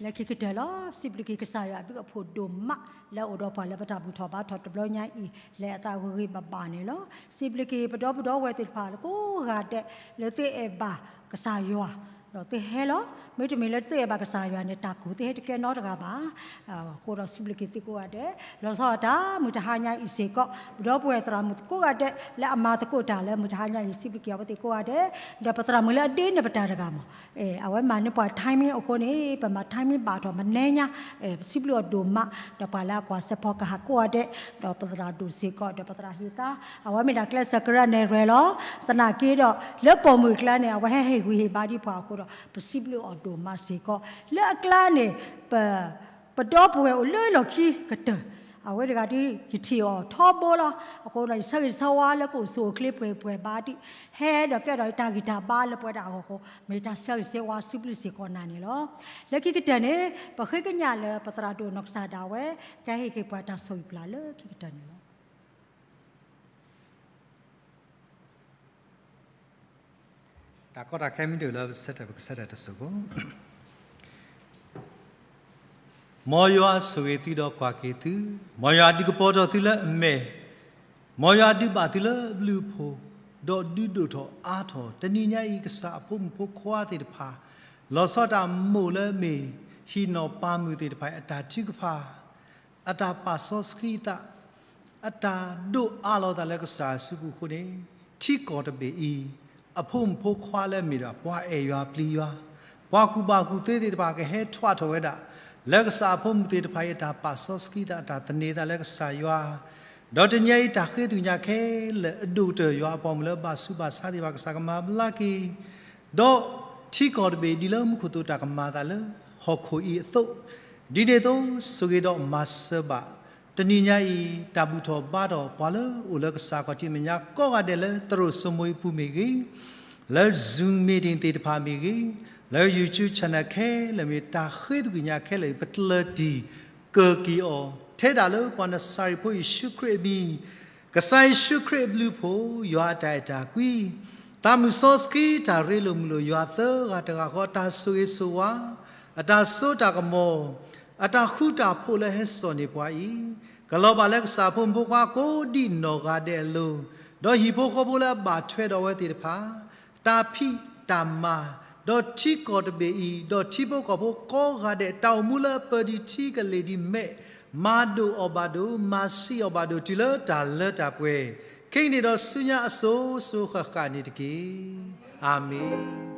လၢခံကတၢၢ်လီၤ. စံးဘျုးက့ၤကစၢ်ယွၤအဘျုးအဖှိၣ်ဒိၣ်မး လၢအအိၣ်ဒီးပှၤလၢပတၢ်ဘူၣ်ထီၣ်ဘါထီၣ်တဘျီညါအံၤ လၢအသးဂ့ၤဂ့ၤဘၣ်ဘၣ်န့ၣ်လီၤ. စံးဘျုးက့ၤပဒီပုၢ်ဒီဝဲၢ်သ့ၣ်တဖၣ်ကိးဂၤဒဲး လၢသုအဲၣ်ဘၣ်ကစၢ်ယွၤ ဒီးသုဟဲလီၤ. မ့တမ့ၢ်လၢသုအဲၣ်ဘၣ်ကစၢ်ယွၤန့ၣ် တၢ်ကူၣ်သုဟဲတကဲနီတဂၤဘၣ်. အဃိဒီးစံးဘျုးက့ၤသုကိးဂၤဒဲး လီၤဆီဒၣ်တၢ် မုၢ်တဟါညါအံၤစ့ၢ်ကီး ပဒီပုၢ်ဝဲၢ်သရၣ်မုၣ်ကိးဂၤဒဲး လၢအမၤသကိးတၢ်လၢမုၢ်တဟါညါအံၤ စံးဘျုးက့ၤအဝဲသ့ၣ်ကိးဂၤဒဲး ဒီးပသရၣ်မုၣ်လၢအဒ့န့ၣ်ပတၢ်တဂၤမး အဝဲမၤန့ၢ်ပှၤ timing အဃိန့ၣ် ပမၤ timing ဘၣ်ထီၣ်မနုၤညါ ပစံးဘျုးအီၤဒိၣ်မး ဒီးပှၤလၢအကွၢ်စဲးဖီကဟၣ်ကိးဂၤဒဲး ဒီးပသရၣ်ဒိၣ်စ့ၢ်ကီး ဒီးပသရၣ်ဟ့ၣ်သါ အဝဲမ့ၢ်ဒၣ်ကျဲးစၢးကရၢနဲၣ်ရွဲၣ်လီၤ. သနာ်က့ဒီး လၢပိာ်မုၣ်အကျါန့ၣ် အဝဲဟဲဟ့ၣ်ဂံၢ်ဟ့ၣ်ဘါဒံးပှၤအဃိဒီး ပစံးဘျုးအီၤဒိၣ်မးစ့ၢ်ကီး လၢအကျါန့ၣ် ပ ပဒီပုၢ်ဝဲၢ်အိၣ်လၢလီၢ်ခံကတၢၢ် အဝဲတဂၤဒ်ယထံၣ်အီၤထီဘိလီၤ. အဃိဒီးယဆၢဂ့ၤဆၢဝါလၢကအိၣ်ဆူၣ်အိၣ်ချ့ပှဲၤပှဲၤဘၣ်ဒံး ဟဲဒီးကဲထီၣ်ယတၢ်ဂံၢ်တၢ်ဘါလၢပဝဲဒၣ်အဂီၢ်အဃိ မ့ၢ်တၢ်ဆၢဂ့ၤဆၢဝါစံးဘျုးစ့ၢ်ကီးနၤန့ၣ်လီၤ. လၢခံကတၢၢ်န့ၣ် ပဃ့ကညးလၢပသရၣ်ဒိၣ်နီၢ်ကစၢ်ဒၣ်ဝဲ ကဟ့ၣ်ဂံၢ်ပှၤတၢ်ဆိၣ်ဂ့ၤပျၢ်လၢခံကတၢၢ်န့ၣ်လီၤ. တၢ်ကီတၢ်ခဲမ့ၢ်တအိၣ်လၢပဆၢထၢၣ် ပကဆၢထၢၣ်တစိၢ်ဖိ မ်ယွၤဆိၣ်ဂ့ၤသုဒီးကွၢ်က့ၤသု, မ်ယွၤဒုးကပီၤထီၣ်သုလၢအမဲာ်, မ်ယွၤဒုးဘၣ်သုလၢအဘျုးအဖှိၣ်, ဒီးဒုးဒိၣ်ထီၣ်အါထီၣ် တနံၤညါအံၤ ကစၢ်အဖိမုၣ်ဖိခွါသ့ၣ်တဖၣ် လီၤဆီဒၣ်တၢ်မိၢ်လၢအမ့ၢ်ဟံၣ်နီၢ်ပၢ်မုၣ်သ့ၣ်တဖၣ်အတၢ်ထုကဖၣ် အတၢ်ပာ်စီဆှံအသး, အတၢ်ဒိးအးလီၤအသးလၢကစၢ်အစုပူၤအဃိန့ၣ်, ထံကီၢ်တဘ့ၣ်အံၤ အဖိမုၣ်ဖိခွါလၢအမ့ၢ်ဒၣ် ပှၤအဲၣ်ယွၤပျံၤယွၤ, ပှၤကူၣ်ဘၣ်ကူၣ်သ့သ့ၣ်တဖၣ်ကဟဲထွဲထီၣ်ဝဲဒၣ် လၢကစၢ်အဖိမုၣ်သ့ၣ်တဖၣ်အံၤအတၢ်ပာ်စီဆှံအသး အတၢ်သန့ၤအသးလၢကစၢ်ယွၤ, ဒီးတနံၤအံၤတၢ်ဃ့သ့ၣ်ညါခဲလၢာ်အဒိၣ်ကတၢၢ် ယွၤအပိာ်မုၣ်လၢအဘၣ်ဆူးဘၣ်ဆါသ့ၣ်တဖၣ် ကစၢ်ကမၤဘျါက့ၤ ဒီးထံကီၢ်တဘ့ၣ်ဒ်လၢမူခိၣ်သ့ၣ်တဖၣ်ကမၤအသးလၢဟီၣ်ခိၣ်အံၤအသိး, ဒ်န့ၣ်အသိး ဆိၣ်ဂ့ၤဒီးမၤစၢၤဘၣ် တနံၤညါအံၤ တၢ်ဘူၣ်ထီၣ်ဘါထီၣ်ပှၤလၢအိၣ်လၢကစၢ်ခီၣ်ထံးမဲာ်ညါကိးဂၤဒဲးလၢ သရိာ်စိမိၤအပူၤမ့ၢ်ဂ့ၤ, လၢ Zoom meeting သ့ၣ်တဖၣ်မ့ၢ်ဂ့ၤ, လၢ YouTube channel ခဲလၢာ်မ့ၢ် တၢ်ဃ့သကွံၢ်ညါခဲလၢာ်အံၤ ပကျၢၤတံၢ်ကၢၢ်က့ၤအီၤ ထဲဒၣ်လၢပှၤနစၤရ့းဖိယ့ၣ်ၡူးခရံာ်အမံၤ, ကစၢ်ယ့ၣ်ၡူးခရံာ်အဘျုးအဖှိၣ်, ယွၤအတၢ်အဲၣ်တၢ်ကွံ, သးမုၣ်စီဆှံတၢ်ရ့လိာ်မုာ်လိာ်ယွၤသၢဂၤတဂၤဃီ တၢ်ဆိၣ်ဂ့ၤဆိၣ်ဝါ, အတၢ်စိတၢ်ကမီၤ, အတၢ်ဃူတၢ်ဖိးလၢဟဲစိာ်န့ၢ်ပှၤအံၤ, ကလီၤဘၣ်လၢကစၢ်ဖိမုၣ်ဖိခွါကိးဒံးနီၢ်ဂၤဒဲးအလိၤ, ဒီးဟံၣ်ဖိဃီဖိလၢအဘၣ်ထွဲဒီးအဝဲသ့ၣ်တဖၣ်, တၢ်ဖံးတၢ်မၤ, ဒီးထံကီၢ်တဘ့ၣ်အံၤ, ဒီးထံဖိကီၢ်ဖိကိးဂၤဒဲး တၢ်အိၣ်မူလၢအပၢၤဒံးထံကလ့ၢ်ဒံးမဲး, မၤဒိၣ်အီၤဘၣ်ဒိၣ်, မၤဆံးအီၤဘၣ်ဒိၣ် တုၤလၢတၢ်လၢတၢ်ပှဲၤ, ခဲအံၤန့ၣ်ဒီးဆူညါအစိၤစိၤဃၣ်ဃၣ်န့ၣ်တက့ၢ်. အၤမ့ၣ်.